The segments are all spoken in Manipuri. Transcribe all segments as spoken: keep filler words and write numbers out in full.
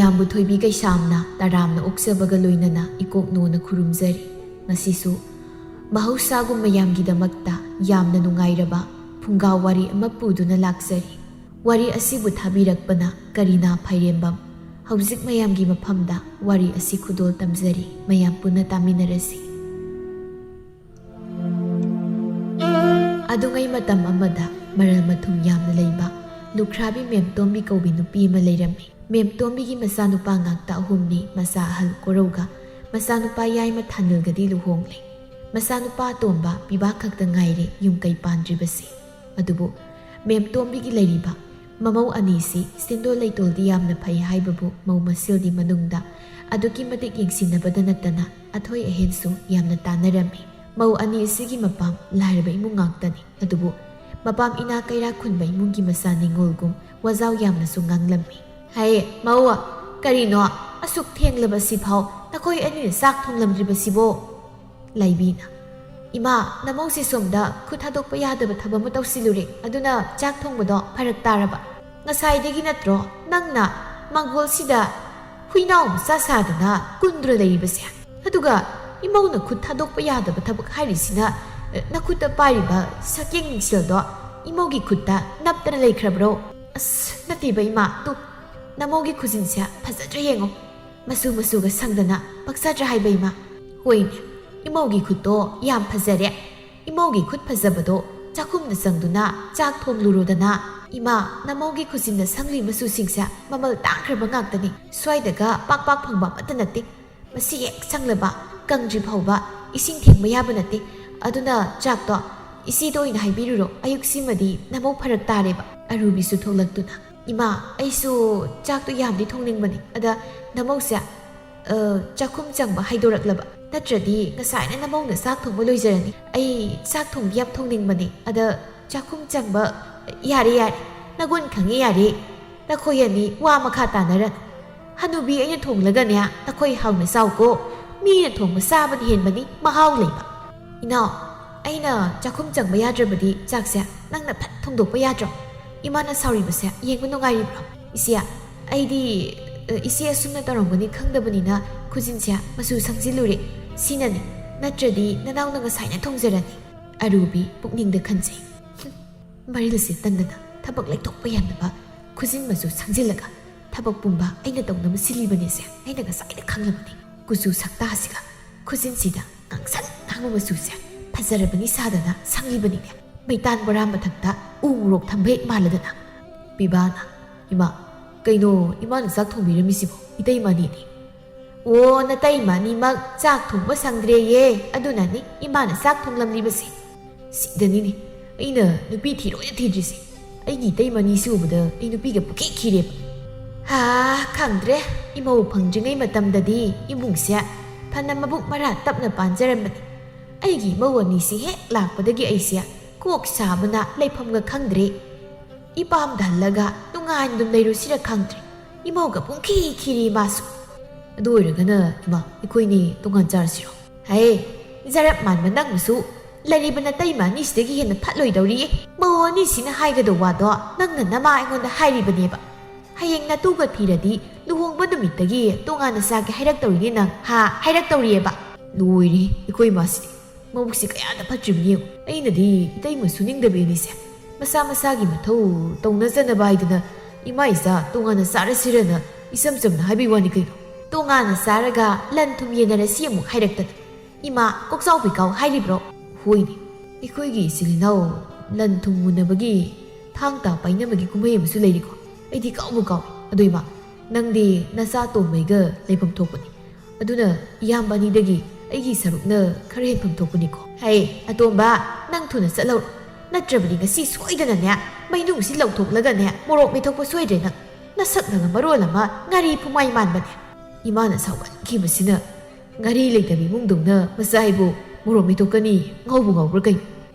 ꯃꯌꯥꯝꯕꯨ ꯊꯣꯏꯕꯤ ꯀꯩꯁꯥꯝꯅ ꯇꯔꯥꯝꯅ ꯑꯣꯛꯆꯕꯒ ꯂꯣꯏꯅꯅ ꯏꯀꯣꯛ ꯅꯣꯅ ꯈꯨꯔꯨꯝꯖꯔꯤ꯫ ꯉꯁꯤꯁꯨ ꯃꯍꯧꯁꯥꯒꯨꯝ ꯃꯌꯥꯝꯒꯤꯗꯃꯛꯇ ꯌꯥꯝꯅ ꯅꯨꯡꯉꯥꯏꯔꯕ ꯐꯨꯡꯒꯥ ꯋꯥꯔꯤ ꯑꯃ ꯄꯨꯗꯨꯅ ꯂꯥꯛꯆꯔꯤ꯫ ꯋꯥꯔꯤ ꯑꯁꯤꯕꯨ ꯊꯥꯕꯤꯔꯛꯄꯅ ꯀꯔꯤꯅꯥ ꯐꯥꯏꯔꯦꯝꯕꯝ꯫ ꯍꯧꯖꯤꯛ ꯃꯌꯥꯝꯒꯤ ꯃꯐꯝꯗ ꯋꯥꯔꯤ ꯑꯁꯤ ꯈꯨꯗꯣꯜ ꯇꯝꯖꯔꯤ꯫ ꯃꯌꯥꯝ ꯄꯨꯟꯅ ꯇꯥꯃꯤꯟꯅꯔꯁꯤ꯫ ꯑꯗꯨꯉꯩ ꯃꯇꯝ ꯑꯃꯗ ꯃꯔꯜ ꯃꯊꯨꯝ ꯌꯥꯝꯅ ꯂꯩꯕ ꯂꯨꯈ꯭ꯔꯥꯕꯤ ꯃꯦꯝꯇꯣꯝꯕꯤ ꯀꯧꯕꯤ ꯅꯨꯄꯤ ꯑꯃ ꯂꯩꯔꯝꯃꯤ꯫ ꯃꯦꯝꯇꯣꯝꯕꯤꯒꯤ ꯃꯆꯥꯅꯨꯄꯥ ꯉꯥꯛꯇ ꯑꯍꯨꯝꯅꯤ, ꯃꯆꯥ ꯑꯍꯜ ꯀꯣꯔꯧꯒ ꯃꯆꯥꯅꯨꯄꯥ ꯌꯥꯏꯃ ꯊꯥꯅꯤꯜꯒꯗꯤ ꯂꯨꯍꯣꯡꯂꯦ꯫ ꯃꯆꯥꯅꯨꯄꯥ ꯑꯇꯣꯝꯕ ꯄꯤꯕꯥ ꯈꯛꯇ ꯉꯥꯏꯔꯦ ꯌꯨꯝ ꯀꯩ ꯄꯥꯟꯗ꯭ꯔꯤꯕꯁꯤ꯫ ꯑꯗꯨꯕꯨ ꯃꯦꯝꯇꯣꯝꯕꯤꯒꯤ ꯂꯩꯔꯤꯕ ꯃꯃꯧ ꯑꯅꯤꯁꯤ ꯁꯦꯟꯗꯣꯜ ꯂꯩꯇꯣꯜꯗꯤ ꯌꯥꯝꯅ ꯐꯩ ꯍꯥꯏꯕꯕꯨ ꯃꯧ ꯃꯁꯦꯜꯗꯤ ꯃꯅꯨꯡꯗ ꯑꯗꯨꯛꯀꯤ ꯃꯇꯤꯛ ꯌꯦꯡꯁꯤꯟꯅꯕꯗ ꯅꯠꯇꯅ ꯑꯊꯣꯏ ꯑꯍꯦꯟꯁꯨ ꯌꯥꯝꯅ ꯇꯥꯟꯅꯔꯝꯃꯤ꯫ ꯃꯧ ꯑꯅꯤ ꯑꯁꯤꯒꯤ ꯃꯄꯥꯝ ꯂꯥꯏꯔꯕ ꯏꯃꯨꯡ ꯉꯥꯛꯇꯅꯤ꯫ ꯑꯗꯨꯕꯨ ꯃꯄꯥꯝ ꯏꯅꯥ ꯀꯩꯔꯥꯛ ꯈꯨꯟꯕ ꯏꯃꯨꯡꯒꯤ ꯃꯆꯥ ꯅꯤꯉꯣꯜꯒꯨꯝ ꯋꯥꯖꯥꯎ ꯌꯥꯝꯅꯁꯨ ꯉꯥꯡꯂꯝꯃꯤ꯫ "ꯍꯥꯏꯌꯦ ꯃꯧ, ꯀꯔꯤꯅꯣ ꯑꯁꯨꯛ ꯊꯦꯡꯂꯕ ꯁꯤꯐꯥꯎ ꯅꯈꯣꯏ ꯑꯅꯤꯅ ꯆꯥꯛ ꯊꯣꯡꯂꯝꯗ꯭ꯔꯤꯕꯁꯤꯕꯣ?" ꯂꯥꯏꯕꯤꯅ, "ꯏꯃꯥ, ꯅꯃꯧꯁꯦ ꯁꯣꯝꯗ ꯈꯨꯠ ꯊꯥꯗꯣꯛꯄ ꯌꯥꯗꯕ ꯊꯕꯛ ꯑꯃ ꯇꯧꯁꯤꯜꯂꯨꯔꯦ, ꯑꯗꯨꯅ ꯆꯥꯛ ꯊꯣꯡꯕꯗꯣ ꯐꯔꯛ ꯇꯥꯔꯕ꯫ ꯉꯁꯥꯏꯗꯒꯤ ꯅꯠꯇ꯭ꯔꯣ ꯅꯪꯅ ꯃꯥꯡꯒꯣꯜꯁꯤꯗ ꯍꯨꯏꯅꯥꯎ ꯃꯆꯥ ꯁꯥꯗꯅ ꯀꯨꯟꯗ꯭ꯔ ꯂꯩꯔꯤꯕꯁꯦ? ꯑꯗꯨꯒ ꯏꯃꯧꯅ ꯈꯨꯠ ꯊꯥꯗꯣꯛꯄ ꯌꯥꯗꯕ ꯊꯕꯛ ꯍꯥꯏꯔꯤꯁꯤꯅ, ꯑ, ꯅꯈꯨꯠꯇ ꯄꯥꯏꯔꯤꯕ ꯁꯛꯌꯦꯡ ꯃꯤꯡꯁꯦꯜꯗꯣ ꯏꯃꯧꯒꯤ ꯈꯨꯠꯇ ꯅꯞꯇꯅ ꯂꯩꯈ꯭ꯔꯕ꯭ꯔꯣ?" "ꯑꯁ, ꯅꯠꯇꯦꯕ ꯏꯃꯥ, ꯇꯨ, ꯅꯃꯧꯒꯤ ꯈꯨꯖꯤꯟꯁꯦ ꯐꯖꯗ꯭ꯔꯥ ꯌꯦꯡꯉꯣ꯫ ꯃꯆꯨ ꯃꯆꯨꯒ ꯁꯪꯗꯅ ꯄꯛꯆꯗ꯭ꯔꯥ ꯍꯥꯏꯕ ꯏꯃꯥ?" "ꯍꯣꯏꯅꯦ, ꯏꯃꯧꯒꯤ ꯈꯨꯠꯇꯣ ꯌꯥꯝ ꯐꯖꯔꯦ꯫ ꯏꯃꯧꯒꯤ ꯈꯨꯠ ꯐꯖꯕꯗꯣ ꯆꯥꯛꯈꯨꯝꯗ ꯆꯪꯗꯨꯅ ꯆꯥꯛ ꯊꯣꯡꯂꯨꯔꯣꯗꯅ꯫ ꯏꯃꯥ, ꯅꯃꯧꯒꯤ ꯈꯨꯖꯤꯟꯗ ꯁꯪꯂꯤ ꯃꯆꯨꯁꯤꯡꯁꯦ ꯃꯃꯜ ꯇꯥꯡꯈ꯭ꯔꯕ ꯉꯥꯛꯇꯅꯤ꯫ ꯁ꯭ꯋꯥꯏꯗꯒ ꯄꯥꯛ ꯄꯥꯛ ꯐꯪꯕ ꯑꯃꯠꯇ ꯅꯠꯇꯦ꯫ ꯃꯁꯤ ꯍꯦꯛ ꯁꯪꯂꯕ ꯀꯪꯗ꯭ꯔꯤ ꯐꯥꯎꯕ ꯏꯁꯤꯡ ꯊꯦꯡꯕ ꯌꯥꯕ ꯅꯠꯇꯦ꯫ ꯑꯗꯨꯅ ꯆꯥꯛꯇꯣ ꯏꯆꯦꯗ ꯑꯣꯏꯅ ꯍꯥꯏꯕꯤꯔꯨꯔꯣ꯫ ꯑꯌꯨꯛꯁꯤꯃꯗꯤ ꯅꯃꯧ ꯐꯔꯛ ꯇꯥꯔꯦꯕ꯫" ꯑꯔꯨꯕꯤꯁꯨ ꯊꯣꯛꯂꯛꯇꯨꯅ, "ꯏꯃꯥ, ꯑꯩꯁꯨ ꯆꯥꯛꯇꯣ ꯌꯥꯝꯗꯤ ꯊꯣꯡꯅꯤꯡꯕꯅꯤ꯫ ꯑꯗ ꯅꯃꯧꯁꯦ, ꯑ, ꯆꯥꯛꯈꯨꯝ ꯆꯪꯕ ꯍꯥꯏꯗꯣꯔꯛꯂꯕ꯫ ꯅꯠꯇ꯭ꯔꯗꯤ ꯉꯁꯥꯏꯅ ꯅꯃꯧꯅ ꯆꯥꯛ ꯊꯣꯡꯕ ꯂꯣꯏꯖꯔꯅꯤ꯫ ꯑꯩ ꯆꯥꯛ ꯊꯣꯡꯕ ꯌꯥꯝ ꯊꯣꯡꯅꯤꯡꯕꯅꯤ꯫ ꯑꯗ ꯆꯥꯛꯈꯨꯝ ꯆꯪꯕ, ꯌꯥꯔꯦ, ꯌꯥꯔꯦ꯫ ꯅꯒꯨꯟ ꯈꯪꯉꯦ, ꯌꯥꯔꯦ꯫ ꯅꯈꯣꯏ ꯑꯅꯤ ꯋꯥ ꯃꯈꯥ ꯇꯥꯅꯔꯅꯨ꯫ ꯍꯅꯨꯕꯤ ꯑꯩꯅ ꯊꯣꯡꯂꯒꯅꯦ, ꯅꯈꯣꯏ ꯍꯥꯎꯅ ꯆꯥꯎꯀꯣ꯫ ꯃꯤꯅ ꯊꯣꯡꯕ ꯆꯥꯕꯅ ꯍꯦꯟꯕꯅꯤ ꯃꯍꯥꯎ ꯂꯩꯕ꯫ ꯏꯅꯥꯎ, ꯑꯩꯅ ꯆꯥꯛꯈꯨꯝ ꯆꯪꯕ ꯌꯥꯗ꯭ꯔꯕꯗꯤ ꯆꯥꯛꯁꯦ ꯅꯪꯅ ꯐꯠ ꯊꯣꯡꯗꯣꯛꯄ ꯌꯥꯗ꯭ꯔꯣ? ꯏꯃꯥꯅ ꯁꯥꯎꯔꯤꯕꯁꯦ ꯌꯦꯡꯕ ꯅꯨꯡꯉꯥꯏꯔꯤꯕ꯭ꯔꯣ?" "ꯏꯆꯦ, ꯑꯩꯗꯤ "ꯑ, ꯏꯆꯦ ꯑꯁꯨꯝꯅ ꯇꯧꯔꯝꯒꯅꯤ ꯈꯪꯗꯕꯅꯤꯅ ꯈꯨꯖꯤꯟꯁꯦ ꯃꯆꯨ ꯁꯪꯖꯤꯜꯂꯨꯔꯦ꯫ ꯁꯤꯅꯅꯤ, ꯅꯠꯇ꯭ꯔꯗꯤ ꯅꯅꯥꯎꯅ ꯉꯁꯥꯏꯅ ꯊꯣꯡꯖꯔꯅꯤ"꯫ ꯑꯔꯨꯕꯤ ꯄꯨꯛꯅꯤꯡꯗ ꯈꯟꯖꯩ꯫ "ꯍꯨꯝ, ꯃꯔꯤꯜꯁꯦ ꯇꯟꯗꯅ ꯊꯕꯛ ꯂꯩꯊꯣꯛꯄ ꯌꯥꯗꯕ ꯈꯨꯖꯤꯟ ꯃꯆꯨ ꯁꯪꯖꯤꯜꯂꯒ ꯊꯕꯛ ꯄꯨꯝꯕ ꯑꯩꯅ ꯇꯧꯅꯕ ꯁꯤꯜꯂꯤꯕꯅꯤꯁꯦ꯫ ꯑꯩꯅ ꯉꯁꯥꯏꯅ ꯈꯪꯂꯕꯅꯤ꯫ ꯀꯨꯆꯨ ꯁꯛꯇꯥꯁꯤꯒ ꯈꯨꯖꯤꯟꯁꯤꯗ ꯉꯥꯡꯁꯪ ꯉꯥꯡꯕ ꯃꯆꯨꯁꯦ ꯐꯖꯔꯕꯅꯤ ꯁꯥꯗꯅ ꯁꯪꯂꯤꯕꯅꯤꯅꯦ꯫ ꯃꯩꯇꯥꯟ ꯕꯣꯔꯥ ꯃꯊꯛꯇ ꯎ ꯃꯣꯔꯣꯛ ꯊꯝꯕ ꯍꯦꯛ ꯃꯥꯜꯂꯗꯅ"꯫ ꯄꯤꯕꯥꯅ, "ꯏꯃꯥ, ꯀꯩꯅꯣ, ꯏꯃꯥꯅ ꯆꯥꯛ ꯊꯣꯡꯕꯤꯔꯝꯃꯤꯁꯤꯕꯣ? ꯏꯇꯩꯃꯅꯤꯅꯦ"꯫ "ꯑꯣ, ꯅꯇꯩꯃ ꯑꯅꯤꯃꯛ ꯆꯥꯛ ꯊꯣꯡꯕ ꯁꯪꯗ꯭ꯔꯦꯌꯦ, ꯑꯗꯨꯅꯅꯤ ꯏꯃꯥꯅ ꯆꯥꯛ ꯊꯣꯡꯂꯝꯂꯤꯕꯁꯦ"꯫ "ꯁꯤꯗꯅꯤꯅꯦ ꯑꯩꯅ ꯅꯨꯄꯤ ꯊꯤꯔꯣꯏꯅ ꯊꯤꯗ꯭ꯔꯤꯁꯦ꯫ ꯑꯩꯒꯤ ꯏꯇꯩꯃ ꯑꯅꯤꯁꯤ ꯎꯕꯗ ꯑꯩ ꯅꯨꯄꯤꯒ ꯄꯨꯈꯤ ꯈꯤꯔꯦꯕ꯫ ꯍꯥ, ꯈꯪꯗ꯭ꯔꯦ, ꯏꯃꯧ ꯐꯪꯗ꯭ꯔꯤꯉꯩ ꯃꯇꯝꯗꯗꯤ ꯏꯃꯨꯡꯁꯦ ꯐꯅ ꯃꯕꯨꯛ ꯃꯔꯥ ꯇꯞꯅ ꯄꯥꯟꯖꯔꯝꯕꯅꯤ꯫ ꯑꯩꯒꯤ ꯏꯃꯧ ꯑꯅꯤꯁꯤ ꯍꯦꯛ ꯂꯥꯛꯄꯗꯒꯤ ꯑꯩꯁꯦ ꯀꯣꯛ ꯁꯥꯕꯅ ꯂꯩꯐꯝꯒ ꯈꯪꯗ꯭ꯔꯦ꯫ ꯏꯄꯥꯝꯗ ꯍꯜꯂꯒ ꯅꯨꯡꯉꯥꯏꯅ ꯑꯗꯨꯝ ꯂꯩꯔꯨꯁꯤꯔ ꯈꯪꯗ꯭ꯔꯦ꯫ ꯏꯃꯧꯒ ꯄꯨꯡꯈꯤ ꯈꯤꯔꯤ ꯃꯥꯁꯨ"꯫ "ꯑꯗꯨ ꯑꯣꯏꯔꯒꯅ ꯏꯃꯥ, ꯑꯩꯈꯣꯏꯅꯤ ꯇꯣꯉꯥꯟ ꯆꯥꯔꯁꯤꯔꯣ?" "ꯍꯦ, ꯖꯔꯞ ꯃꯥꯟꯕ ꯅꯪꯕꯨꯁꯨ ꯂꯩꯔꯤꯕ ꯅꯇꯩꯃ ꯑꯅꯤꯁꯤꯗꯒꯤ ꯍꯦꯟꯅ ꯐꯠꯂꯣꯏꯗꯧꯔꯤꯌꯦ꯫ ꯃꯧ ꯑꯅꯤꯁꯤꯅ ꯍꯥꯏꯒꯗꯧ ꯋꯥꯗꯣ ꯅꯪꯅ ꯅꯃꯥ ꯑꯩꯉꯣꯟꯗ ꯍꯥꯏꯔꯤꯕꯅꯦꯕ꯫ ꯍꯌꯦꯡ ꯅꯇꯨꯒ ꯊꯤꯔꯗꯤ ꯂꯨꯍꯣꯡꯕ ꯅꯨꯃꯤꯠꯇꯒꯤ ꯇꯣꯉꯥꯟꯅ ꯆꯥꯒꯦ ꯍꯥꯏꯔꯛꯇꯧꯔꯤꯅꯦ ꯅꯪ, ꯍꯥ? ꯍꯥꯏꯔꯛꯇꯧꯔꯤꯑꯕ"꯫ ꯂꯣꯏꯔꯦ ꯑꯩꯈꯣꯏ ꯏꯃꯥꯁꯤꯗꯤ꯫ ꯃꯕꯨꯛꯁꯤ ꯀꯌꯥꯗ ꯐꯠꯇ꯭ꯔꯤꯕꯅꯤ ꯌꯦꯡꯉꯨ꯫ ꯑꯩꯅꯗꯤ ꯏꯇꯩꯃ ꯁꯨꯅꯤꯡꯗꯕꯤ ꯑꯅꯤꯁꯦ ꯃꯁꯥ ꯃꯁꯥꯒꯤ ꯃꯊꯧ ꯇꯧꯅꯖꯅꯕ ꯍꯥꯏꯗꯅ ꯏꯃꯥ ꯏꯆꯥ ꯇꯣꯉꯥꯟꯅ ꯆꯥꯔꯁꯤꯔꯅ ꯏꯆꯝ ꯆꯝꯅ ꯍꯥꯏꯕꯩ ꯋꯥꯅꯤ ꯀꯩꯅꯣ꯫ ꯇꯣꯉꯥꯟꯅ ꯆꯥꯔꯒ ꯂꯟ ꯊꯨꯝ ꯌꯦꯟꯅꯔꯁꯤ ꯑꯃꯨꯛ ꯍꯥꯏꯔꯛꯇꯅ ꯏꯃꯥ ꯀꯣꯛꯆꯥꯎꯕꯤ ꯀꯥꯎ ꯍꯥꯏꯔꯤꯕ꯭ꯔꯣ? ꯍꯣꯏꯅꯦ, ꯑꯩꯈꯣꯏꯒꯤ ꯏꯆꯤꯜ ꯏꯅꯥꯎ ꯂꯟ ꯊꯨꯝ ꯃꯨꯟꯅꯕꯒꯤ ꯊꯥꯡ ꯇꯥ ꯄꯥꯏꯅꯕꯒꯤ ꯀꯨꯝꯍꯩ ꯑꯃꯁꯨ ꯂꯩꯔꯤꯀꯣ꯫ ꯑꯩꯗꯤ ꯀꯥꯎꯕꯨ ꯀꯥꯎꯏ꯫ ꯑꯗꯣ ꯏꯃꯥ, ꯅꯪꯗꯤ ꯅꯆꯥ ꯑꯇꯣꯝꯕꯩꯒ ꯂꯩꯐꯝ ꯊꯣꯛꯄꯅꯤ꯫ ꯑꯗꯨꯅ ꯏꯌꯥꯝꯕ ꯑꯅꯤꯗꯒꯤ ꯑꯩꯒꯤ ꯁꯔꯨꯛꯅ ꯈꯔ ꯍꯦꯟꯐꯝ ꯊꯣꯛꯄꯅꯤꯀꯣ꯫ ꯍꯩ, ꯑꯇꯣꯝꯕ, ꯅꯪ ꯊꯨꯅ ꯆꯠꯍꯧꯔꯣ꯫ ꯅꯠꯇ꯭ꯔꯕꯗꯤ ꯉꯁꯤ ꯁꯣꯏꯗꯅꯅꯦ ꯃꯩꯅꯨꯡꯁꯤ ꯂꯧꯊꯣꯛꯂꯒꯅꯦ ꯃꯣꯔꯣꯛ ꯃꯦꯠꯊꯣꯛꯄ ꯁꯣꯏꯗ꯭ꯔꯦ ꯅꯪ꯫ ꯅꯁꯛꯅꯒ ꯃꯔꯣꯜ ꯑꯃ ꯉꯥꯔꯤ ꯐꯨꯃꯥꯏ ꯃꯥꯟꯕꯅꯦ꯫ ꯏꯃꯥꯅ ꯁꯥꯎꯒꯠꯈꯤꯕꯁꯤꯅ ꯉꯥꯔꯤ ꯂꯩꯇꯕ ꯏꯃꯨꯡꯗꯧꯅ ꯃꯆꯥ ꯍꯥꯏꯕꯨ ꯃꯣꯔꯣꯛ ꯃꯦꯠꯊꯣꯛꯀꯅꯤ ꯉꯧꯕ ꯉꯧꯕ꯭ꯔꯥ ꯀꯩꯅꯣ?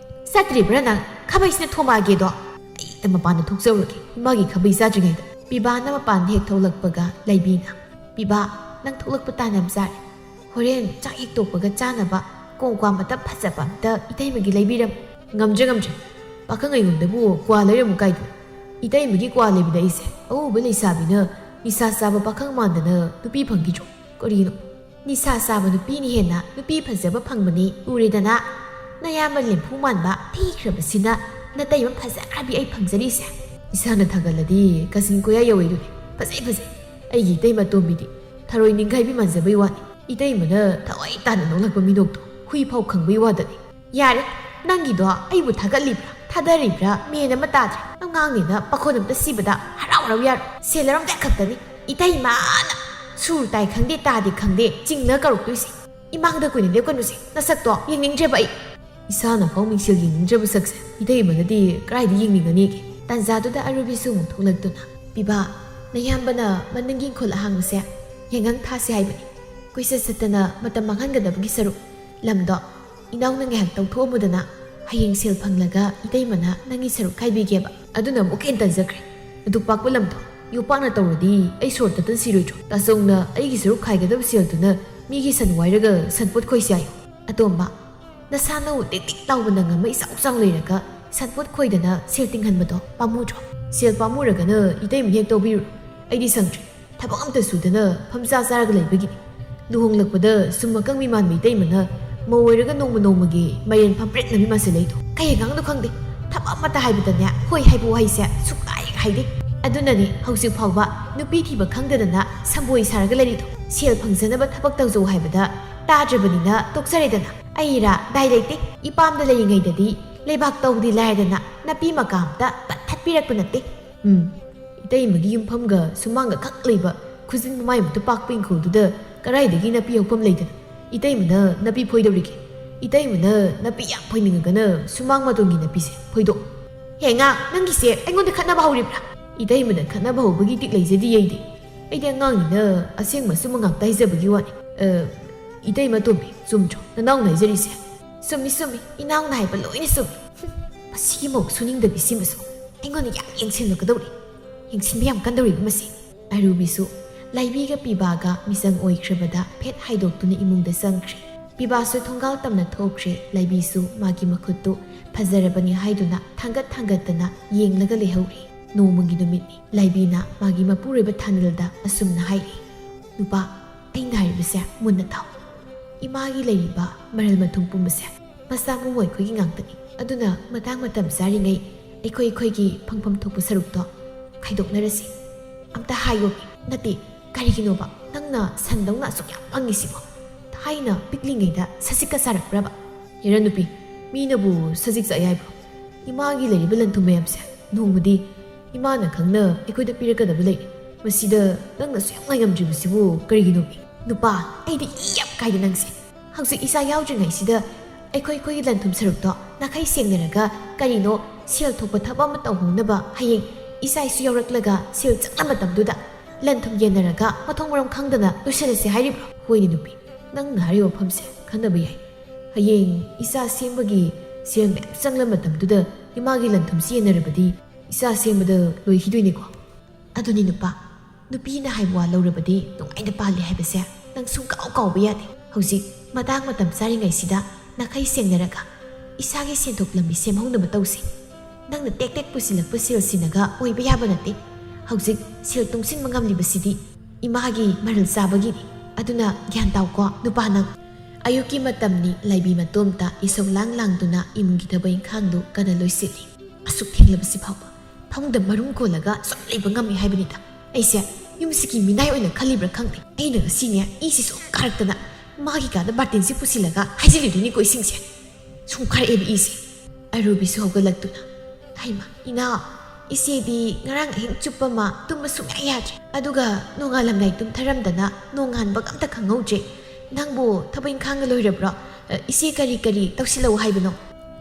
ꯆꯠꯇ꯭ꯔꯤꯕ꯭ꯔꯥ ꯅꯪ? ꯈꯥꯕꯩꯁꯤꯅ ꯊꯣꯝꯃꯛꯑꯒꯦꯗꯣ꯫ ꯑꯩ ꯍꯦꯛꯇ ꯃꯄꯥꯟꯗ ꯊꯣꯛꯆꯧꯔꯒꯦ ꯏꯃꯥꯒꯤ ꯈꯥꯕꯩ ꯆꯥꯗ꯭ꯔꯤꯉꯩꯗ꯫ ꯄꯤꯕꯥꯅ ꯃꯄꯥꯟꯗ ꯍꯦꯛ ꯊꯣꯛꯂꯛꯄꯒ ꯂꯩꯕꯤꯅ, "ꯄꯤꯕꯥ, ꯅꯪ ꯊꯣꯛꯂꯛꯄ ꯇꯥꯟ ꯌꯥꯝ ꯆꯥꯔꯦ꯫ ꯍꯣꯔꯦꯟ ꯆꯥꯛ ꯍꯦꯛ ꯇꯣꯛꯄꯒ ꯆꯥꯅꯕ ꯀꯣꯡꯀ꯭ꯋꯥ ꯃꯇꯞ ꯐꯖꯕ ꯑꯝꯇ ꯏꯇꯩꯃꯒꯤ ꯂꯩꯕꯤꯔꯝꯃꯨ"꯫ "ꯉꯝꯗ꯭ꯔꯦ, ꯉꯝꯗ꯭ꯔꯦ꯫ ꯄꯥꯈꯪ ꯑꯩꯉꯣꯟꯗꯕꯨ ꯀ꯭ꯋꯥ ꯂꯩꯔꯝꯃꯨ ꯀꯥꯏꯗꯅꯣ? ꯏꯇꯩꯃꯒꯤ ꯀ꯭ꯋꯥ ꯂꯩꯕꯗ ꯑꯩꯁꯦ ꯑꯎꯕ ꯂꯩꯁꯥꯕꯤꯅ ꯅꯤꯁꯥ ꯆꯥꯕ ꯄꯥꯈꯪ ꯃꯥꯟꯗꯅ ꯅꯨꯄꯤ ꯐꯪꯈꯤꯗ꯭ꯔꯣ? ꯀꯔꯤꯅꯣ? ꯅꯤꯁꯥ ꯆꯥꯕ ꯅꯨꯄꯤꯅ ꯍꯦꯟꯅ ꯅꯨꯄꯤ ꯐꯖꯕ ꯐꯪꯕꯅꯤ ꯎꯔꯦꯗꯅ꯫ ꯅꯌꯥꯝꯕ ꯂꯦꯝꯐꯨ ꯃꯥꯟꯕ ꯊꯤꯈ꯭ꯔꯕꯁꯤꯅ ꯅꯇꯩꯃ ꯐꯖꯈ꯭ꯔꯕꯤ ꯑꯩ ꯐꯪꯖꯔꯤꯁꯦ꯫ ꯏꯁꯥꯅ ꯊꯥꯒꯠꯂꯗꯤ ꯀꯥꯆꯤꯟ ꯀꯣꯌꯥ ꯌꯧꯋꯦꯗꯨꯅꯤ꯫ ꯐꯖꯩ, ꯐꯖꯩ꯫ ꯑꯩꯒꯤ ꯏꯇꯩꯃ ꯑꯇꯣꯝꯕꯤꯗꯤ ꯊꯔꯣꯏ ꯅꯤꯡꯈꯥꯏꯕꯤ ꯃꯥꯟꯖꯕꯩ ꯋꯥꯅꯤ꯫ ꯏꯇꯩꯃꯅ ꯊꯋꯥꯏ ꯇꯥꯅ ꯅꯣꯛꯂꯛꯄ ꯃꯤꯅꯣꯛꯇꯣ ꯍꯨꯏ ꯐꯥꯎ ꯈꯪꯕꯩ ꯋꯥꯗꯅꯤ꯫ ꯌꯥꯔꯦ, ꯅꯪꯒꯤꯗꯣ ꯑꯩꯕꯨ ꯊꯥꯒꯠꯂꯤꯕ꯭ꯔꯥ ꯊꯥꯗꯔꯤꯕ꯭ꯔꯥ ꯃꯦꯟ ꯑꯃ ꯇꯥꯗ꯭ꯔꯦ꯫ ꯑꯉꯥꯡꯅꯤꯅ ꯄꯥꯈꯣꯟ ꯑꯝꯇ ꯁꯤꯕꯗ ꯍꯔꯥꯎ ꯍꯔꯥꯎ ꯌꯥꯔꯣꯏ꯫ ꯁꯦꯜ ꯑꯔꯣꯝꯗ ꯈꯛꯇꯅꯤ ꯏꯇꯩꯃꯅ ꯁꯨꯔ ꯇꯥꯏ ꯈꯪꯗꯦ ꯇꯥꯗꯦ ꯈꯪꯗꯦ ꯆꯤꯡꯅ ꯀꯧꯔꯛꯇꯣꯏꯁꯦ꯫ ꯏꯃꯥꯡꯗ ꯀꯨꯏꯅ ꯂꯦꯞꯀꯅꯨꯁꯦ, ꯅꯁꯛꯇꯣ ꯌꯦꯡꯅꯤꯡꯗ꯭ꯔꯦꯕ ꯑꯩ꯫ ꯏꯁꯥꯅ ꯐꯥꯎ ꯃꯤꯡꯁꯦꯜ ꯌꯦꯡꯅꯤꯡꯗ꯭ꯔꯕ ꯁꯛꯁꯦ ꯏꯇꯩꯃꯅꯗꯤ ꯀꯗꯥꯏꯗ ꯌꯦꯡꯅꯤꯡꯒꯅꯤꯒꯦ? ꯇꯥꯟꯖꯥꯗꯨꯗ ꯑꯔꯨꯕꯤꯁꯨ ꯑꯃꯨꯛ ꯊꯣꯛꯂꯛꯇꯨꯅ, "ꯄꯤꯕꯥ, ꯅꯌꯥꯝꯕꯅ ꯃꯅꯤꯡꯒꯤ ꯏꯪꯈꯣꯜ ꯑꯍꯥꯡꯕꯁꯦ ꯌꯥꯏꯉꯪ ꯊꯥꯁꯦ ꯍꯥꯏꯕꯅꯤ꯫ ꯀꯣꯏꯆꯠ ꯆꯠꯇꯅ ꯃꯇꯝ ꯃꯥꯡꯍꯟꯒꯗꯕꯒꯤ ꯁꯔꯨꯛ ꯂꯝꯗꯣ ꯏꯅꯥꯎꯅ ꯉꯥꯏꯍꯥꯛ ꯇꯧꯊꯣꯛꯑꯝꯃꯨꯗꯅ, ꯍꯌꯦꯡ ꯁꯦꯜ ꯐꯪꯂꯒ ꯏꯇꯩꯃꯅ ꯅꯪꯒꯤ ꯁꯔꯨꯛ ꯈꯥꯏꯕꯤꯒꯦꯕ꯫ ꯑꯗꯨꯅ ꯑꯃꯨꯛ ꯍꯦꯟꯅ ꯇꯟꯖꯈ꯭ꯔꯦ꯫ ꯑꯗꯨꯛ ꯄꯥꯛꯄ ꯂꯝꯗꯣ ꯌꯣꯄꯥꯛꯅ ꯇꯧꯔꯗꯤ ꯑꯩ ꯁꯣꯔ ꯇꯠꯇꯅ ꯁꯤꯔꯣꯏꯗ꯭ꯔꯣ? ꯇꯥꯆꯧꯅ ꯑꯩꯒꯤ ꯁꯔꯨꯛ ꯈꯥꯏꯒꯗꯕ ꯁꯦꯜꯗꯨꯅ ꯃꯤꯒꯤ ꯁꯟ ꯋꯥꯏꯔꯒ ꯁꯟꯄꯣꯠ ꯈꯣꯏꯁꯤ ꯍꯥꯏꯌꯣ꯫ ꯑꯇꯣꯝꯕ, ꯅꯁꯥ ꯅꯎ ꯇꯤꯛ ꯇꯤꯛ ꯂꯥꯎꯕ ꯅꯪ ꯑꯃ ꯏꯆꯥꯎ ꯆꯥꯎ ꯂꯩꯔꯒ ꯁꯟꯄꯣꯠ ꯈꯣꯏꯗꯅ ꯁꯦꯜ ꯇꯤꯡꯍꯟꯕꯗꯣ ꯄꯥꯝꯃꯨꯗ꯭ꯔꯣ? ꯁꯦꯜ ꯄꯥꯝꯃꯨꯔꯒꯅ ꯏꯇꯩꯃ ꯍꯦꯛ ꯇꯧꯕꯤꯔꯨꯔꯣ꯫ ꯑꯩꯗꯤ ꯁꯪꯗ꯭ꯔꯦ꯫ ꯊꯕꯛ ꯑꯝꯇ ꯁꯨꯗꯅ ꯐꯝꯆꯥ ꯆꯥꯔꯒ ꯂꯩꯕꯒꯤꯅꯤ꯫ ꯂꯨꯍꯣꯡꯂꯛꯄꯗ ꯁꯨꯝ ꯑꯀꯪꯕꯤ ꯃꯥꯟꯕ ꯏꯇꯩꯃꯅ ꯃꯧ ꯑꯣꯏꯔꯒ ꯅꯣꯡꯃ ꯅꯣꯡꯃꯒꯤ ꯃꯥꯏꯔꯦꯟ ꯐꯝꯄ꯭ꯔꯦꯠꯅꯕꯤ ꯃꯥꯟꯁꯤꯜꯂꯛꯏꯗꯣ꯫ ꯀꯩ ꯑꯉꯥꯡꯅꯣ ꯈꯪꯗꯦ꯫ ꯊꯕꯛ ꯑꯃꯠꯇ ꯍꯥꯏꯕꯗꯅꯦ ꯍꯣꯏ ꯍꯥꯏꯕ ꯋꯥꯍꯩꯁꯦ ꯁꯨꯛꯍꯥꯏ ꯍꯦꯛ ꯍꯥꯏꯗꯦ꯫ ꯑꯗꯨꯅꯅꯦ ꯍꯧꯖꯤꯛ ꯐꯥꯎꯕ ꯅꯨꯄꯤ ꯊꯤꯕ ꯈꯪꯗꯗꯅ ꯁꯪꯒꯣꯏ ꯁꯥꯔꯒ ꯂꯩꯔꯤꯗꯣ꯫ ꯁꯦꯜ ꯐꯪꯖꯅꯕ ꯊꯕꯛ ꯇꯧꯖꯧ ꯍꯥꯏꯕꯗ ꯇꯥꯗ꯭ꯔꯕꯅꯤꯅ ꯇꯣꯛꯆꯔꯦꯗꯅ꯫ ꯑꯩꯔꯥ ꯗꯥꯏ ꯂꯩꯇꯦ꯫ ꯏꯄꯥꯝꯗ ꯂꯩꯔꯤꯉꯩꯗꯗꯤ ꯂꯩꯕꯥꯛ ꯇꯧꯗꯤ ꯂꯥꯏꯔꯗꯅ ꯅꯥꯄꯤ ꯃꯀꯥ ꯑꯝꯇ ꯄꯠꯊꯠꯄꯤꯔꯛꯄ ꯅꯠꯇꯦ꯫ ꯎꯝ, ꯏꯇꯩꯃꯒꯤ ꯌꯨꯝꯐꯝꯒ ꯁꯨꯃꯥꯡꯒ ꯈꯛ ꯂꯩꯕ ꯈꯨꯖꯤꯟ ꯃꯃꯥꯏꯃꯨꯛꯇ ꯄꯥꯛꯄ ꯏꯪꯈꯣꯜꯗꯨꯗ ꯀꯗꯥꯏꯗꯒꯤ ꯅꯥꯄꯤ ꯍꯧꯐꯝ ꯂꯩꯗꯅ? ꯏꯇꯩꯃꯅ ꯅꯥꯄꯤ ꯐꯣꯏꯗꯧꯔꯤꯒꯦ꯫ ꯏꯇꯩꯃꯅ ꯅꯥꯄꯤ ꯌꯥꯝ ꯐꯣꯏꯅꯤꯡꯉꯒꯅ ꯁꯨꯃꯥꯡ ꯃꯇꯣꯟꯒꯤ ꯅꯥꯄꯤꯁꯦ ꯐꯣꯏꯗꯣꯛ꯫ ꯍꯦ ꯉꯥ, ꯅꯪꯒꯤꯁꯦ ꯑꯩꯉꯣꯟꯗ ꯈꯠꯅꯕ ꯍꯧꯔꯤꯕ꯭ꯔꯥ? ꯏꯇꯩꯃꯗ ꯈꯠꯅꯕ ꯍꯧꯕꯒꯤ ꯇꯤꯛ ꯂꯩꯖꯗꯦ ꯑꯩꯗꯤ꯫ ꯑꯩꯗꯤ ꯑꯉꯥꯡꯅꯤꯅ ꯑꯁꯦꯡꯕ ꯑꯆꯨꯝꯕ ꯉꯥꯛꯇ ꯍꯥꯏꯖꯕꯒꯤ ꯋꯥꯅꯤ꯫ ꯑ, ꯏꯇꯩꯃ ꯇꯣꯝꯕꯤ, ꯆꯨꯝꯗ꯭ꯔꯣ ꯅꯅꯥꯎꯅ ꯍꯥꯏꯖꯔꯤꯁꯦ? ꯆꯨꯝꯃꯤ, ꯆꯨꯝꯃꯤ, ꯏꯅꯥꯎꯅ ꯍꯥꯏꯕ ꯂꯣꯏꯅ ꯆꯨꯝꯃꯤ꯫ ꯍꯨꯝ, ꯃꯁꯤꯒꯤ ꯃꯧ ꯁꯨꯅꯤꯡꯗꯕꯤ ꯁꯤꯃꯁꯨ ꯑꯩꯉꯣꯟꯗ ꯌꯥꯝ ꯌꯦꯡꯁꯤꯟꯂꯛꯀꯗꯧꯔꯤ꯫ ꯌꯦꯡꯁꯤꯟꯕ ꯌꯥꯝ ꯀꯟꯗꯧꯔꯤꯕ ꯃꯁꯤ꯫ ꯑꯔꯨꯕꯤꯁꯨ ꯂꯥꯏꯕꯤꯒ ꯄꯤꯕꯥꯒ ꯃꯤꯆꯪ ꯑꯣꯏꯈ꯭ꯔꯕꯗ ꯐꯦꯠ ꯍꯥꯏꯗꯣꯛꯇꯨꯅ ꯏꯃꯨꯡꯗ ꯆꯪꯈ꯭ꯔꯦ꯫ ꯄꯤꯕꯥꯁꯨ ꯊꯣꯡꯒꯥꯜ ꯇꯝꯅ ꯊꯣꯛꯈ꯭ꯔꯦ꯫ ꯂꯥꯏꯕꯤꯁꯨ ꯃꯥꯒꯤ ꯃꯈꯨꯠꯇꯨ ꯐꯖꯔꯕꯅꯤ ꯍꯥꯏꯗꯨꯅ ꯊꯥꯡꯒꯠ ꯊꯥꯡꯒꯠꯇꯅ ꯌꯦꯡꯂꯒ ꯂꯩꯍꯧꯔꯤ꯫ ꯅꯣꯡꯃꯒꯤ ꯅꯨꯃꯤꯠꯅꯤ꯫ ꯂꯥꯏꯕꯤꯅ ꯃꯥꯒꯤ ꯃꯄꯨꯔꯣꯏꯕ ꯊꯥꯅꯤꯜꯗ ꯑꯁꯨꯝꯅ ꯍꯥꯏꯔꯤ, "ꯅꯨꯄꯥ, ꯑꯩꯅ ꯍꯥꯏꯔꯤꯕꯁꯦ ꯃꯨꯟꯅ ꯇꯥꯎ꯫ ꯏꯃꯥꯒꯤ ꯂꯩꯔꯤꯕ ꯃꯔꯜ ꯃꯊꯨꯝ ꯄꯨꯝꯕꯁꯦ ꯃꯆꯥ ꯃꯎ ꯑꯩꯈꯣꯏꯒꯤ ꯉꯥꯛꯇꯅꯤ꯫ ꯑꯗꯨꯅ ꯃꯇꯥꯡ ꯃꯇꯝ ꯆꯥꯔꯤꯉꯩ ꯑꯩꯈꯣꯏ ꯑꯩꯈꯣꯏꯒꯤ ꯐꯪꯐꯝ ꯊꯣꯛꯄ ꯁꯔꯨꯛꯇꯣ ꯈꯥꯏꯗꯣꯛꯅꯔꯁꯤ꯫ ꯑꯝꯇ ꯍꯥꯏꯌꯣ꯫ ꯅꯠꯇꯦ, ꯀꯔꯤꯒꯤꯅꯣꯕ ꯅꯪꯅ ꯁꯟꯗꯧꯅ ꯑꯁꯨꯛ ꯌꯥꯝ ꯐꯪꯉꯤꯁꯤꯕꯣ? ꯊꯥꯏꯅ ꯄꯤꯛꯂꯤꯉꯩꯗ ꯁꯖꯤꯛꯀ ꯆꯥꯔꯛꯄ꯭ꯔꯕ?" "ꯍꯦꯔꯥ ꯅꯨꯄꯤ, ꯃꯤꯅꯕꯨ ꯁꯖꯤꯛ ꯆꯥꯏ ꯍꯥꯏꯕ꯭ꯔꯣ? ꯏꯃꯥꯒꯤ ꯂꯩꯔꯤꯕ ꯂꯟ ꯊꯨꯝ ꯃꯌꯥꯝꯁꯦ ꯅꯣꯡꯃꯗꯤ ꯏꯃꯥꯅ ꯈꯪꯅ ꯑꯩꯈꯣꯏꯗ ꯄꯤꯔꯛꯀꯗꯕ ꯂꯩ꯫ ꯃꯁꯤꯗ ꯅꯪꯅ ꯑꯁꯨꯛ ꯌꯥꯝ ꯉꯥꯏꯉꯝꯗ꯭ꯔꯤꯕꯁꯤꯕꯨ ꯀꯔꯤꯒꯤꯅꯣꯃꯤ?" "ꯅꯨꯄꯥ, ꯑꯩꯗꯤ ꯏ ꯌꯥꯝ ꯀꯥꯏꯗ ꯅꯪꯁꯦ꯫ ꯍꯧꯖꯤꯛ ꯏꯆꯥ ꯌꯥꯎꯗ꯭ꯔꯤꯉꯩꯁꯤꯗ ꯑꯩꯈꯣꯏ ꯑꯩꯈꯣꯏꯒꯤ ꯂꯟ ꯊꯨꯝ ꯁꯔꯨꯛꯇꯣ ꯅꯥꯈꯩ ꯁꯦꯡꯅꯔꯒ ꯀꯔꯤꯅꯣ ꯁꯦꯜ ꯊꯣꯛꯄ ꯊꯕꯛ ꯑꯃ ꯇꯧꯍꯧꯅꯕ, ꯍꯌꯦꯡ ꯏꯆꯥ ꯏꯁꯨ ꯌꯥꯎꯔꯛꯂꯒ ꯁꯦꯜ ꯆꯪꯂ ꯃꯇꯝꯗꯨꯗ ꯂꯟ ꯊꯨꯝ ꯌꯦꯟꯅꯔꯒ ꯃꯊꯣꯡ ꯃꯔꯝ ꯈꯪꯗꯅ ꯂꯣꯏꯁꯤꯜꯂꯁꯦ ꯍꯥꯏꯔꯤꯕ꯭ꯔꯣ?" "ꯍꯣꯏꯅꯦ ꯅꯨꯄꯤ, ꯅꯪꯅ ꯍꯥꯏꯔꯤꯕ ꯋꯥꯐꯝꯁꯦ ꯈꯟꯅꯕ ꯌꯥꯏ꯫ ꯍꯌꯦꯡ ꯏꯆꯥ ꯁꯦꯝꯕꯒꯤ ꯁꯦꯜ ꯃꯌꯥꯝ ꯆꯪꯂ ꯃꯇꯝꯗꯨꯗ ꯏꯃꯥꯒꯤ ꯂꯟ ꯊꯨꯝꯁꯤ ꯌꯦꯟꯅꯔꯕꯗꯤ ꯏꯆꯥ ꯁꯦꯝꯕꯗ ꯂꯣꯏꯈꯤꯗꯣꯏꯅꯤꯀꯣ꯫ ꯑꯗꯨꯅꯤ ꯅꯨꯄꯥ, ꯅꯨꯄꯤꯅ ꯍꯥꯏꯕ ꯋꯥ ꯂꯧꯔꯕꯗꯤ ꯅꯨꯡꯉꯥꯏꯅ ꯄꯥꯜꯂꯤ ꯍꯥꯏꯕꯁꯦ ꯅꯪ ꯁꯨꯡꯀꯥꯎ ꯀꯥꯎꯕ ꯌꯥꯗꯦ꯫ ꯍꯧꯖꯤꯛ ꯃꯇꯥꯡ ꯃꯇꯝ ꯆꯥꯔꯤꯉꯩꯁꯤꯗ ꯅꯥꯈꯩ ꯁꯦꯡꯅꯔꯒ ꯏꯁꯥꯒꯤ ꯁꯦꯟꯊꯣꯛ ꯂꯝꯕꯤ ꯁꯦꯝꯍꯧꯅꯕ ꯇꯧꯁꯤ꯫ ꯅꯪꯅ ꯇꯦꯛ ꯇꯦꯛ ꯄꯨꯁꯤꯜꯂꯛꯄ ꯁꯦꯜꯁꯤꯅꯒ ꯑꯣꯏꯕ ꯌꯥꯕ ꯅꯠꯇꯦ꯫ ꯍꯧꯖꯤꯛ ꯁꯦꯜ ꯇꯨꯡꯁꯤꯟꯕ ꯉꯝꯂꯤꯕꯁꯤꯗꯤ ꯏꯃꯥꯒꯤ ꯃꯔꯜ ꯆꯥꯕꯒꯤꯅꯤ꯫ ꯑꯗꯨꯅ ꯒ꯭ꯌꯥꯟ ꯇꯥꯎꯀꯣ ꯅꯨꯄꯥ ꯅꯪ꯫" ꯑꯌꯨꯛꯀꯤ ꯃꯇꯝꯅꯤ꯫ ꯂꯥꯏꯕꯤ ꯃꯇꯣꯝꯇ ꯏꯁꯧ ꯂꯥꯡ ꯂꯥꯡꯗꯨꯅ ꯏꯃꯨꯡꯒꯤ ꯊꯕꯛ ꯏꯪꯈꯥꯡꯗꯨ ꯀꯟꯅ ꯂꯣꯏꯁꯤꯜꯂꯤ꯫ ꯑꯁꯨꯛ ꯊꯦꯡꯂꯕꯁꯤ ꯐꯥꯎꯕ ꯐꯃꯨꯡꯗ ꯃꯔꯨꯝ ꯀꯣꯜꯂꯒ ꯁꯨꯝ ꯂꯩꯕ ꯉꯝꯃꯤ ꯍꯥꯏꯕꯅꯤꯗ꯫ ꯑꯩꯁꯦ ꯌꯨꯝꯁꯤꯒꯤ ꯃꯤꯅꯥꯏ ꯑꯣꯏꯅ ꯈꯜꯂꯤꯕ꯭ꯔꯥ ꯈꯪꯗꯦ꯫ ꯑꯩꯅ ꯉꯁꯤꯅꯦ ꯏꯁꯤ ꯁꯨꯝ ꯀꯥꯔꯛꯇꯅ ꯃꯥꯒꯤ ꯀꯥꯗ ꯕꯥꯔꯇꯤꯟꯁꯤ ꯄꯨꯁꯤꯜꯂꯒ ꯍꯩꯖꯤꯜꯂꯨꯗꯣꯏꯅꯤꯀꯣ ꯏꯁꯤꯡꯁꯦ꯫ ꯁꯨꯝ ꯀꯥꯔꯛꯑꯦꯕ ꯏꯁꯦ꯫ ꯑꯔꯨꯕꯤꯁꯨ ꯍꯧꯒꯠꯂꯛꯇꯨꯅ, "ꯍꯩꯃꯥ, ꯏꯅꯥꯎ, ꯏꯆꯦꯗꯤ ꯉꯔꯥꯡ ꯑꯍꯤꯡ ꯆꯨꯞꯄ ꯑꯃ ꯇꯨꯝꯕ ꯁꯨꯡꯌꯥ ꯌꯥꯗ꯭ꯔꯦ꯫ ꯑꯗꯨꯒ ꯅꯣꯡꯉꯥꯜꯂꯝꯗꯥꯏ ꯇꯨꯝꯊꯔꯝꯗꯅ ꯅꯣꯡꯉꯥꯟꯕꯒ ꯑꯝꯇ ꯈꯪꯍꯧꯗ꯭ꯔꯦ꯫ ꯅꯪꯕꯨ ꯊꯕꯛ ꯏꯪꯈꯥꯡꯒ ꯂꯣꯏꯔꯕ꯭ꯔꯣ? ꯑ, ꯏꯆꯦ ꯀꯔꯤ ꯀꯔꯤ ꯇꯧꯁꯤꯜꯂꯛꯎ ꯍꯥꯏꯕꯅꯣ?"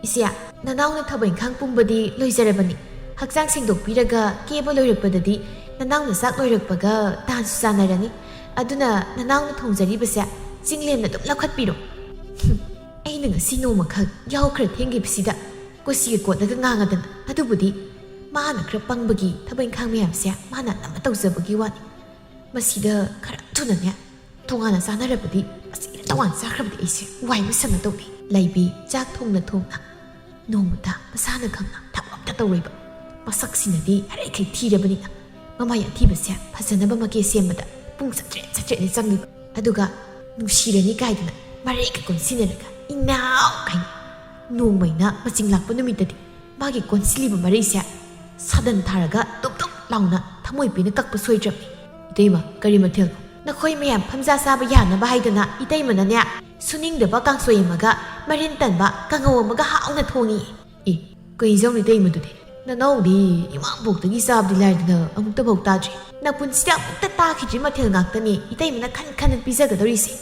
"ꯏꯆꯦ, ꯅꯅꯥꯎꯅ ꯊꯕꯛ ꯏꯪꯈꯥꯡ ꯄꯨꯝꯕꯗꯤ ꯂꯣꯏꯖꯔꯕꯅꯤ꯫ ꯍꯛꯆꯥꯡ ꯁꯦꯡꯗꯣꯛꯄꯤꯔꯒ ꯀꯦꯕ ꯂꯣꯏꯔꯛꯄꯗꯗꯤ ꯅꯅꯥꯎꯅ ꯆꯥꯛ ꯂꯣꯏꯔꯛꯄꯒ ꯇꯥꯟꯁꯨ ꯆꯥꯟꯅꯔꯅꯤ꯫ ꯑꯗꯨꯅ ꯅꯅꯥꯎꯅ ꯊꯣꯡꯖꯔꯤꯕꯁꯦ ꯆꯤꯡꯂꯦꯝꯅ ꯑꯗꯨꯝ ꯂꯧꯈꯠꯄꯤꯔꯣ꯫" "ꯍꯨꯝ, ꯑꯩꯅ ꯉꯁꯤ ꯅꯣꯡꯃꯈꯛ ꯌꯥꯍꯧ ꯈꯔ ꯊꯦꯡꯈꯤꯕꯁꯤꯗ ꯀꯣꯆꯤꯒ ꯀꯣꯠꯂꯒ ꯉꯥꯡꯉꯗꯅ꯫ ꯑꯗꯨꯕꯨꯗꯤ ꯃꯥꯅ ꯈꯔ ꯄꯪꯕꯒꯤ ꯊꯕꯛ ꯏꯪꯈꯥꯡ ꯃꯌꯥꯝꯁꯦ ꯃꯥꯅ ꯑꯅꯝꯕ ꯇꯧꯖꯕꯒꯤ ꯋꯥꯅꯤ꯫ ꯃꯁꯤꯗ ꯈꯔ ꯊꯨꯅꯅꯦ ꯇꯣꯉꯥꯟꯅ ꯆꯥꯅꯔꯕꯗꯤ ꯃꯁꯤꯗ ꯇꯣꯉꯥꯟꯅ ꯆꯥꯈ꯭ꯔꯕꯗꯤ ꯑꯩꯁꯦ ꯋꯥꯏ ꯑꯃ ꯁꯪꯒꯗꯧꯅꯤ꯫" ꯂꯩꯕꯤ ꯆꯥꯛ ꯊꯣꯡꯅ ꯊꯣꯡꯅ ꯅꯣꯡꯃꯇ ꯃꯁꯥꯅ ꯈꯪꯅ ꯊꯕꯛ ꯑꯝꯇ ꯇꯧꯔꯣꯏꯕ꯫ ꯃꯁꯛꯁꯤꯅꯗꯤ ꯍꯥꯏꯔꯤꯈꯩ ꯊꯤꯔꯕꯅꯤꯅ ꯃꯃꯥꯏ ꯑꯊꯤꯕꯁꯦ ꯐꯖꯅꯕ ꯃꯀꯦ ꯁꯦꯝꯕꯗ ꯄꯨꯡ ꯆꯥꯇ꯭ꯔꯦꯠ ꯆꯥꯇ꯭ꯔꯦꯠꯅꯤ ꯆꯪꯂꯤꯕ꯫ ꯑꯗꯨꯒ ꯅꯨꯡꯁꯤꯔꯅꯤ ꯀꯥꯏꯗꯅ ꯃꯔꯩꯒ ꯀꯣꯟꯁꯤꯟꯅꯔꯒ "ꯏꯅꯥꯎ" ꯀꯥꯏꯅ꯫ ꯅꯣꯡꯃꯩꯅ ꯃꯆꯤꯡ ꯂꯥꯛꯄ ꯅꯨꯃꯤꯠꯇꯗꯤ ꯃꯥꯒꯤ ꯀꯣꯟꯁꯤꯜꯂꯤꯕ ꯃꯔꯩꯁꯦ ꯁꯥꯗꯟ ꯊꯥꯔꯒ ꯇꯨꯞ ꯇꯨꯞ ꯂꯥꯎꯅ ꯊꯃꯣꯏ ꯄꯦꯟꯅ ꯀꯛꯄ ꯁꯣꯏꯗ꯭ꯔꯕꯅꯤ꯫ "ꯏꯇꯩꯃ, ꯀꯔꯤ ꯃꯊꯦꯜ?" "ꯅꯈꯣꯏ ꯃꯌꯥꯝ ꯐꯝꯖꯥ ꯆꯥꯕ ꯌꯥꯅꯕ ꯍꯥꯏꯗꯅ ꯏꯇꯩꯃꯅꯅꯦ, ꯁꯨꯅꯤꯡꯗꯕ ꯀꯥꯡꯁꯣꯏ ꯑꯃꯒ ꯃꯔꯤꯟ ꯇꯟꯕ ꯀꯥꯡꯉꯧ ꯑꯃꯒ ꯍꯥꯎꯅ ꯊꯣꯡꯉꯤ꯫" "ꯑꯦ, ꯀꯩ ꯏꯟꯖꯥꯡꯅꯣ ꯏꯇꯩꯃꯗꯨꯗꯤ?" "ꯅꯅꯥꯎꯗꯤ ꯏꯃꯥꯕꯣꯛꯇꯒꯤ ꯆꯥꯕꯗꯤ ꯂꯥꯏꯔꯗꯅ ꯑꯃꯨꯛꯇꯐꯥꯎ ꯇꯥꯗ꯭ꯔꯤ꯫ ꯅꯄꯨꯟꯁꯤꯗ ꯑꯃꯨꯛꯇ ꯇꯥꯈꯤꯗ꯭ꯔꯤ ꯃꯊꯦꯜ ꯉꯥꯛꯇꯅꯤ ꯏꯇꯩꯃꯅ ꯈꯟ ꯈꯟ ꯄꯤꯖꯒꯗꯧꯔꯤꯁꯦ꯫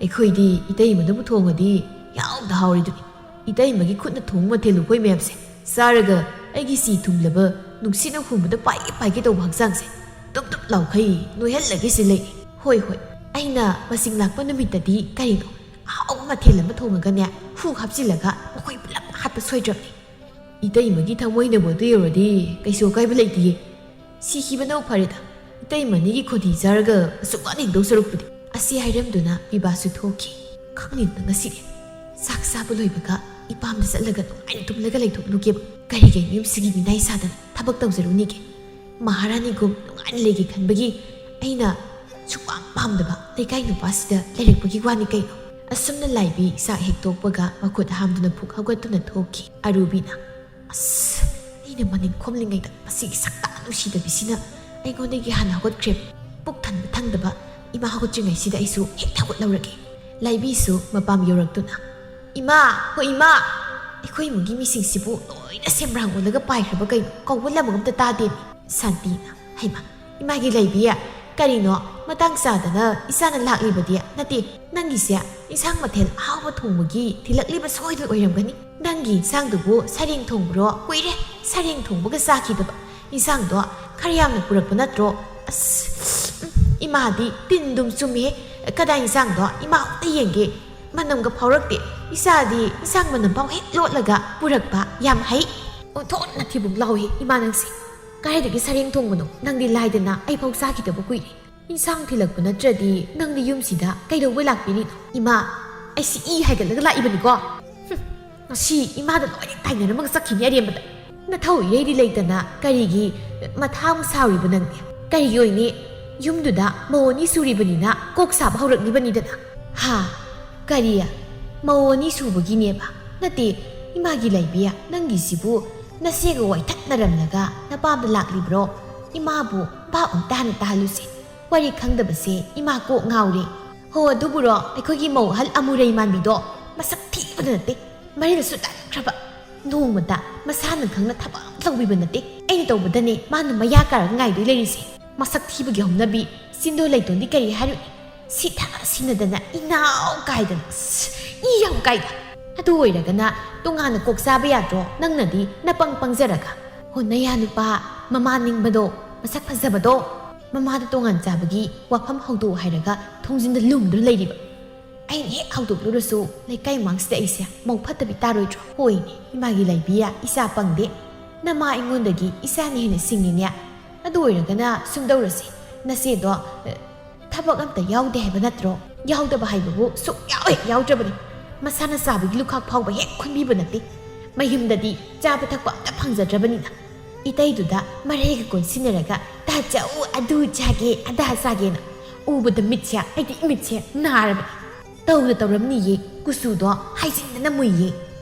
ꯑꯩꯈꯣꯏꯗꯤ ꯏꯇꯩꯃꯅꯕꯨ ꯊꯣꯡꯉꯗꯤ ꯌꯥꯎꯗ ꯍꯥꯎꯔꯤꯗꯨꯅꯤ꯫ ꯏꯇꯩꯃꯒꯤ ꯈꯨꯠꯅ ꯊꯣꯡꯕ ꯃꯊꯦꯜ ꯂꯨꯀꯣꯏ ꯃꯌꯥꯝꯁꯦ ꯆꯥꯔꯒ ꯑꯩꯒꯤ ꯁꯤ ꯊꯨꯡꯂꯕ ꯅꯨꯡꯁꯤꯠꯅ ꯍꯨꯝꯕꯗ ꯄꯥꯏꯒꯦ ꯄꯥꯏꯒꯦ ꯇꯧꯕ ꯍꯛꯆꯥꯡꯁꯦ ꯇꯨꯞ ꯇꯨꯞ ꯂꯥꯎꯈꯩ ꯅꯣꯏꯍꯜꯂꯒꯦ ꯁꯤ ꯂꯩ꯫ ꯍꯣꯏ, ꯍꯣꯏ, ꯑꯩꯅ ꯃꯁꯤꯡ ꯂꯥꯛꯄ ꯅꯨꯃꯤꯠꯇꯗꯤ ꯀꯔꯤꯅꯣ ꯑꯍꯥꯎꯕ ꯃꯊꯦꯜ ꯑꯃ ꯊꯣꯡꯉꯒꯅꯦ, ꯍꯨ ꯍꯥꯞꯆꯤꯜꯂꯒ ꯃꯈꯣꯏ ꯄꯨꯂꯞ ꯍꯥꯠꯄ ꯁꯣꯏꯗ꯭ꯔꯕꯅꯤ꯫ ꯏꯇꯩꯃꯒꯤ ꯊꯃꯣꯏꯅꯕꯨ ꯑꯗꯨ ꯌꯧꯔꯗꯤ ꯀꯩꯁꯨ ꯑꯀꯥꯏꯕ ꯂꯩꯇꯤꯌꯦ꯫ ꯁꯤꯈꯤꯕꯅꯕꯨ ꯐꯔꯦꯗ, ꯏꯇꯩꯃꯅꯤꯒꯤ ꯈꯣꯟꯊꯤ ꯆꯥꯔꯒ ꯑꯁꯨꯛ ꯋꯥꯅ ꯍꯤꯡꯗꯧ ꯁꯔꯨꯛꯄꯨꯗꯤ꯫" ꯑꯁꯤ ꯍꯥꯏꯔꯝꯗꯨꯅ ꯕꯤꯕꯥꯁꯨ ꯊꯣꯛꯈꯤ꯫ ꯈꯪꯅꯤꯡꯕ ꯉꯁꯤꯗꯤ ꯆꯥꯛ ꯆꯥꯕ ꯂꯣꯏꯕꯒ ꯏꯄꯥꯝꯗ ꯆꯠꯂꯒ ꯅꯨꯡꯉꯥꯏꯅ ꯇꯨꯝꯂꯒ ꯂꯩꯊꯣꯛꯂꯨꯒꯦꯕ꯫ ꯀꯔꯤꯒꯤ ꯌꯨꯝꯁꯤꯒꯤ ꯃꯤꯅꯥꯏ ꯁꯥꯗꯅ ꯊꯕꯛ ꯇꯧꯖꯔꯨꯅꯤꯒꯦ? ꯃꯍꯥꯔꯥꯅꯤꯒꯨꯝ ꯅꯨꯡꯉꯥꯏꯅ ꯂꯩꯒꯦ ꯈꯟꯕꯒꯤ ꯑꯩꯅ ꯁꯨꯛꯄꯥꯝ ꯄꯥꯝꯗꯕ ꯂꯩꯀꯥꯏ ꯅꯨꯄꯥꯁꯤꯗ ꯂꯩꯔꯛꯄꯒꯤ ꯋꯥꯅꯤ ꯀꯩꯅꯣ꯫ ꯑꯁꯨꯝꯅ ꯂꯥꯏꯕꯤ ꯆꯥꯛ ꯍꯦꯛ ꯇꯣꯛꯄꯒ ꯃꯈꯨꯠ ꯍꯥꯝꯗꯨꯅ ꯐꯨꯛ ꯍꯧꯒꯠꯇꯨꯅ ꯊꯣꯛꯈꯤ꯫ ꯑꯔꯨꯕꯤꯅ, "ꯑꯁ, ꯑꯩꯅ ꯃꯅꯤꯡ ꯈꯣꯝꯂꯤꯉꯩꯗ ꯃꯁꯤꯒꯤ ꯁꯛꯇꯥꯛ ꯅꯨꯡꯁꯤꯗꯕꯤꯁꯤꯅ ꯑꯩꯉꯣꯟꯗꯒꯤ ꯍꯥꯟꯅ ꯍꯧꯒꯠꯈ꯭ꯔꯦ꯫ ꯄꯨꯛ ꯊꯟꯕ ꯊꯪꯗꯕ ꯏꯃꯥ ꯍꯧꯒꯠꯇ꯭ꯔꯤꯉꯩꯁꯤꯗ ꯑꯩꯁꯨ ꯍꯦꯛ ꯍꯧꯒꯠꯍꯧꯔꯒꯦ꯫" ꯂꯥꯏꯕꯤꯁꯨ ꯃꯄꯥꯝ ꯌꯧꯔꯛꯇꯨꯅ, "ꯏꯃꯥ, ꯍꯣ ꯏꯃꯥ, ꯑꯩꯈꯣꯏ ꯏꯃꯨꯡꯒꯤ ꯃꯤꯁꯤꯡꯁꯤꯕꯨ ꯂꯣꯏꯅ ꯁꯦꯝꯕ꯭ꯔꯥꯡ ꯑꯣꯜꯂꯒ ꯄꯥꯏꯈ꯭ꯔꯕ ꯀꯩꯅꯣ? ꯀꯧꯕ ꯂꯝ ꯑꯃꯇ ꯇꯥꯗꯦ꯫" ꯁꯥꯟꯇꯤꯅ, "ꯍꯩꯃꯥ, ꯏꯃꯥꯒꯤ ꯂꯩꯕꯤ, ꯀꯔꯤꯅꯣ? ꯃꯇꯥꯡ ꯆꯥꯗꯅ ꯏꯆꯥꯅ ꯂꯥꯛꯂꯤꯕꯗꯤ? ꯅꯠꯇꯦ, ꯅꯪꯒꯤꯁꯦ ꯏꯟꯁꯥꯡ ꯃꯊꯦꯜ ꯑꯍꯥꯎꯕ ꯊꯣꯡꯕꯒꯤ ꯊꯤꯜꯂꯛꯂꯤꯕ ꯁꯣꯏꯗꯅ ꯑꯣꯏꯔꯝꯒꯅꯤ꯫ ꯅꯪꯒꯤ ꯏꯟꯁꯥꯡꯗꯨꯕꯨ ꯁꯔꯦꯡ ꯊꯣꯡꯕ꯭ꯔꯣ? ꯀꯨꯏꯔꯦ ꯁꯔꯦꯡ ꯊꯣꯡꯕꯒ ꯆꯥꯈꯤꯗꯕ꯫ ꯏꯟꯁꯥꯡꯗꯣ ꯈꯔ ꯌꯥꯝꯅ ꯄꯨꯔꯛꯄ ꯅꯠꯇ꯭ꯔꯣ? ꯑꯁ, ꯎꯝ, ꯏꯃꯥꯗꯤ ꯇꯤꯟꯗꯨꯝ ꯆꯨꯝꯃꯦ꯫ ꯀꯗꯥꯏ ꯏꯟꯁꯥꯡꯗꯣ? ꯏꯃꯥ ꯑꯝꯇ ꯌꯦꯡꯒꯦ꯫ ꯃꯅꯝꯒ ꯐꯥꯎꯔꯛꯇꯦ꯫ ꯏꯆꯥꯗꯤ ꯏꯟꯁꯥꯡ ꯃꯅꯝ ꯐꯥꯎ ꯍꯦꯛ ꯂꯣꯠꯂꯒ ꯄꯨꯔꯛꯄ ꯌꯥꯝ ꯍꯩ꯫" ꯑꯣꯟꯊꯣꯛꯅ ꯊꯤꯕꯨꯡ ꯂꯥꯎꯏ ꯏꯃꯥ ꯅꯪꯁꯦ꯫ ꯀꯥꯏꯗꯒꯤ ꯁꯔꯦꯡ ꯊꯣꯡꯕꯅꯣ? ꯅꯪꯗꯤ ꯂꯥꯏꯗꯅ ꯑꯩ ꯐꯥꯎ ꯆꯥꯈꯤꯗꯕ ꯀꯨꯏꯔꯦ꯫ ꯏꯟꯁꯥꯡ ꯊꯤꯜꯂꯛꯄ ꯅꯠꯇ꯭ꯔꯗꯤ ꯅꯪꯗꯤ ꯌꯨꯝꯁꯤꯗ ꯀꯩꯗꯧꯕ ꯂꯥꯛꯄꯤꯔꯤꯅꯣ? ꯏꯃꯥ, ꯑꯩꯁꯤ ꯏ ꯍꯥꯏꯒꯠꯂꯒ ꯂꯥꯛꯏꯕꯅꯤꯀꯣ꯫ ꯍꯨꯝ, ꯉꯁꯤ ꯏꯃꯥꯗ ꯂꯣꯏꯅ ꯇꯥꯏꯅꯔꯝꯃꯒ ꯆꯠꯈꯤꯅꯤ ꯑꯔꯦꯝꯕꯗ꯫ ꯅꯊꯧ ꯏꯔꯩꯗꯤ ꯂꯩꯇꯅ ꯀꯔꯤꯒꯤ ꯃꯊꯥ ꯑꯃꯨꯛ ꯁꯥꯔꯤꯕ ꯅꯪꯗꯤ? ꯀꯔꯤꯒꯤ ꯑꯣꯏꯅꯤ? ꯌꯨꯝꯗꯨꯗ ꯃꯧ ꯑꯅꯤ ꯁꯨꯔꯤꯕꯅꯤꯅ ꯀꯣꯛ ꯁꯥꯕ ꯍꯧꯔꯛꯂꯤꯕꯅꯤꯗꯅ꯫ ꯍꯥ? ꯀꯔꯤ? ꯃꯧ ꯑꯅꯤ ꯁꯨꯕꯒꯤꯅꯦꯕ? ꯅꯠꯇꯦ, ꯏꯃꯥꯒꯤ ꯂꯩꯕꯤ, ꯅꯪꯒꯤꯁꯤꯕꯨ ꯅꯆꯦꯒ ꯋꯥꯏꯊꯠꯅꯔꯝꯂꯒ ꯅꯄꯥꯝꯗ ꯂꯥꯛꯂꯤꯕ꯭ꯔꯣ? ꯏꯃꯥꯕꯨ ꯚꯥꯞ ꯑꯝꯇ ꯍꯥꯟꯅ ꯇꯥꯍꯜꯂꯨꯁꯦ꯫ ꯋꯥꯔꯤ ꯈꯪꯗꯕꯁꯦ ꯏꯃꯥ ꯀꯣꯛ ꯉꯥꯎꯔꯦ꯫ ꯍꯣ, ꯑꯗꯨꯕꯨꯔꯣ, ꯑꯩꯈꯣꯏꯒꯤ ꯃꯧ ꯑꯍꯜ ꯑꯃꯨꯔꯩ ꯃꯥꯟꯕꯤꯗꯣ? ꯃꯁꯛ ꯊꯤꯕꯗ ꯅꯠꯇꯦ, ꯃꯔꯤꯜꯁꯨ ꯇꯠꯈ꯭ꯔꯕ꯫ ꯅꯣꯡꯃꯇ ꯃꯁꯥꯅ ꯈꯪꯅ ꯊꯕꯛ ꯑꯃ ꯇꯧꯕꯤꯕ ꯅꯠꯇꯦ꯫ ꯑꯩꯅ ꯇꯧꯕꯗꯅꯦ ꯃꯥꯅ ꯃꯌꯥ ꯀꯥꯔꯒ ꯉꯥꯏꯗꯣꯏ ꯂꯩꯔꯤꯁꯦ꯫ ꯃꯁꯛ ꯊꯤꯕꯒꯤ ꯍꯧꯅꯕꯤ, ꯁꯤꯟꯗꯣ ꯂꯩꯇꯣꯟꯗꯤ ꯀꯔꯤ ꯍꯥꯏꯔꯨꯅꯤ? ꯁꯤꯊ ꯁꯤꯟꯅꯗꯅ ꯏꯅꯥꯎ ꯀꯥꯏꯗꯅ, ꯑꯁ, ꯏ ꯌꯥꯝ ꯀꯥꯏꯗ꯫ ꯑꯗꯨ ꯑꯣꯏꯔꯒꯅ ꯇꯣꯉꯥꯟꯅ ꯀꯣꯛ ꯆꯥꯕ ꯌꯥꯗ꯭ꯔꯣ? ꯅꯪꯅꯗꯤ ꯅꯄꯪ ꯄꯪꯖꯔꯒ꯫ ꯍꯣ, ꯅꯌꯥ ꯅꯨꯄꯥ ꯃꯃꯥ ꯅꯤꯡꯕꯗꯣ, ꯃꯁꯛ ꯐꯖꯕꯗꯣ, ꯃꯃꯥꯗ ꯇꯣꯉꯥꯟ ꯆꯥꯕꯒꯤ ꯋꯥꯐꯝ ꯍꯧꯗꯣꯛꯎ ꯍꯥꯏꯔꯒ ꯊꯣꯡꯖꯤꯟꯗ ꯂꯨꯝꯗꯨꯅ ꯂꯩꯔꯤꯕ꯫ ꯑꯩꯅ ꯍꯦꯛ ꯍꯧꯗꯣꯛꯂꯨꯔꯁꯨ ꯂꯩꯀꯥꯏ ꯃꯥꯡꯁꯤꯗ ꯑꯩꯁꯦ ꯃꯧ ꯐꯠꯇꯕꯤ ꯇꯥꯔꯣꯏꯗ꯭ꯔꯣ? ꯍꯣꯏꯅꯦ, ꯏꯃꯥꯒꯤ ꯂꯩꯕꯤꯌꯦ, ꯏꯆꯥ ꯄꯪꯗꯦ꯫ ꯅꯃꯥ ꯑꯩꯉꯣꯟꯗꯒꯤ ꯏꯆꯥꯅ ꯍꯦꯟꯅ ꯁꯤꯡꯉꯤꯅꯦ꯫ ꯑꯗꯨ ꯑꯣꯏꯔꯒꯅ ꯁꯨꯝꯗꯧꯔꯁꯤ, ꯅꯆꯦꯗꯣ, ꯑ, ꯊꯕꯛ ꯑꯝꯇ ꯌꯥꯎꯗꯦ ꯍꯥꯏꯕ ꯅꯠꯇ꯭ꯔꯣ? ꯌꯥꯎꯗꯕ ꯍꯥꯏꯕꯕꯨ ꯁꯨꯛꯌꯥꯎ ꯍꯦꯛ ꯌꯥꯎꯗ꯭ꯔꯕꯅꯤ꯫ ꯃꯁꯥꯅ ꯆꯥꯕꯒꯤ ꯂꯨꯈꯥꯛ ꯐꯥꯎꯕ ꯍꯦꯛ ꯈꯨꯟꯕꯤꯕ ꯅꯠꯇꯦ꯫ ꯃꯌꯨꯝꯗꯗꯤ ꯆꯥꯕ ꯊꯛꯄ ꯑꯝꯇ ꯐꯪꯖꯗ꯭ꯔꯕꯅꯤꯅ꯫ ꯏꯇꯩꯗꯨꯗ ꯃꯔꯩꯒ ꯀꯣꯟꯁꯤꯟꯅꯔꯒ, "ꯇꯥ ꯆꯥꯎ, ꯑꯗꯨ ꯆꯥꯒꯦ, ꯑꯗꯥ ꯆꯥꯒꯦꯅ", ꯎꯕꯗ ꯃꯤꯠꯁꯦ, ꯑꯩꯗꯤ ꯃꯤꯠꯁꯦ ꯅꯥꯔꯕꯅꯤ꯫ ꯇꯧꯗ ꯇꯧꯔꯝꯅꯤꯌꯦ, ꯀꯨꯆꯨꯗꯣ ꯍꯥꯏꯖꯤꯟꯗꯅ ꯃꯨꯏꯌꯦ꯫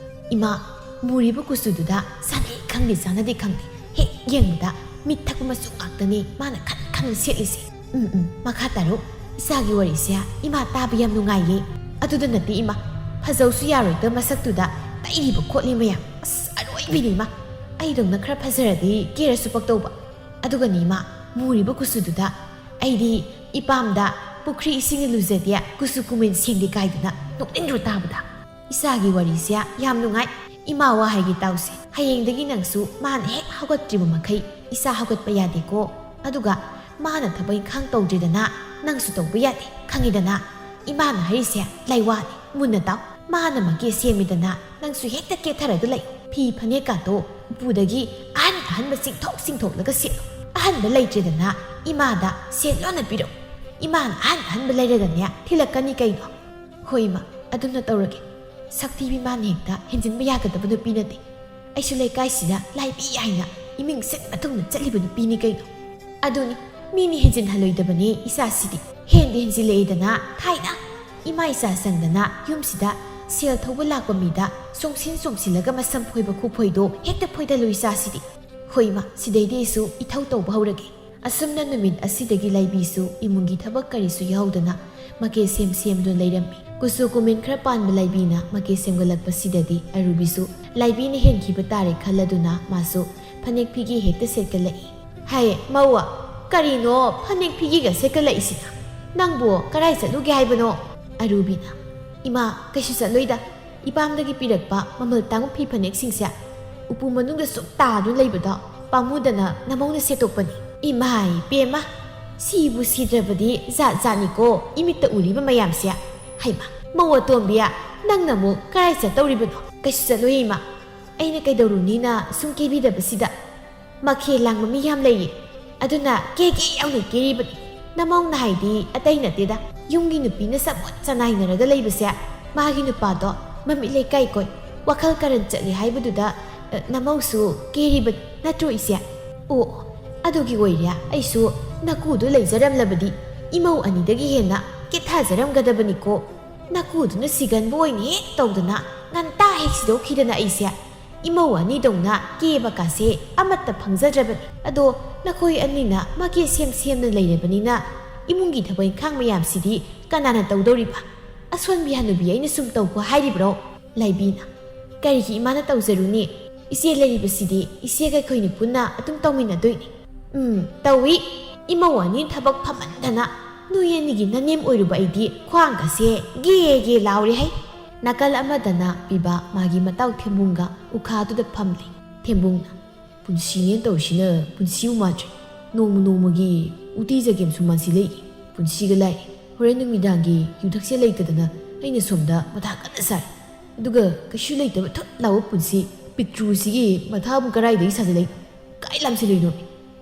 ꯏꯃꯥ, ꯃꯨꯔꯤꯕ ꯀꯨꯆꯨꯗꯨꯗ ꯁꯥꯅꯩ ꯈꯪꯗꯦ, ꯆꯥꯅꯗꯦ ꯈꯪꯗꯦ, ꯍꯦꯛ ꯌꯦꯡꯕꯗ ꯃꯤꯠ ꯊꯛꯄ ꯃꯆꯨ ꯉꯥꯛꯇꯅꯦ ꯃꯥꯅ ꯈꯟ ꯈꯟꯅ ꯁꯦꯠꯂꯤꯁꯦ꯫ ꯎꯝ, ꯎꯝ, ꯃꯈꯥ ꯇꯥꯔꯣ꯫ ꯏꯆꯥꯒꯤ ꯋꯥꯔꯤꯁꯦ ꯏꯃꯥ ꯇꯥꯕ ꯌꯥꯝ ꯅꯨꯡꯉꯥꯏꯌꯦ꯫ ꯑꯗꯨꯗ ꯅꯠꯇꯦ ꯏꯃꯥ, ꯐꯖꯧꯁꯨ ꯌꯥꯔꯣꯏꯗ ꯃꯁꯛꯇꯨꯗ ꯇꯩꯔꯤꯕ ꯈꯣꯠꯂꯤ ꯃꯌꯥꯝ꯫ ꯑꯁ, ꯑꯔꯣꯏꯕꯤꯅꯤ ꯏꯃꯥ꯫ ꯑꯩꯗꯧꯅ ꯈꯔ ꯐꯖꯔꯗꯤ ꯀꯦꯔꯁꯨ ꯄꯛꯇꯧꯕ꯫ ꯑꯗꯨꯒꯅꯤ ꯏꯃꯥ, ꯃꯨꯔꯤꯕ ꯀꯨꯆꯨꯗꯨꯗ ꯑꯩꯗꯤ ꯏꯄꯥꯝꯗ ꯄꯨꯈ꯭ꯔꯤ ꯏꯁꯤꯡꯅ ꯂꯨꯖꯗꯦ, ꯀꯨꯆꯨ ꯀꯨꯃꯦꯟ ꯁꯦꯡꯗꯦ ꯀꯥꯏꯗꯅ ꯅꯣꯛꯅꯤꯡꯗ꯭ꯔꯣ ꯇꯥꯕꯗ? ꯏꯆꯥꯒꯤ ꯋꯥꯔꯤꯁꯦ ꯌꯥꯝ ꯅꯨꯡꯉꯥꯏ꯫ ꯏꯃꯥ ꯋꯥ ꯍꯥꯏꯒꯦ ꯇꯥꯎꯁꯦ꯫ ꯍꯌꯦꯡꯗꯒꯤ ꯅꯪꯁꯨ ꯃꯥꯅ ꯍꯦꯛ ꯍꯧꯒꯠꯇ꯭ꯔꯤꯕ ꯃꯈꯩ ꯏꯆꯥ ꯍꯧꯒꯠꯄ ꯌꯥꯗꯦꯀꯣ꯫ ꯑꯗꯨꯒ ꯃꯥꯅ ꯊꯕꯛ ꯏꯪꯈꯥꯡ ꯇꯧꯗ꯭ꯔꯤꯗꯅ ꯅꯪꯁꯨ ꯇꯧꯕ ꯌꯥꯗꯦ, ꯈꯪꯉꯤꯗꯅ? ꯏꯃꯥꯅ ꯍꯥꯏꯔꯤꯁꯦ ꯂꯥꯏꯋꯥꯅꯤ, ꯃꯨꯟꯅ ꯇꯥꯎ꯫ ꯃꯥꯅ ꯃꯀꯦ ꯁꯦꯝꯃꯤꯗꯅ ꯅꯪꯁꯨ ꯍꯦꯛꯇ ꯀꯦꯊꯔꯒ ꯂꯩ꯫ ꯐꯤ ꯐꯅꯦꯛꯀꯥꯗꯣ ꯎꯄꯨꯗꯒꯤ ꯑꯍꯟ ꯑꯍꯟꯕ ꯆꯤꯡꯊꯣꯛ ꯆꯤꯡꯊꯣꯛꯂꯒ ꯁꯦꯠꯂꯨ꯫ ꯑꯍꯟꯕ ꯂꯩꯇ꯭ꯔꯦꯗꯅ ꯏꯃꯥꯗ ꯁꯦꯟ ꯂꯣꯟꯅ ꯄꯤꯔꯛꯎ꯫ ꯏꯃꯥꯅ ꯑꯍꯟ ꯑꯍꯟꯕ ꯂꯩꯔꯒꯅꯦ ꯊꯤꯜꯂꯛꯀꯅꯤ ꯀꯩꯅꯣ꯫ ꯍꯣꯏ ꯏꯃꯥ, ꯑꯗꯨꯝꯅ ꯇꯧꯔꯒꯦ꯫ ꯁꯛꯊꯤꯕꯤ ꯃꯥꯅ ꯍꯦꯛꯇ ꯍꯦꯟꯖꯤꯟꯕ ꯌꯥꯒꯗꯕ ꯅꯨꯄꯤ ꯅꯠꯇꯦ꯫ ꯑꯩꯁꯨ ꯂꯩꯀꯥꯏꯁꯤꯗ ꯂꯥꯏꯕꯤ ꯍꯥꯏꯅ ꯏꯃꯤꯡ ꯁꯤꯟꯕ ꯊꯨꯡꯅ ꯆꯠꯂꯤꯕ ꯅꯨꯄꯤꯅꯤ ꯀꯩꯅꯣ꯫ ꯑꯗꯨꯅꯤ, ꯃꯤꯅꯤ ꯍꯦꯟꯖꯤꯟꯍꯜꯂꯣꯏꯗꯕꯅꯦ ꯏꯆꯥꯁꯤꯗꯤ꯫ ꯍꯦꯟꯗꯤ ꯍꯦꯟꯖꯤꯜꯂꯛꯑꯦꯗꯅ, ꯊꯥꯏꯅ ꯏꯃꯥ ꯏꯆꯥ ꯆꯪꯗꯅ ꯌꯨꯝꯁꯤꯗ ꯁꯦꯜ ꯊꯧꯕ ꯂꯥꯛꯄ ꯃꯤꯗ ꯆꯣꯡꯁꯤꯟ ꯆꯣꯡꯁꯤꯜꯂꯒ ꯃꯁꯝ ꯐꯣꯏꯕ ꯈꯨꯐꯣꯏꯗꯣ ꯍꯦꯛꯇ ꯐꯣꯏꯗꯜꯂꯨ ꯏꯆꯥꯁꯤꯗꯤ꯫ ꯍꯣꯏ ꯏꯃꯥ, ꯁꯤꯗꯩꯗꯤ ꯑꯩꯁꯨ ꯏꯊꯧ ꯇꯧꯕ ꯍꯧꯔꯒꯦ꯫ ꯑꯁꯨꯝꯅ ꯅꯨꯃꯤꯠ ꯑꯁꯤꯗꯒꯤ ꯂꯥꯏꯕꯤꯁꯨ ꯏꯃꯨꯡꯒꯤ ꯊꯕꯛ ꯀꯔꯤꯁꯨ ꯌꯥꯎꯗꯅ ꯃꯀꯦ ꯁꯦꯝ ꯁꯦꯝꯗꯨꯅ ꯂꯩꯔꯝꯃꯤ꯫ ꯀꯨꯆꯨ ꯀꯨꯃꯦꯟ ꯈꯔ ꯄꯥꯟꯕ ꯂꯥꯏꯕꯤꯅ ꯃꯀꯦ ꯁꯦꯝꯒꯠꯂꯛꯄꯁꯤꯗꯗꯤ ꯑꯔꯨꯕꯤꯁꯨ ꯂꯥꯏꯕꯤꯅ ꯍꯦꯟꯈꯤꯕ ꯇꯥꯔꯦ ꯈꯜꯂꯗꯨꯅ ꯃꯥꯁꯨ ꯐꯅꯦꯛ ꯐꯤꯒꯦ ꯍꯦꯛꯇ ꯁꯦꯠꯀꯠꯂꯛꯏ꯫ "ꯍꯥꯏ ꯃꯧ, ꯀꯔꯤꯅꯣ ꯐꯅꯦꯛ ꯐꯤꯒꯦꯒ ꯁꯦꯠꯀꯠꯂꯛꯏꯁꯤꯅ? ꯅꯪꯕꯨ ꯀꯔꯥꯏ ꯆꯠꯂꯨꯒꯦ ꯍꯥꯏꯕꯅꯣ?" ꯑꯔꯨꯕꯤꯅ, "ꯏꯃꯥ, ꯀꯩꯁꯨ ꯆꯠꯂꯣꯏꯗ꯫ ꯏꯄꯥꯝꯗꯒꯤ ꯄꯤꯔꯛꯄ ꯃꯃꯜ ꯇꯥꯡꯕ ꯐꯤ ꯐꯅꯦꯛꯁꯤꯡꯁꯦ ꯎꯄꯨ ꯃꯅꯨꯡꯗ ꯁꯨꯝ ꯇꯥꯗꯨꯅ ꯂꯩꯕꯗꯣ ꯄꯥꯝꯃꯨꯗꯅ ꯅꯃꯧꯅ ꯁꯦꯠꯇꯣꯛꯄꯅꯤ꯫" "ꯏꯃꯥꯏ ꯄꯦꯝꯃ, ꯁꯤꯕꯨ ꯁꯤꯗ꯭ꯔꯕꯗꯤ ꯖꯥꯠ ꯖꯥꯠꯅꯤꯀꯣ ꯏꯃꯤꯠꯇ ꯎꯔꯤꯕ ꯃꯌꯥꯝꯁꯦ꯫ ꯍꯩꯃꯥ, ꯃꯧ ꯑꯇꯣꯝꯕꯤ, ꯅꯪꯅ ꯑꯃꯨꯛ ꯀꯔꯥꯏ ꯆꯠꯇꯧꯔꯤꯕꯅꯣ?" "ꯀꯩꯁꯨ ꯆꯠꯂꯣꯏ ꯏꯃꯥ꯫ ꯑꯩꯅ ꯀꯩꯗꯧꯔꯨꯅꯤꯅ ꯁꯨꯝ ꯀꯦꯕꯤꯗꯕꯁꯤꯗ꯫ ꯃꯈꯦꯜ ꯂꯥꯡꯕ ꯃꯤ ꯌꯥꯝ ꯂꯩꯌꯦ, ꯑꯗꯨꯅ ꯀꯦꯒꯦ ꯌꯥꯎꯅ ꯀꯦꯔꯤꯕꯅꯤ꯫ ꯅꯃꯧꯅ ꯍꯥꯏꯗꯤ ꯑꯇꯩ ꯅꯠꯇꯦꯗ, ꯌꯨꯝꯒꯤ ꯅꯨꯄꯤꯅ ꯆꯃꯣꯠ ꯆꯅꯥꯏꯅꯔꯒ ꯂꯩꯕꯁꯦ ꯃꯥꯒꯤ ꯅꯨꯄꯥꯗꯣ ꯃꯃꯤꯠ ꯂꯩꯀꯥꯏ ꯀꯣꯏ, ꯋꯥꯈꯜ ꯀꯔꯟ ꯆꯠꯂꯤ ꯍꯥꯏꯕꯗꯨꯗ, ꯑ, ꯅꯃꯧꯁꯨ ꯀꯦꯔꯤꯕꯅꯤ ꯅꯠꯇ꯭ꯔꯣ ꯏꯆꯦ?" "ꯑꯣ, ꯑꯗꯨꯒꯤ ꯑꯣꯏꯔꯦ ꯑꯩꯁꯨ ꯅꯀꯨꯗꯨ ꯂꯩꯖꯔꯝꯂꯕꯗꯤ ꯏꯃꯧ ꯑꯅꯤꯗꯒꯤ ꯍꯦꯟꯅ ꯀꯦꯊꯖꯔꯝꯒꯗꯕꯅꯤꯀꯣ꯫ ꯅꯀꯨꯗꯨꯅ ꯁꯤꯒꯟꯕ ꯑꯣꯏꯅ ꯍꯦꯛ ꯇꯧꯗꯅ ꯉꯟꯇꯥ ꯍꯦꯛ ꯁꯤꯗꯣꯛꯈꯤꯗꯅ ꯑꯩꯁꯦ ꯏꯃꯧ ꯑꯅꯤꯗꯧꯅ ꯀꯦꯕ ꯀꯥꯁꯦ ꯑꯃꯠꯇ ꯐꯪꯖꯗ꯭ꯔꯕꯅꯤ꯫ ꯑꯗꯣ ꯅꯈꯣꯏ ꯑꯅꯤꯅ ꯃꯀꯦ ꯁꯦꯝ ꯁꯦꯝꯅ ꯂꯩꯔꯕꯅꯤꯅ ꯏꯃꯨꯡꯒꯤ ꯊꯕꯛ ꯏꯪꯈꯥꯡ ꯃꯌꯥꯝꯁꯤꯗꯤ ꯀꯅꯥꯅ ꯇꯧꯗꯧꯔꯤꯕ? ꯑꯁꯣꯟꯕꯤ ꯍꯅꯨꯕꯤ ꯑꯩꯅ ꯁꯨꯝ ꯇꯧꯈꯣ ꯍꯥꯏꯔꯤꯕ꯭ꯔꯣ?" ꯂꯥꯏꯕꯤꯅ, "ꯀꯔꯤꯒꯤ ꯏꯃꯥꯅ ꯇꯧꯖꯔꯨꯅꯤ? ꯏꯆꯦ ꯂꯩꯔꯤꯕꯁꯤꯗꯤ ꯏꯆꯦꯒ ꯑꯩꯈꯣꯏꯅꯤ ꯄꯨꯟꯅ ꯑꯗꯨꯝ ꯇꯧꯃꯤꯟꯅꯗꯣꯏꯅꯤ꯫" "ꯎꯝ, ꯇꯧꯏ꯫ ꯏꯃꯧ ꯑꯅꯤ ꯊꯕꯛ ꯐꯃꯟꯗꯅ ꯅꯣꯏ ꯑꯅꯤꯒꯤ ꯅꯅꯦꯝ ꯑꯣꯏꯔꯨꯕ ꯑꯩꯗꯤ ꯈ꯭ꯋꯥꯡꯒꯁꯦ ꯒꯦ ꯒꯦ ꯂꯥꯎꯔꯦ ꯍꯩ꯫" ꯅꯥꯀꯜ ꯑꯃꯗꯅ ꯄꯤꯕ ꯃꯥꯒꯤ ꯃꯇꯥꯎ ꯊꯦꯝꯕꯨꯡꯒ ꯎꯈꯥꯗꯨꯗ ꯐꯝꯂꯤ꯫ ꯊꯦꯝꯕꯨꯡꯅ, "ꯄꯨꯟꯁꯤꯅꯦꯅ ꯇꯧꯔꯤꯁꯤꯅ ꯄꯨꯟꯁꯤꯕꯨ ꯃꯥꯟꯗ꯭ꯔꯦ꯫ ꯅꯣꯡꯃ ꯅꯣꯡꯃꯒꯤ ꯎꯇꯤ ꯆꯒꯦꯝꯁꯨ ꯃꯥꯟꯁꯤꯜꯂꯛꯏ꯫ ꯄꯨꯟꯁꯤꯒ ꯂꯥꯏꯔꯤ꯫ ꯍꯣꯔꯦꯟ ꯅꯨꯃꯤꯗꯥꯡꯒꯤ ꯌꯨꯊꯛꯁꯦ ꯂꯩꯇꯗꯅ ꯑꯩꯅ ꯁꯣꯝꯗ ꯃꯊꯥ ꯀꯟꯅ ꯁꯥꯔꯤ꯫ ꯑꯗꯨꯒ ꯀꯩꯁꯨ ꯂꯩꯇꯕ ꯊꯨꯠ ꯂꯥꯎꯕ ꯄꯨꯟꯁꯤ ꯄꯤꯛꯇ꯭ꯔꯨꯁꯤꯒꯤ ꯃꯊꯥꯕꯨ ꯀꯗꯥꯏꯗꯒꯤ ꯁꯥꯖꯤꯜꯂꯛꯏꯅꯣ? ꯀꯥꯏ ꯂꯥꯝꯁꯤꯜꯂꯨꯏꯅꯣ?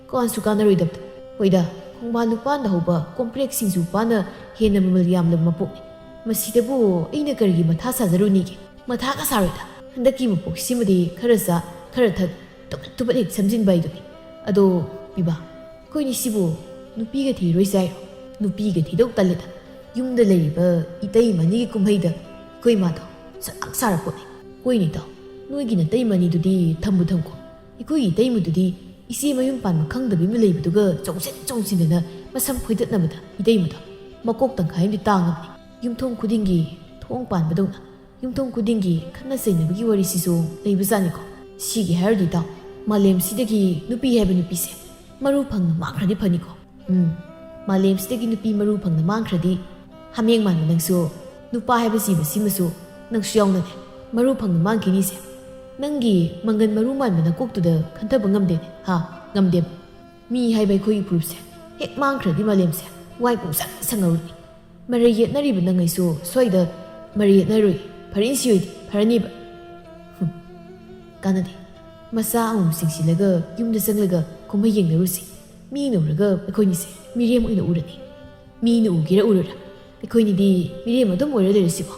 ꯀꯥꯟꯁꯨ ꯀꯥꯟꯅꯔꯣꯏꯗꯕꯗ꯫ ꯍꯣꯏꯗ, ꯈꯣꯡꯕꯥꯟ ꯂꯨꯄꯥꯟꯗ ꯍꯧꯕ ꯀꯣꯝꯄ꯭ꯔꯦꯛ ꯁꯤꯡꯖꯨ ꯄꯥꯟꯅ ꯍꯦꯟꯅ ꯃꯃꯜ ꯌꯥꯝꯂꯕ ꯃꯄꯣꯛꯅꯤ꯫ ꯃꯁꯤꯗꯕꯨ ꯑꯩꯅ ꯀꯔꯤꯒꯤ ꯃꯊꯥ ꯁꯥꯖꯔꯨꯅꯤꯒꯦ? ꯃꯊꯥꯒ ꯁꯥꯔꯣꯏꯗ꯫ ꯍꯟꯗꯛꯀꯤ ꯃꯄꯣꯛꯁꯤꯃꯗꯤ ꯈꯔ ꯆꯥ, ꯈꯔ ꯊꯛ, ꯇꯨꯃꯠ ꯇꯨꯃꯠ ꯍꯦꯛ ꯁꯝꯖꯤꯟꯕ ꯍꯥꯏꯗꯨꯅꯤ꯫ ꯑꯗꯣ ꯄꯤꯕꯥ, ꯑꯩꯈꯣꯏꯅꯤꯁꯤꯕꯨ ꯅꯨꯄꯤꯒ ꯊꯤꯔꯣꯏꯁꯦ ꯍꯥꯏꯔꯣ? ꯅꯨꯄꯤꯒ ꯊꯤꯗꯧ ꯇꯜꯂꯦꯗ꯫ ꯌꯨꯝꯗ ꯂꯩꯔꯤꯕ ꯏꯇꯩꯃ ꯑꯅꯤꯒꯤ ꯀꯨꯝꯍꯩꯗ ꯑꯩꯈꯣꯏ ꯏꯃꯥꯗꯣ ꯁꯛ ꯌꯥꯝ ꯁꯥꯔꯄꯣꯠꯅꯤ꯫ ꯍꯣꯏꯅꯦ ꯏꯇꯥꯎ, ꯅꯣꯏꯒꯤ ꯅꯇꯩꯃ ꯑꯅꯤꯗꯨꯗꯤ ꯊꯝꯕꯨ ꯊꯝꯈꯣ꯫ ꯑꯩꯈꯣꯏꯒꯤ ꯏꯇꯩꯃꯗꯨꯗꯤ ꯏꯆꯦ ꯃꯌꯨꯝ ꯄꯥꯟꯕ ꯈꯪꯗꯕꯤ ꯑꯃ ꯂꯩꯕꯗꯨꯒ ꯆꯣꯡꯁꯤꯟ ꯆꯣꯡꯁꯤꯟꯗꯅ ꯃꯁꯝ ꯐꯣꯏꯗꯠꯅꯕꯗ ꯏꯇꯩꯃꯗꯣ ꯃꯀꯣꯛ ꯇꯪꯈꯥꯏ ꯑꯃꯗꯤ ꯇꯥꯡꯉꯕꯅꯤ꯫ ꯌꯨꯝꯊꯣꯡ ꯈꯨꯗꯤꯡꯒꯤ ꯊꯣꯡ ꯄꯥꯟꯕꯗꯧꯅ ꯌꯨꯝꯊꯣꯡ ꯈꯨꯗꯤꯡꯒꯤ ꯈꯠꯅ ꯆꯩꯅꯕꯒꯤ ꯋꯥꯔꯤꯁꯤꯁꯨ ꯂꯩꯕꯖꯥꯠꯅꯤꯀꯣ꯫ ꯁꯤꯒꯤ ꯍꯥꯏꯔꯨꯗꯤ ꯏꯇꯥꯎ, ꯃꯥꯂꯦꯝꯁꯤꯗꯒꯤ ꯅꯨꯄꯤ ꯍꯥꯏꯕ ꯅꯨꯄꯤꯁꯦ ꯃꯔꯨ ꯐꯪꯅ ꯃꯥꯡꯈ꯭ꯔꯗꯤ ꯐꯅꯤꯀꯣ꯫ ꯎꯝ, ꯃꯥꯂꯦꯝꯁꯤꯗꯒꯤ ꯅꯨꯄꯤ ꯃꯔꯨ ꯐꯪꯅ ꯃꯥꯡꯈ꯭ꯔꯗꯤ, ꯍꯥꯃꯦꯡ ꯃꯥꯟꯕ ꯅꯪꯁꯨ, ꯅꯨꯄꯥ ꯍꯥꯏꯕ ꯖꯤꯕꯁꯤꯃꯁꯨ ꯅꯪꯁꯨ ꯌꯥꯎꯅꯅꯦ ꯃꯔꯨ ꯐꯪꯅ ꯃꯥꯡꯈꯤꯅꯤꯁꯦ꯫ ꯅꯪꯒꯤ ꯃꯪꯒꯟ ꯃꯔꯨ ꯃꯥꯟꯕ ꯅꯀꯣꯛꯇꯨꯗ ꯈꯟꯊꯕ ꯉꯝꯗꯦꯅꯦ, ꯍꯥ? ꯉꯝꯗꯦꯕ꯫ ꯃꯤ ꯍꯥꯏꯕ ꯑꯩꯈꯣꯏꯒꯤ ꯐꯨꯔꯨꯞꯁꯦ ꯍꯦꯛ ꯃꯥꯡꯈ꯭ꯔꯗꯤ ꯃꯥꯂꯦꯝꯁꯦ ꯋꯥꯏ ꯄꯨꯡꯁꯪ ꯁꯪꯉꯧꯔꯅꯤ꯫ ꯃꯔꯩ ꯌꯦꯠꯅꯔꯤꯕ ꯅꯪ ꯑꯩꯁꯨ ꯁ꯭ꯋꯥꯏꯗ ꯃꯔꯩ ꯌꯦꯠꯅꯔꯣꯏ꯫ ꯐꯔꯤꯟꯁꯤ ꯑꯣꯏꯗꯤ ꯐꯔꯅꯤꯕ꯫ ꯍꯨꯝ, ꯀꯥꯟꯅꯗꯦ꯫ ꯃꯆꯥ ꯑꯃꯃꯝ ꯆꯤꯡꯁꯤꯜꯂꯒ ꯌꯨꯝꯗ ꯆꯪꯂꯒ ꯀꯨꯝꯍꯩ ꯌꯦꯡꯅꯔꯨꯁꯤ꯫ ꯃꯤꯅ ꯎꯔꯒ ꯑꯩꯈꯣꯏꯅꯤꯁꯦ ꯃꯤꯔꯦꯝ ꯑꯣꯏꯅ ꯎꯔꯅꯤ꯫ ꯃꯤꯅ ꯎꯒꯦꯔꯥ ꯎꯔꯣꯏꯔꯥ, ꯑꯩꯈꯣꯏꯅꯤꯗꯤ ꯃꯤꯔꯦꯝ ꯑꯗꯨꯝ ꯑꯣꯏꯔ ꯂꯩꯔꯁꯤꯀꯣ꯫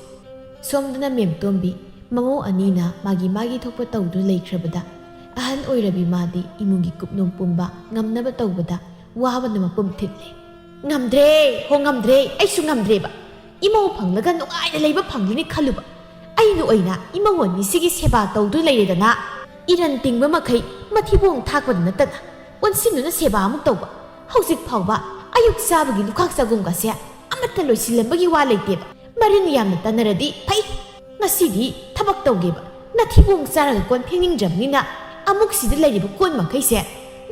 ꯁꯣꯝꯗꯅ ꯃꯦꯝꯇꯣꯝꯕꯤ, ꯃꯃꯧ ꯑꯅꯤꯅ ꯃꯥꯒꯤ ꯃꯥꯒꯤ ꯊꯣꯛꯄ ꯇꯧꯗꯨꯅ ꯂꯩꯈ꯭ꯔꯕꯗ, ꯑꯍꯟ ꯑꯣꯏꯔꯕꯤ ꯃꯥꯗꯤ ꯏꯃꯨꯡꯒꯤ ꯀꯨꯞꯅꯣꯝ ꯄꯨꯝꯕ ꯉꯝꯅꯕ ꯇꯧꯕꯗ ꯋꯥꯕꯅ ꯃꯄꯨꯝ ꯊꯤꯠꯂꯦ꯫ "ꯉꯝꯗ꯭ꯔꯦ, ꯍꯣ ꯉꯝꯗ꯭ꯔꯦ, ꯑꯩꯁꯨ ꯉꯝꯗ꯭ꯔꯦꯕ꯫ ꯏꯃꯧ ꯐꯪꯂꯒ ꯅꯨꯡꯉꯥꯏꯅ ꯂꯩꯕ ꯐꯪꯂꯅꯤ ꯈꯜꯂꯨꯕ꯫ ꯑꯩꯅ ꯑꯣꯏꯅ ꯏꯃꯧ ꯑꯅꯤꯁꯤꯒꯤ ꯁꯦꯕꯥ ꯇꯧꯗꯨꯅ ꯂꯩꯔꯦꯗꯅ꯫ ꯏꯔꯟ ꯇꯤꯡꯕ ꯃꯈꯩ ꯃꯊꯤꯕꯣꯡ ꯊꯥꯛꯄꯗ ꯅꯠꯇꯅ ꯑꯣꯟꯁꯤꯟꯗꯨꯅ ꯁꯦꯕꯥ ꯑꯃꯨꯛ ꯇꯧꯕ꯫ ꯍꯧꯖꯤꯛ ꯐꯥꯎꯕ ꯑꯌꯨꯛ ꯆꯥꯕꯒꯤ ꯂꯨꯈꯥꯛ ꯆꯥꯒꯨꯝꯒꯁꯦ ꯑꯃꯠꯇ ꯂꯣꯏꯁꯤꯜꯂꯝꯕꯒꯤ ꯋꯥ ꯂꯩꯇꯦꯕ꯫ ꯃꯔꯤꯟ ꯌꯥꯝꯅ ꯇꯥꯟꯅꯔꯗꯤ ꯐꯩ꯫ ꯉꯁꯤꯗꯤ ꯊꯕꯛ ꯇꯧꯒꯦꯕ꯫ ꯅꯊꯤꯕꯣꯡ ꯆꯥꯔꯒ ꯀꯣꯟ ꯐꯦꯡꯅꯤꯡꯗ꯭ꯔꯕꯅꯤꯅ ꯑꯃꯨꯛ ꯁꯤꯗ ꯂꯩꯔꯤꯕ ꯀꯣꯟ ꯃꯈꯩꯁꯦ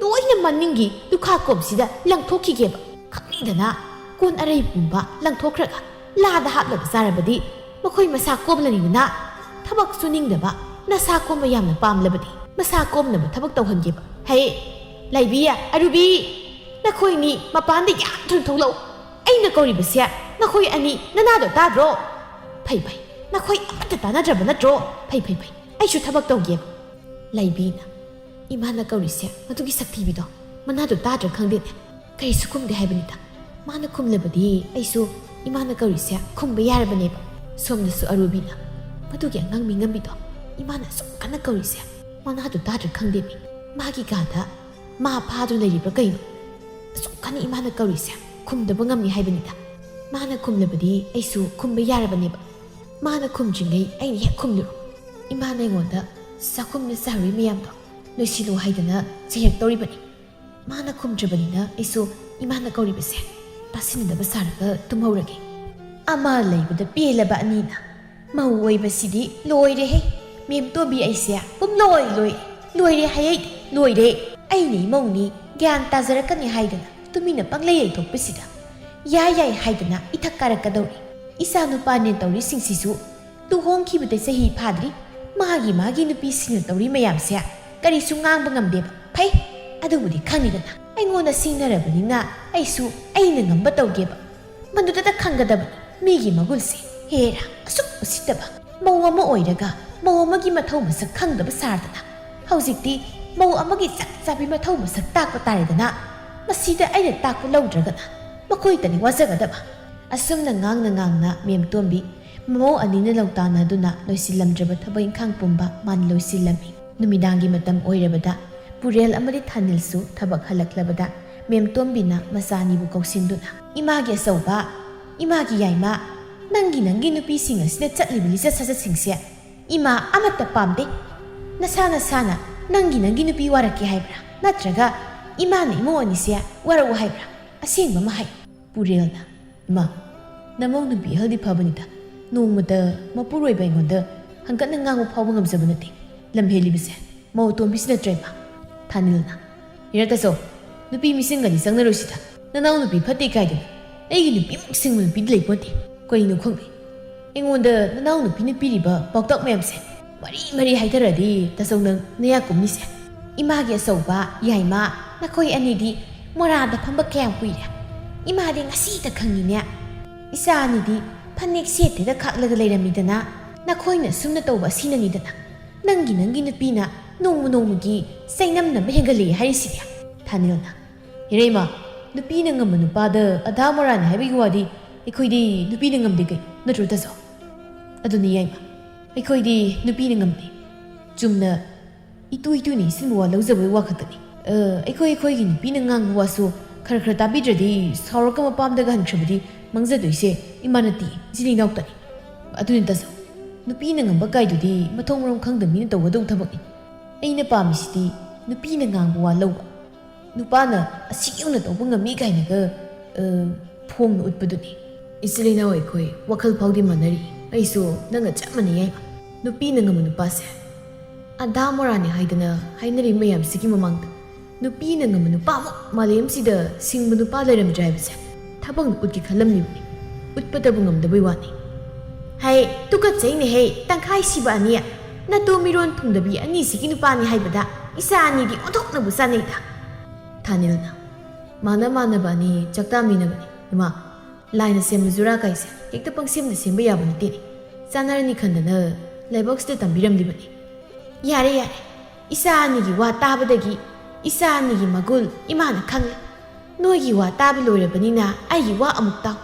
ꯂꯣꯏꯅ ꯃꯅꯤꯡꯒꯤ ꯂꯨꯈꯥ ꯀꯣꯝꯁꯤꯗ ꯂꯪꯊꯣꯛꯈꯤꯒꯦꯕ꯫ ꯈꯪꯅꯤꯡꯗꯅ ꯀꯣꯟ ꯑꯔꯩꯕ ꯄꯨꯝꯕ ꯂꯪꯊꯣꯛꯈ꯭ꯔꯒ ꯂꯥꯗ ꯍꯥꯞꯂꯒ ꯆꯥꯔꯕꯗꯤ ꯃꯈꯣꯏ ꯃꯁꯥ ꯀꯣꯝꯂꯅꯤꯗꯅ꯫ ꯊꯕꯛ ꯁꯨꯅꯤꯡꯗꯕ, ꯅꯁꯥ ꯀꯣꯝꯕ ꯌꯥꯝꯅ ꯄꯥꯝꯂꯕꯗꯤ ꯃꯁꯥ ꯀꯣꯝꯅꯕ ꯊꯕꯛ ꯇꯧꯍꯟꯒꯦꯕ꯫ ꯍꯦ, ꯂꯥꯏꯕꯤ, ꯑꯔꯨꯕꯤ, ꯅꯈꯣꯏꯅꯤ ꯃꯄꯥꯟꯗ ꯌꯥꯝ ꯊꯨꯅ ꯊꯣꯛꯂꯛꯎ꯫ ꯑꯩꯅ ꯀꯧꯔꯤꯕꯁꯦ ꯅꯈꯣꯏ ꯑꯅꯤ ꯅꯅꯥꯗꯣ ꯇꯥꯗ꯭ꯔꯣ? ꯐꯩ, ꯐꯩ, ꯅꯈꯣꯏ ꯑꯃꯠꯇ ꯇꯥꯟꯅꯗ꯭ꯔꯕ ꯅꯠꯇ꯭ꯔꯣ? ꯐꯩ, ꯐꯩ, ꯐꯩ, ꯑꯩꯁꯨ ꯊꯕꯛ ꯇꯧꯒꯦꯕ꯫ ꯂꯥꯏꯕꯤꯅ, "ꯏꯃꯥꯅ ꯀꯧꯔꯤꯁꯦ ꯃꯗꯨꯒꯤ ꯁꯛꯊꯤꯕꯤꯗꯣ ꯃꯅꯥꯗꯣ ꯇꯥꯗ꯭ꯔꯥ ꯈꯪꯗꯦꯅꯦ꯫ ꯀꯔꯤꯁꯨ ꯈꯨꯝꯗꯦ ꯍꯥꯏꯕꯅꯤꯗ꯫ ꯃꯥꯅ ꯈꯨꯝꯂꯕꯗꯤ ꯑꯩꯁꯨ ꯏꯃꯥꯅ ꯀꯧꯔꯤꯁꯦ ꯈꯨꯝꯕ ꯌꯥꯔꯕꯅꯦꯕ꯫" ꯁꯣꯝꯗꯁꯨ ꯑꯔꯨꯕꯤꯅ, "ꯃꯗꯨꯒꯤ ꯑꯉꯥꯡ ꯃꯤꯉꯝꯕꯤꯗꯣ ꯏꯃꯥꯅ ꯑꯁꯨꯛ ꯀꯟꯅ ꯀꯧꯔꯤꯁꯦ ꯃꯅꯥꯗꯨ ꯇꯥꯗ꯭ꯔꯥ ꯈꯪꯗꯦꯃꯤ꯫ ꯃꯥꯒꯤ ꯀꯥꯗ ꯃꯥ ꯐꯥꯗꯨꯅ ꯂꯩꯔꯤꯕ꯭ꯔꯥ ꯀꯩꯅꯣ? ꯑꯁꯨꯛ ꯀꯟꯅ ꯏꯃꯥꯅ ꯀꯧꯔꯤꯁꯦ ꯈꯨꯝꯗꯕ ꯉꯝꯃꯤ ꯍꯥꯏꯕꯅꯤꯗ꯫ ꯃꯥꯅ ꯈꯨꯝꯂꯕꯗꯤ ꯑꯩꯁꯨ ꯈꯨꯝꯕ ꯌꯥꯔꯕꯅꯦꯕ꯫ ꯃꯥꯅ ꯈꯨꯝꯗ꯭ꯔꯤꯉꯩ ꯑꯩꯅ ꯍꯦꯛ ꯈꯨꯝꯂꯨꯔꯣ꯫ ꯏꯃꯥꯅ ꯑꯩꯉꯣꯟꯗ ꯆꯥꯛꯈꯨꯝꯗ ꯆꯥꯔꯨꯏ ꯃꯌꯥꯝꯗꯣ ꯂꯣꯏꯁꯤꯜꯂꯣ ꯍꯥꯏꯗꯅ ꯆꯩꯔꯛꯇꯧꯔꯤꯕꯅꯤ꯫ ꯃꯥꯅ ꯈꯨꯝꯗ꯭ꯔꯕꯅꯤꯅ ꯑꯩꯁꯨ ꯏꯃꯥꯅ ꯀꯧꯔꯤꯕꯁꯦ ꯇꯥꯁꯤꯟꯅꯗꯕ ꯁꯥꯔꯒ ꯇꯨꯝꯍꯧꯔꯒꯦ꯫ ꯑꯃ ꯂꯩꯕꯗ ꯄꯦꯜꯂꯕ ꯑꯅꯤꯅ꯫ ꯃꯧ ꯑꯣꯏꯕꯁꯤꯗꯤ ꯂꯣꯏꯔꯦꯍꯦ꯫ ꯃꯦꯝ ꯇꯣꯝꯕꯤ ꯑꯩꯁꯦ ꯄꯨꯝꯂꯣꯏ ꯂꯣꯏ꯫ ꯂꯣꯏꯔꯦ ꯍꯥꯏꯌꯦ, ꯂꯣꯏꯔꯦ꯫ ꯑꯩꯅ ꯏꯃꯧꯅꯤ ꯒ꯭ꯌꯥꯟ ꯇꯥꯖꯔꯛꯀꯅꯤ ꯍꯥꯏꯗꯅ ꯇꯨꯃꯤꯟꯅ ꯄꯪꯂꯩ ꯂꯩꯊꯣꯛꯄꯁꯤꯗ ꯌꯥꯏ ꯌꯥꯏ ꯍꯥꯏꯗꯅ ꯏꯊꯛ ꯀꯥꯔꯛꯀꯗꯧꯔꯤ꯫ ꯏꯆꯥ ꯅꯨꯄꯥꯅꯦ ꯇꯧꯔꯤꯁꯤꯡꯁꯤꯁꯨ ꯂꯨꯍꯣꯡꯈꯤꯕꯗ ꯆꯍꯤ ꯐꯥꯗ꯭ꯔꯤ꯫ ꯃꯥꯒꯤ ꯃꯥꯒꯤ ꯅꯨꯄꯤꯁꯤꯡꯅ ꯇꯧꯔꯤ ꯃꯌꯥꯝꯁꯦ ꯀꯔꯤꯁꯨ ꯉꯥꯡꯕ ꯉꯝꯗꯦꯕ꯫ ꯐꯩ, ꯑꯗꯨꯕꯨꯗꯤ ꯈꯪꯉꯤꯗꯅ꯫ ꯑꯩꯉꯣꯟꯗ ꯁꯤꯡꯅꯔꯕꯅꯤꯅ ꯑꯩꯁꯨ ꯑꯩꯅ ꯉꯝꯕ ꯇꯧꯒꯦꯕ꯫ ꯃꯗꯨꯗꯇ ꯈꯪꯒꯗꯕꯅꯤ ꯃꯤꯒꯤ ꯃꯒꯨꯟꯁꯦ꯫ ꯍꯦꯔꯥ, ꯑꯁꯨꯛ ꯎꯁꯤꯠꯇꯕ꯫ ꯃꯧ ꯑꯃ ꯑꯣꯏꯔꯒ ꯃꯧ ꯑꯃꯒꯤ ꯃꯊꯧ ꯃꯁꯛ ꯈꯪꯗꯕ ꯁꯥꯔꯗꯅ ꯍꯧꯖꯤꯛꯇꯤ ꯃꯧ ꯑꯃꯒꯤ ꯆꯞ ꯆꯥꯕꯤ ꯃꯊꯧ ꯃꯁꯛ ꯇꯥꯛꯄ ꯇꯥꯔꯦꯗꯅ꯫ ꯃꯁꯤꯗ ꯑꯩꯅ ꯇꯥꯛꯄ ꯂꯧꯗ꯭ꯔꯒꯅ ꯃꯈꯣꯏꯇꯅꯤ ꯋꯥꯖꯒꯗꯕ꯫ ꯑꯁꯨꯝꯅ ꯉꯥꯡꯅ ꯉꯥꯡꯅ ꯃꯦꯝ ꯇꯣꯝꯕꯤ ꯃꯃꯧ ꯑꯅꯤꯅ ꯂꯧꯇꯥꯟꯅꯗꯨꯅ ꯂꯣꯏꯁꯤꯜꯂꯝꯗ꯭ꯔꯕ ꯊꯕꯛ ꯏꯪꯈꯥꯡ ꯄꯨꯝꯕ ꯃꯥꯅ ꯂꯣꯏꯁꯤꯜꯂꯝꯃꯤ꯫ ꯅꯨꯃꯤꯗꯥꯡꯒꯤ ꯃꯇꯝ ꯑꯣꯏꯔꯕꯗ ꯄꯨꯔꯦꯜ ꯑꯃꯗꯤ ꯊꯥꯅꯤꯜꯁꯨ ꯊꯕꯛ ꯍꯜꯂꯛꯂꯕꯗ ꯃꯦꯝ ꯇꯣꯝꯕꯤꯅ ꯃꯆꯥ ꯑꯅꯤꯕꯨ ꯀꯧꯁꯤꯟꯗꯨꯅ, "ꯏꯃꯥꯒꯤ ꯑꯆꯧꯕ, ꯏꯃꯥꯒꯤ ꯌꯥꯏꯃ, ꯅꯪꯒꯤ ꯅꯪꯒꯤ ꯅꯨꯄꯤꯁꯤꯡ ꯑꯁꯤꯅ ꯆꯠꯂꯤꯕ ꯂꯤꯆꯠ ꯁꯥꯖꯠꯁꯤꯡꯁꯦ ꯏꯃꯥ ꯑꯃꯠꯇ ꯄꯥꯝꯗꯦ꯫ ꯅꯁꯥ ꯅꯁꯥꯅ ꯅꯪꯒꯤ ꯅꯪꯒꯤ ꯅꯨꯄꯤ ꯋꯥꯔꯛꯀꯦ ꯍꯥꯏꯕ꯭ꯔꯥ? ꯅꯠꯇ꯭ꯔꯒ ꯏꯃꯥꯅ ꯏꯃꯧ ꯑꯅꯤꯁꯦ ꯋꯥꯔꯛꯎ ꯍꯥꯏꯕ꯭ꯔꯥ? ꯑꯁꯦꯡꯕ ꯑꯃ ꯍꯥꯏ꯫" ꯄꯨꯔꯦꯜꯅ, "ꯏꯃꯥ, ꯅꯃꯧ ꯅꯨꯄꯤ ꯑꯍꯜꯗꯤ ꯐꯕꯅꯤꯗ꯫ ꯅꯣꯡꯃꯇ ꯃꯄꯨꯔꯣꯏꯕ ꯑꯩꯉꯣꯟꯗ ꯍꯪꯒꯠꯅ ꯉꯥꯡꯕ ꯐꯥꯎꯕ ꯉꯝꯖꯕ ꯅꯠꯇꯦ꯫ ꯂꯝ ꯍꯦꯜꯂꯤꯕꯁꯦ ꯃꯧ ꯑꯇꯣꯝꯕꯤꯁꯤ ꯅꯠꯇ꯭ꯔꯦ, ꯏꯃꯥ?" ꯊꯥꯅꯤꯜꯅ, "ꯍꯦꯔꯥ ꯇꯥꯆꯧ, ꯅꯨꯄꯤ ꯃꯤꯁꯤꯡꯒꯗꯤ ꯆꯪꯅꯔꯣꯏꯁꯤꯗ꯫ ꯅꯅꯥꯎ ꯅꯨꯄꯤ ꯐꯠꯇꯦ ꯀꯥꯏꯗꯅ ꯑꯩꯒꯤ ꯅꯨꯄꯤꯃꯨꯛ ꯁꯤꯡꯕ ꯅꯨꯄꯤꯗꯤ ꯂꯩꯄꯣꯟꯇꯦ꯫ ꯀꯔꯤꯅꯣ ꯈꯪꯗꯦ, ꯑꯩꯉꯣꯟꯗ ꯅꯅꯥꯎ ꯅꯨꯄꯤꯅ ꯄꯤꯔꯤꯕ ꯄꯥꯎꯇꯥꯛ ꯃꯌꯥꯝꯁꯦ ꯃꯔꯤ ꯃꯔꯤ ꯍꯥꯏꯊꯔꯗꯤ ꯇꯥꯆꯧ ꯅꯪ ꯅꯌꯥ ꯀꯨꯝꯅꯤꯁꯦ꯫ ꯏꯃꯥꯒꯤ ꯑꯆꯧꯕ, ꯌꯥꯏꯃ, ꯅꯈꯣꯏ ꯑꯅꯤꯗꯤ ꯃꯣꯔꯥꯗ ꯐꯝꯕ ꯀꯌꯥꯝ ꯀꯨꯏꯔꯦ? ꯏꯃꯥꯗꯤ ꯉꯁꯤꯇ ꯈꯪꯉꯤꯅꯦ꯫ ꯏꯆꯥ ꯑꯅꯤꯗꯤ ꯐꯅꯦꯛ ꯁꯦꯠꯇꯦꯗ ꯈꯥꯛꯂꯒ ꯂꯩꯔꯝꯃꯤꯗꯅ꯫ ꯅꯈꯣꯏꯅ ꯁꯨꯝꯅ ꯇꯧꯕ ꯑꯁꯤꯅꯅꯤꯗꯅ ꯅꯪꯒꯤ ꯅꯪꯒꯤ ꯅꯨꯄꯤꯅ ꯅꯣꯡꯃ ꯅꯣꯡꯃꯒꯤ ꯆꯩꯅꯝꯅꯕ ꯍꯦꯟꯒꯠꯂꯛꯏ ꯍꯥꯏꯔꯤꯁꯤꯗꯤ꯫" ꯊꯥꯅꯤꯜꯅ, "ꯏꯔꯩꯃ, ꯅꯨꯄꯤꯅ ꯉꯝꯕ ꯅꯨꯄꯥꯗ ꯑꯗꯥ ꯃꯣꯔꯥꯅꯤ ꯍꯥꯏꯕꯒꯤ ꯋꯥꯗꯤ ꯑꯩꯈꯣꯏꯗꯤ ꯅꯨꯄꯤꯅ ꯉꯝꯗꯦ ꯀꯩ, ꯅꯠꯇ꯭ꯔꯣ ꯇꯥꯆꯧ? ꯑꯗꯨꯅꯤ ꯌꯥꯏꯃ, ꯑꯩꯈꯣꯏꯗꯤ ꯅꯨꯄꯤꯅ ꯉꯝꯃꯤ꯫ ꯆꯨꯝꯅ ꯏꯇꯨ ꯏꯇꯨꯅ ꯏꯟꯁꯤꯟꯕ ꯋꯥ ꯂꯧꯖꯕꯒꯤ ꯋꯥ ꯈꯛꯇꯅꯤ꯫ ꯑ, ꯑꯩꯈꯣꯏ ꯑꯩꯈꯣꯏꯒꯤ ꯅꯨꯄꯤꯅ ꯉꯥꯡꯕ ꯋꯥꯁꯨ ꯈꯔ ꯈꯔ ꯇꯥꯕꯤꯗ꯭ꯔꯗꯤ ꯁꯥꯎꯔꯒ ꯃꯄꯥꯝꯗꯒ ꯍꯟꯈ꯭ꯔꯕꯗꯤ ꯃꯥꯡꯖꯗꯣꯏꯁꯦ ꯏꯃꯥ ꯅꯠꯇꯦ, ꯏꯆꯤꯜ ꯏꯅꯥꯎꯇꯅꯤ꯫ ꯑꯗꯨꯅꯤ ꯇꯥꯖꯧ, ꯅꯨꯄꯤꯅ ꯉꯝꯕ ꯀꯥꯏꯗꯨꯗꯤ ꯃꯊꯣꯡ ꯃꯔꯝ ꯈꯪꯗꯕ ꯃꯤꯅ ꯇꯧꯒꯗꯧꯕ ꯊꯕꯛꯅꯤ꯫ ꯑꯩꯅ ꯄꯥꯝꯃꯤꯁꯤꯗꯤ ꯅꯨꯄꯤꯅ ꯉꯥꯡꯕ ꯋꯥ ꯂꯧꯕ, ꯅꯨꯄꯥꯅ ꯑꯁꯤ ꯌꯧꯅ ꯇꯧꯕ ꯉꯝꯃꯤ ꯀꯥꯏꯅꯒ, ꯑ, ꯐꯣꯡꯅ ꯎꯠꯄꯗꯨꯅꯤ꯫ ꯏꯆꯤꯜ ꯏꯅꯥꯎ ꯑꯩꯈꯣꯏ ꯋꯥꯈꯜ ꯐꯥꯎꯗꯤ ꯃꯥꯟꯅꯔꯤ, ꯑꯩꯁꯨ ꯅꯪꯒ ꯆꯞ ꯃꯥꯟꯅꯩ ꯌꯥꯏꯃ꯫ ꯅꯨꯄꯤꯅ ꯉꯝꯕ ꯅꯨꯄꯥꯁꯦ ꯑꯗꯥ ꯃꯣꯔꯥꯅꯤ ꯍꯥꯏꯗꯅ ꯍꯥꯏꯅꯔꯤ ꯃꯌꯥꯝꯁꯤꯒꯤ ꯃꯃꯥꯡꯗ ꯅꯨꯄꯤꯅ ꯉꯝꯕ ꯅꯨꯄꯥꯃꯨꯛ ꯃꯥꯂꯦꯝꯁꯤꯗ ꯁꯤꯡꯕ ꯅꯨꯄꯥ ꯂꯩꯔꯝꯗ꯭ꯔꯦ ꯍꯥꯏꯕꯁꯦ ꯊꯕꯛꯅ ꯎꯠꯀꯦ ꯈꯜꯂꯝꯂꯤꯕꯅꯤ꯫ ꯎꯠꯄꯗꯕꯨ ꯉꯝꯗꯕꯩ ꯋꯥꯅꯤ꯫ ꯍꯩ, ꯇꯨꯀꯠꯆꯩꯅꯦꯍꯦ, ꯇꯪꯈꯥꯏ ꯁꯤꯕ ꯑꯅꯤ, ꯅꯇꯨ ꯃꯤꯔꯣꯟ ꯊꯨꯡꯗꯕꯤ ꯑꯅꯤꯁꯤꯒꯤ ꯅꯨꯄꯥꯅꯤ ꯍꯥꯏꯕꯗ ꯏꯆꯥ ꯑꯅꯤꯗꯤ ꯑꯣꯟꯊꯣꯛꯅꯕꯨ ꯆꯥꯅꯩꯗ꯫ ꯊꯥꯅꯤꯜꯅ, ꯃꯥꯅ ꯃꯥꯟꯅꯕ ꯑꯅꯤ ꯆꯥꯛꯇꯥꯃꯤꯟꯅꯕꯅꯤ꯫ ꯏꯃꯥ, ꯂꯥꯏꯅ ꯁꯦꯝꯕ ꯖꯨꯔꯥ ꯀꯥꯏꯁꯦ ꯍꯦꯛꯇ ꯄꯪꯁꯦꯝꯗ ꯁꯦꯝꯕ ꯌꯥꯕ ꯅꯠꯇꯦꯅꯦ꯫ ꯆꯥꯅꯔꯅꯤ ꯈꯟꯗꯅ ꯂꯥꯏꯕꯛꯁꯤꯗ ꯇꯝꯕꯤꯔꯝꯂꯤꯕꯅꯤ꯫ ꯌꯥꯔꯦ, ꯌꯥꯔꯦ, ꯏꯆꯥ ꯑꯅꯤꯒꯤ ꯋꯥ ꯇꯥꯕꯗꯒꯤ ꯏꯆꯥ ꯑꯅꯤꯒꯤ ꯃꯒꯨꯟ ꯏꯃꯥꯅ ꯈꯪꯂꯦ꯫ ꯅꯣꯏꯒꯤ ꯋꯥ ꯇꯥꯕ ꯂꯣꯏꯔꯕꯅꯤꯅ ꯑꯩꯒꯤ ꯋꯥ ꯑꯃꯨꯛ ꯇꯥꯎ꯫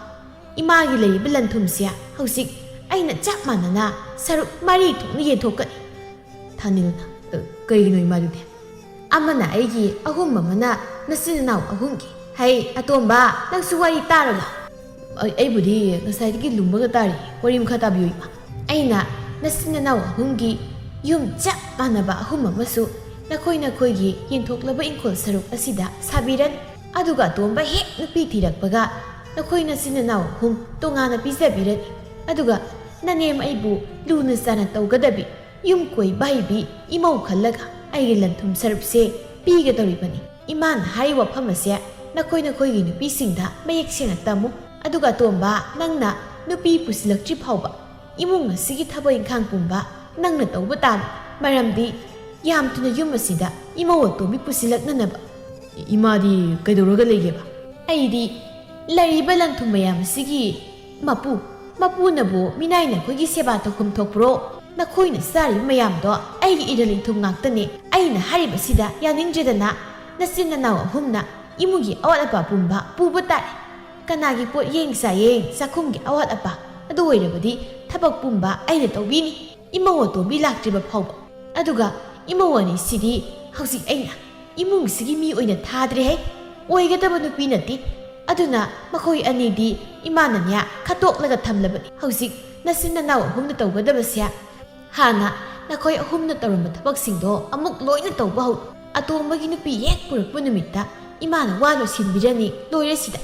ꯏꯃꯥꯒꯤ ꯂꯩꯔꯤꯕ ꯂꯟ ꯊꯨꯝꯁꯦ ꯍꯧꯖꯤꯛ ꯑꯩꯅ ꯆꯞ ꯃꯥꯟꯅꯅ ꯁꯔꯨꯛ ꯃꯔꯤ ꯊꯣꯛꯅ ꯌꯦꯟꯊꯣꯛꯀꯅꯤ꯫ ꯊꯥꯅꯤꯜꯅ, "ꯑ, ꯀꯩꯒꯤꯅꯣ ꯏꯃꯥꯗꯨꯗꯤ?" "ꯑꯃꯅ ꯑꯩꯒꯤ, ꯑꯍꯨꯝ ꯑꯃꯅ ꯅꯆꯤꯟ ꯅꯅꯥꯎ ꯑꯍꯨꯝꯒꯤ꯫ ꯍꯩ, ꯑꯇꯣꯝꯕ, ꯅꯪꯁꯨ ꯋꯥꯔꯤ ꯇꯥꯔꯕ?" "ꯑꯩ-, ꯑꯩꯕꯨꯗꯤ ꯉꯁꯥꯏꯗꯒꯤ ꯂꯨꯝꯃꯒ ꯇꯥꯔꯤ, ꯋꯥꯔꯤ ꯃꯈꯥ ꯇꯥꯕꯤꯌꯨ ꯏꯃꯥ꯫" "ꯑꯩꯅ ꯅꯆꯤꯟ ꯅꯅꯥꯎ ꯑꯍꯨꯝꯒꯤ ꯌꯨꯝ ꯆꯞ ꯃꯥꯟꯅꯕ ꯑꯍꯨꯝ ꯑꯃꯁꯨ ꯅꯈꯣꯏ ꯅꯈꯣꯏꯒꯤ ꯌꯦꯟꯊꯣꯛꯂꯕ ꯏꯪꯈꯣꯜ ꯁꯔꯨꯛ ꯑꯁꯤꯗ ꯁꯥꯕꯤꯔꯅꯤ꯫ ꯑꯗꯨꯒ ꯑꯇꯣꯝꯕ ꯍꯦꯛ ꯅꯨꯄꯤ ꯊꯤꯔꯛꯄꯒ ꯅꯈꯣꯏ ꯅꯆꯤꯟ ꯅꯅꯥꯎ ꯑꯍꯨꯝ ꯇꯣꯉꯥꯟꯅ ꯄꯤꯖꯕꯤꯔꯅꯤ꯫ ꯑꯗꯨꯒ ꯅꯅꯦꯝ ꯑꯩꯕꯨ ꯂꯨꯅ ꯆꯥꯟꯅ ꯇꯧꯒꯗꯕꯤ, ꯌꯨꯝ ꯀꯣꯏꯕ ꯍꯩꯕꯤ ꯏꯃꯧ ꯈꯜꯂꯒ ꯑꯩꯒꯤ ꯂꯟ ꯊꯨꯝ ꯁꯔꯨꯛꯁꯦ ꯄꯤꯒꯗꯧꯔꯤꯕꯅꯤ꯫" ꯏꯃꯥꯅ ꯍꯥꯏꯔꯤꯕ ꯋꯥꯐꯝ ꯑꯁꯦ ꯅꯈꯣꯏ ꯅꯈꯣꯏꯒꯤ ꯅꯨꯄꯤꯁꯤꯡꯗ ꯃꯌꯦꯛ ꯁꯦꯡꯅ ꯇꯝꯃꯨ꯫ ꯑꯗꯨꯒ ꯑꯇꯣꯝꯕ, ꯅꯪꯅ ꯅꯨꯄꯤ ꯄꯨꯁꯤꯜꯂꯛꯇ꯭ꯔꯤ ꯐꯥꯎꯕ ꯏꯃꯨꯡ ꯑꯁꯤꯒꯤ ꯊꯕꯛ ꯏꯪꯈꯥꯡ ꯄꯨꯝꯕ ꯅꯪꯅ ꯇꯧꯕ ꯇꯥꯕꯅꯤ꯫ ꯃꯔꯝꯗꯤ ꯌꯥꯝ ꯊꯨꯅ ꯌꯨꯝ ꯑꯁꯤꯗ ꯏꯃꯧ ꯑꯇꯣꯝꯕꯤ ꯄꯨꯁꯤꯜꯂꯛꯅꯅꯕ꯫ "ꯏꯃꯥꯗꯤ ꯀꯩꯗꯧꯔꯒ ꯂꯩꯒꯦꯕ?" "ꯑꯩꯗꯤ ꯂꯩꯔꯤꯕ ꯂꯟ ꯊꯨꯝ ꯃꯌꯥꯝ ꯑꯁꯤꯒꯤ ꯃꯄꯨ, ꯃꯄꯨꯅꯕꯨ ꯃꯤꯅꯥꯏ ꯅꯈꯣꯏꯒꯤ ꯁꯦꯕꯥ ꯇꯧꯐꯝ ꯊꯣꯛꯄ꯭ꯔꯣ? ꯅꯈꯣꯏꯅ ꯆꯥꯔꯤꯕ ꯃꯌꯥꯝꯗꯣ ꯑꯩꯒꯤ ꯏꯔꯜ ꯏꯊꯨꯝ ꯉꯥꯛꯇꯅꯦ꯫ ꯑꯩꯅ ꯍꯥꯏꯔꯤꯕꯁꯤꯗ ꯌꯥꯅꯤꯡꯗ꯭ꯔꯦꯗꯅ ꯅꯆꯤꯟ ꯅꯅꯥꯎ ꯑꯍꯨꯝꯅ ꯏꯃꯨꯡꯒꯤ ꯑꯋꯥꯠ ꯑꯄꯥ ꯄꯨꯝꯕ ꯄꯨꯕ ꯇꯥꯔꯦ꯫ ꯀꯅꯥꯒꯤ ꯄꯣꯠ ꯌꯦꯡ ꯆꯥꯌꯦꯡ ꯆꯥꯛꯈꯨꯝꯒꯤ ꯑꯋꯥꯠ ꯑꯄꯥ ꯑꯗꯨ ꯑꯣꯏꯔꯕꯗꯤ ꯊꯕꯛ ꯄꯨꯝꯕ ꯑꯩꯅ ꯇꯧꯕꯤꯅꯤ, ꯏꯃꯧ ꯑꯇꯣꯝꯕꯤ ꯂꯥꯛꯇ꯭ꯔꯤꯕ ꯐꯥꯎꯕ꯫ ꯑꯗꯨꯒ ꯏꯃꯧ ꯑꯅꯤꯁꯤꯗꯤ ꯍꯧꯖꯤꯛ ꯑꯩꯅ ꯏꯃꯨꯡꯁꯤꯒꯤ ꯃꯤ ꯑꯣꯏꯅ ꯊꯥꯗ꯭ꯔꯦꯍꯦ꯫ ꯑꯣꯏꯒꯗꯕ ꯅꯨꯄꯤ ꯅꯠꯇꯦ꯫ ꯑꯗꯨꯅ ꯃꯈꯣꯏ ꯑꯅꯤꯗꯤ ꯏꯃꯥꯅꯅꯦ ꯈꯠꯇꯣꯛꯂꯒ ꯊꯝꯂꯕꯅꯤ꯫ ꯍꯧꯖꯤꯛ ꯅꯆꯤꯟ ꯅꯅꯥꯎ ꯑꯍꯨꯝꯅ ꯇꯧꯒꯗꯕꯁꯦ, ꯍꯥꯟꯅ ꯅꯈꯣꯏ ꯑꯍꯨꯝꯅ ꯇꯧꯔꯝꯕ ꯊꯕꯛꯁꯤꯡꯗꯣ ꯑꯃꯨꯛ ꯂꯣꯏꯅ ꯇꯧꯕ ꯍꯧꯔꯣ꯫ ꯑꯇꯣꯝꯕꯒꯤ ꯅꯨꯄꯤ ꯍꯦꯛ ꯄꯨꯔꯛꯄ ꯅꯨꯃꯤꯠꯇ ꯏꯃꯥꯅ ꯋꯥ ꯂꯣꯏꯁꯤꯟꯕꯤꯔꯅꯤ, ꯂꯣꯏꯔꯦ ꯁꯤꯗ꯫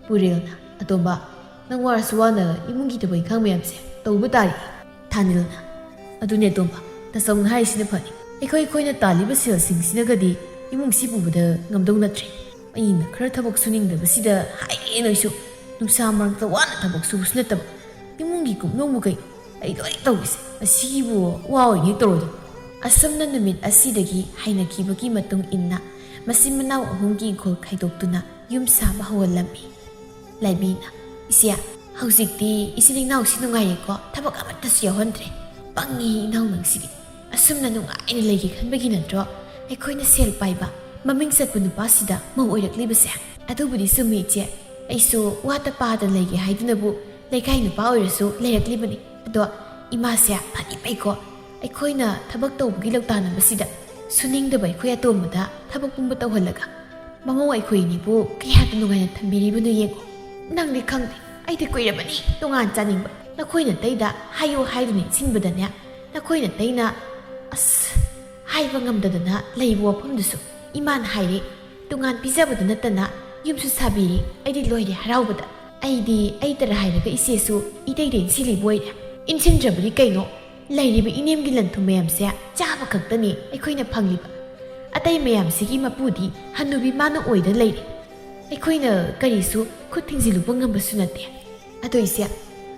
ꯄꯨꯔꯦꯜꯅ, "ꯑꯇꯣꯝꯕ, ꯅꯪ ꯋꯥꯔꯁꯨ ꯋꯥꯅ ꯏꯃꯨꯡꯒꯤ ꯊꯕꯛ ꯏꯪꯈꯥꯡ ꯃꯌꯥꯝꯁꯦ ꯇꯧꯕ ꯇꯥꯔꯤ꯫" ꯊꯥꯅꯤꯜꯅ, "ꯑꯗꯨꯅꯦ ꯑꯇꯣꯝꯕ, ꯇꯥꯆꯧꯅ ꯍꯥꯏꯔꯤꯁꯤꯅ ꯐꯅꯤ꯫ ꯑꯩꯈꯣꯏ ꯑꯩꯈꯣꯏꯅ ꯇꯥꯜꯂꯤꯕ ꯁꯦꯜꯁꯤꯡꯁꯤꯅꯒꯗꯤ ꯏꯃꯨꯡꯁꯤ ꯄꯨꯕꯗ ꯉꯝꯗꯧ ꯅꯠꯇ꯭ꯔꯦ꯫ ꯑꯩꯅ ꯈꯔ ꯊꯕꯛ ꯁꯨꯅꯤꯡꯗꯕꯁꯤꯗ ꯍꯥꯏꯔꯦ ꯅꯣꯏꯁꯨ꯫ ꯅꯨꯡꯁꯥ ꯃꯔꯛꯇ ꯋꯥꯅ ꯊꯕꯛ ꯁꯨꯕꯁꯨ ꯅꯠꯇꯕ, ꯏꯃꯨꯡꯒꯤ ꯀꯨꯞꯅꯣꯝꯕꯨ ꯀꯩꯅꯣ ꯑꯩ ꯂꯣꯏ ꯇꯧꯔꯤꯁꯦ꯫ ꯑꯁꯤꯕꯨ ꯋꯥ ꯑꯣꯏꯅ ꯍꯦꯛ ꯇꯧꯔꯣꯏꯗꯕ꯫" ꯑꯁꯨꯝꯅ ꯅꯨꯃꯤꯠ ꯑꯁꯤꯗꯒꯤ ꯍꯥꯏꯅꯈꯤꯕꯒꯤ ꯃꯇꯨꯡ ꯏꯟꯅ ꯃꯆꯤꯟ ꯃꯅꯥꯎ ꯑꯍꯨꯝꯒꯤ ꯏꯪꯈꯣꯜ ꯈꯥꯏꯗꯣꯛꯇꯨꯅ ꯌꯨꯝ ꯁꯥꯕ ꯍꯧꯍꯜꯂꯝꯃꯤ꯫ ꯂꯥꯏꯕꯤꯅ, "ꯏꯆꯦ, ꯍꯧꯖꯤꯛꯇꯤ ꯏꯆꯤꯜ ꯏꯅꯥꯎꯁꯤ ꯅꯨꯡꯉꯥꯏꯔꯦꯀꯣ, ꯊꯕꯛ ꯑꯃꯠꯇꯁꯨ ꯌꯥꯎꯍꯟꯗ꯭ꯔꯦ꯫ ꯄꯪꯉꯤ ꯏꯅꯥꯎ ꯅꯪꯁꯤꯗꯤ꯫ ꯑꯁꯨꯝꯅ ꯅꯨꯡꯉꯥꯏꯅ ꯂꯩꯒꯦ ꯈꯟꯕꯒꯤ ꯅꯠꯇ꯭ꯔꯣ ꯑꯩꯈꯣꯏꯅ ꯁꯦꯜ ꯄꯥꯏꯕ, ꯃꯃꯤꯡ ꯆꯠꯄ ꯅꯨꯄꯥꯁꯤꯗ ꯃꯧ ꯑꯣꯏꯔꯛꯂꯤꯕꯁꯦ?" "ꯑꯗꯨꯕꯨꯗꯤ ꯆꯨꯝꯃꯤ ꯏꯆꯦ, ꯑꯩꯁꯨ ꯋꯥꯠꯇ ꯄꯥꯗꯅ ꯂꯩꯒꯦ ꯍꯥꯏꯗꯨꯅꯕꯨ ꯂꯩꯀꯥꯏ ꯅꯨꯄꯥ ꯑꯣꯏꯔꯁꯨ ꯂꯩꯔꯛꯂꯤꯕꯅꯤ꯫ ꯑꯗꯣ ꯏꯃꯥꯁꯦ ꯐꯗꯤ ꯐꯩꯀꯣ, ꯑꯩꯈꯣꯏꯅ ꯊꯕꯛ ꯇꯧꯕꯒꯤ ꯂꯧꯇꯥꯟꯅꯕꯁꯤꯗ ꯁꯨꯅꯤꯡꯗꯕ ꯑꯩꯈꯣꯏ ꯑꯇꯣꯝꯕꯗ ꯊꯕꯛ ꯄꯨꯝꯕ ꯇꯧꯍꯜꯂꯒ ꯃꯃꯧ ꯑꯩꯈꯣꯏ ꯑꯅꯤꯕꯨ ꯀꯌꯥꯗ ꯅꯨꯡꯉꯥꯏꯅ ꯊꯝꯕꯤꯔꯤꯕꯅꯣ ꯌꯦꯡꯉꯨ꯫ ꯅꯪꯗꯤ ꯈꯪꯗꯦ, ꯑꯩꯗꯤ ꯀꯨꯏꯔꯕꯅꯤ ꯇꯣꯉꯥꯟ ꯆꯥꯅꯤꯡꯕ꯫ ꯅꯈꯣꯏꯅ ꯇꯩꯗ ꯍꯥꯏꯌꯨ ꯍꯥꯏꯗꯨꯅ ꯏꯟꯁꯤꯟꯕꯗꯅꯦ, ꯅꯈꯣꯏꯅ ꯇꯩꯅ ꯑꯁ ꯍꯥꯏꯕ ꯉꯝꯗꯗꯅ ꯂꯩꯕ ꯋꯥꯐꯝꯗꯨꯁꯨ ꯏꯃꯥꯅ ꯍꯥꯏꯔꯦ꯫ ꯇꯣꯉꯥꯟ ꯄꯤꯖꯕꯗ ꯅꯠꯇꯅ ꯌꯨꯝꯁꯨ ꯁꯥꯕꯤꯔꯦ꯫ ꯑꯩꯗꯤ ꯂꯣꯏꯔꯦ ꯍꯔꯥꯎꯕꯗ꯫ ꯑꯩꯗꯤ ꯑꯩꯇꯔ ꯍꯥꯏꯔꯒ ꯏꯆꯦꯁꯨ ꯏꯇꯩꯗ ꯏꯟꯁꯤꯜꯂꯤꯕ ꯑꯣꯏꯔꯦ꯫" "ꯏꯟꯁꯤꯟꯗ꯭ꯔꯕꯗꯤ ꯀꯩꯅꯣ? ꯂꯩꯔꯤꯕ ꯏꯅꯦꯝꯒꯤ ꯂꯟ ꯊꯨꯝ ꯃꯌꯥꯝꯁꯦ ꯆꯥꯕ ꯈꯛꯇꯅꯤ ꯑꯩꯈꯣꯏꯅ ꯐꯪꯂꯤꯕ꯫ ꯑꯇꯩ ꯃꯌꯥꯝꯁꯤꯒꯤ ꯃꯄꯨꯗꯤ ꯍꯅꯨꯕꯤ ꯃꯥꯅ ꯑꯣꯏꯗ ꯂꯩꯔꯦ꯫ ꯑꯩꯈꯣꯏꯅ ꯀꯔꯤꯁꯨ ꯈꯨꯠ ꯊꯤꯡꯖꯤꯜꯂꯨꯕ ꯉꯝꯕꯁꯨ ꯅꯠꯇꯦ꯫ ꯑꯗꯣ ꯏꯆꯦ,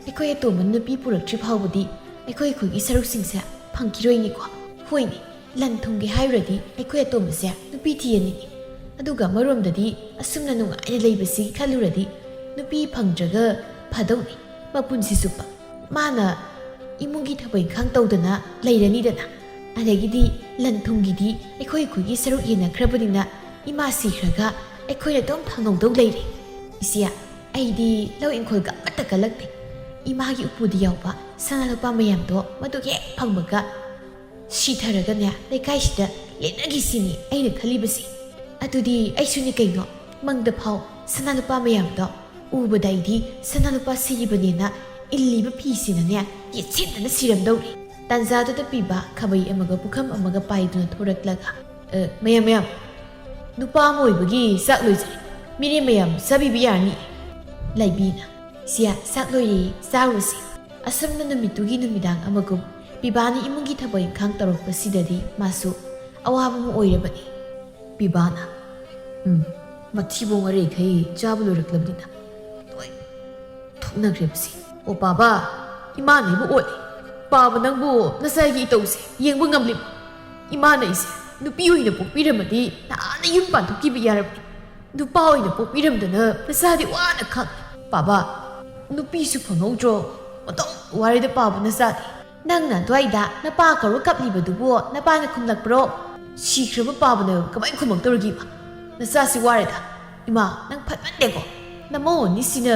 ꯑꯩꯈꯣꯏ ꯑꯇꯣꯝꯕ ꯅꯨꯄꯤ ꯄꯨꯔꯛꯇ꯭ꯔꯤ ꯐꯥꯎꯕꯗꯤ ꯑꯩꯈꯣꯏ ꯑꯩꯈꯣꯏꯒꯤ ꯁꯔꯨꯛꯁꯤꯡꯁꯦ ꯐꯪꯈꯤꯔꯣꯏꯅꯤꯀꯣ?" "ꯍꯣꯏꯅꯦ, ꯂꯟ ꯊꯨꯝꯒꯤ ꯍꯥꯏꯔꯨꯔꯗꯤ ꯑꯩꯈꯣꯏ ꯑꯇꯣꯝꯕꯁꯦ ꯅꯨꯄꯤ ꯊꯤꯔꯅꯤꯅꯦ꯫ ꯑꯗꯨꯒ ꯑꯃꯔꯣꯝꯗꯗꯤ ꯑꯁꯨꯝꯅ ꯅꯨꯡꯉꯥꯏꯅ ꯂꯩꯕꯁꯤ ꯈꯜꯂꯨꯔꯗꯤ ꯅꯨꯄꯤ ꯐꯪꯗ꯭ꯔꯒ ꯐꯗꯧꯅꯤ꯫ ꯃꯄꯨꯟꯁꯤ ꯆꯨꯞꯄ ꯃꯥꯅ ꯏꯃꯨꯡꯒꯤ ꯊꯕꯛ ꯏꯪꯈꯥꯡ ꯇꯧꯗꯅ ꯂꯩꯔꯅꯤꯗꯅ꯫ ꯑꯗꯒꯤꯗꯤ ꯂꯟ ꯊꯨꯝꯒꯤꯗꯤ ꯑꯩꯈꯣꯏ ꯑꯩꯈꯣꯏꯒꯤ ꯁꯔꯨꯛ ꯌꯦꯟꯅꯈ꯭ꯔꯕꯅꯤꯅ ꯏꯃꯥ ꯁꯤꯈ꯭ꯔꯒ ꯑꯩꯈꯣꯏꯅ ꯑꯗꯨꯝ ꯐꯪꯍꯧꯗꯧ ꯂꯩꯔꯦ꯫ ꯏꯆꯦ, ꯑꯩꯗꯤ ꯂꯧ ꯏꯪꯈꯣꯜꯒ ꯑꯃꯠꯇ ꯀꯜꯂꯛꯇꯦ꯫ ꯏꯃꯥꯒꯤ ꯎꯄꯨꯗ ꯌꯥꯎꯕ ꯁꯅꯥ ꯂꯨꯄꯥ ꯃꯌꯥꯝꯗꯣ ꯃꯗꯨ ꯍꯦꯛ ꯐꯪꯕꯒ ꯁꯤꯊꯔꯒꯅꯦ, ꯂꯩꯀꯥꯏꯁꯤꯗ ꯂꯦꯟꯅꯈꯤꯁꯤꯅꯤ ꯑꯩꯅ ꯈꯜꯂꯤꯕꯁꯤ꯫ ꯑꯗꯨꯗꯤ ꯑꯩꯁꯨꯅꯤ ꯀꯩꯅꯣ, ꯃꯪꯗ ꯐꯥꯎ ꯁꯅꯥ ꯂꯨꯄꯥ ꯃꯌꯥꯝꯗꯣ ꯎꯕꯗ ꯑꯩꯗꯤ ꯁꯅꯥ ꯂꯨꯄꯥ ꯁꯤꯈꯤꯕꯅꯦꯅ ꯏꯜꯂꯤꯕ ꯐꯤꯁꯤꯅꯅꯦ ꯌꯦꯠꯁꯤꯟꯗꯅ ꯁꯤꯔꯝꯗꯧꯔꯤ꯫ ꯇꯥꯟꯖꯥꯗꯨꯗ ꯄꯤꯕ ꯈꯥꯕꯩ ꯑꯃꯒ ꯄꯨꯈꯝ ꯑꯃꯒ ꯄꯥꯏꯗꯨꯅ ꯊꯣꯔꯛꯂꯒ, "ꯑ, ꯃꯌꯥꯝ, ꯃꯌꯥꯝ, ꯅꯨꯄꯥ ꯑꯃ ꯑꯣꯏꯕꯒꯤ ꯆꯥꯛ ꯂꯣꯏꯖꯔꯦ꯫ ꯃꯤꯔꯦꯝ ꯃꯌꯥꯝ ꯆꯥꯕꯤꯕ ꯌꯥꯔꯅꯤ꯫" ꯂꯥꯏꯕꯤꯅ, "ꯁꯤꯌꯥ, ꯆꯥꯛ ꯂꯣꯏꯔꯦ, ꯆꯥꯔꯨꯔꯁꯤ꯫" ꯑꯁꯨꯝꯅ ꯅꯨꯃꯤꯠꯇꯨꯒꯤ ꯅꯨꯃꯤꯗꯥꯡ ꯑꯃꯒꯨꯝ ꯄꯤꯕꯥꯅ ꯏꯃꯨꯡꯒꯤ ꯊꯕꯛ ꯏꯪꯈꯥꯡ ꯇꯧꯔꯛꯄꯁꯤꯗꯗꯤ ꯃꯥꯁꯨ ꯑꯋꯥꯕ ꯑꯃ ꯑꯣꯏꯔꯕꯅꯤ꯫ ꯄꯤꯕꯥꯅ, "ꯎꯝ, ꯃꯊꯤꯕꯣꯡ ꯑꯔꯩꯈꯩ ꯆꯥꯕ ꯂꯣꯏꯔꯛꯂꯕꯅꯤꯅ ꯂꯣꯏ ꯊꯣꯛꯅꯈ꯭ꯔꯦꯕꯁꯤ꯫ ꯑꯣ ꯄꯥꯕ, ꯏꯃꯥꯅ ꯑꯩꯕꯨ ꯑꯣꯠꯂꯤ꯫ ꯄꯥꯕ, ꯅꯪꯕꯨ ꯅꯆꯥꯒꯤ ꯏꯇꯧꯁꯦ ꯌꯦꯡꯕ ꯉꯝꯂꯤꯕ? ꯏꯃꯥꯅ ꯑꯩꯁꯦ ꯅꯨꯄꯤ ꯑꯣꯏꯅ ꯄꯣꯛꯄꯤꯔꯝꯃꯗꯤ ꯅꯍꯥꯟꯅ ꯌꯨꯝ ꯄꯥꯟꯊꯣꯛꯈꯤꯕ ꯌꯥꯔꯕꯅꯤ꯫ ꯅꯨꯄꯥ ꯑꯣꯏꯅ ꯄꯣꯛꯄꯤꯔꯝꯗꯅ ꯅꯆꯥꯗꯤ ꯋꯥꯅ ꯈꯥꯡꯉꯤ꯫ ꯄꯥꯕ, ꯅꯨꯄꯤꯁꯨ ꯐꯪꯍꯧꯗ꯭ꯔꯣ? ꯃꯇꯧ ꯋꯥꯔꯦꯗ ꯄꯥꯕ ꯅꯆꯥꯗꯤ꯫" "ꯅꯪꯅ ꯑꯗꯨꯋꯥꯏꯗ ꯅꯄꯥ ꯀꯧꯔ ꯀꯞꯂꯤꯕꯗꯨꯕꯨ ꯅꯄꯥꯅ ꯈꯨꯝꯂꯛꯄ꯭ꯔꯣ? ꯁꯤꯈ꯭ꯔꯕ ꯄꯥꯕꯅ ꯀꯃꯥꯏ ꯈꯨꯝꯃꯛꯇꯧꯔꯤꯒꯦꯕ? ꯅꯆꯥꯁꯤ ꯋꯥꯔꯦꯗ꯫ ꯏꯃꯥ, ꯅꯪ ꯐꯠꯃꯟꯗꯦꯀꯣ꯫ ꯅꯃꯧ ꯑꯅꯤꯁꯤꯅ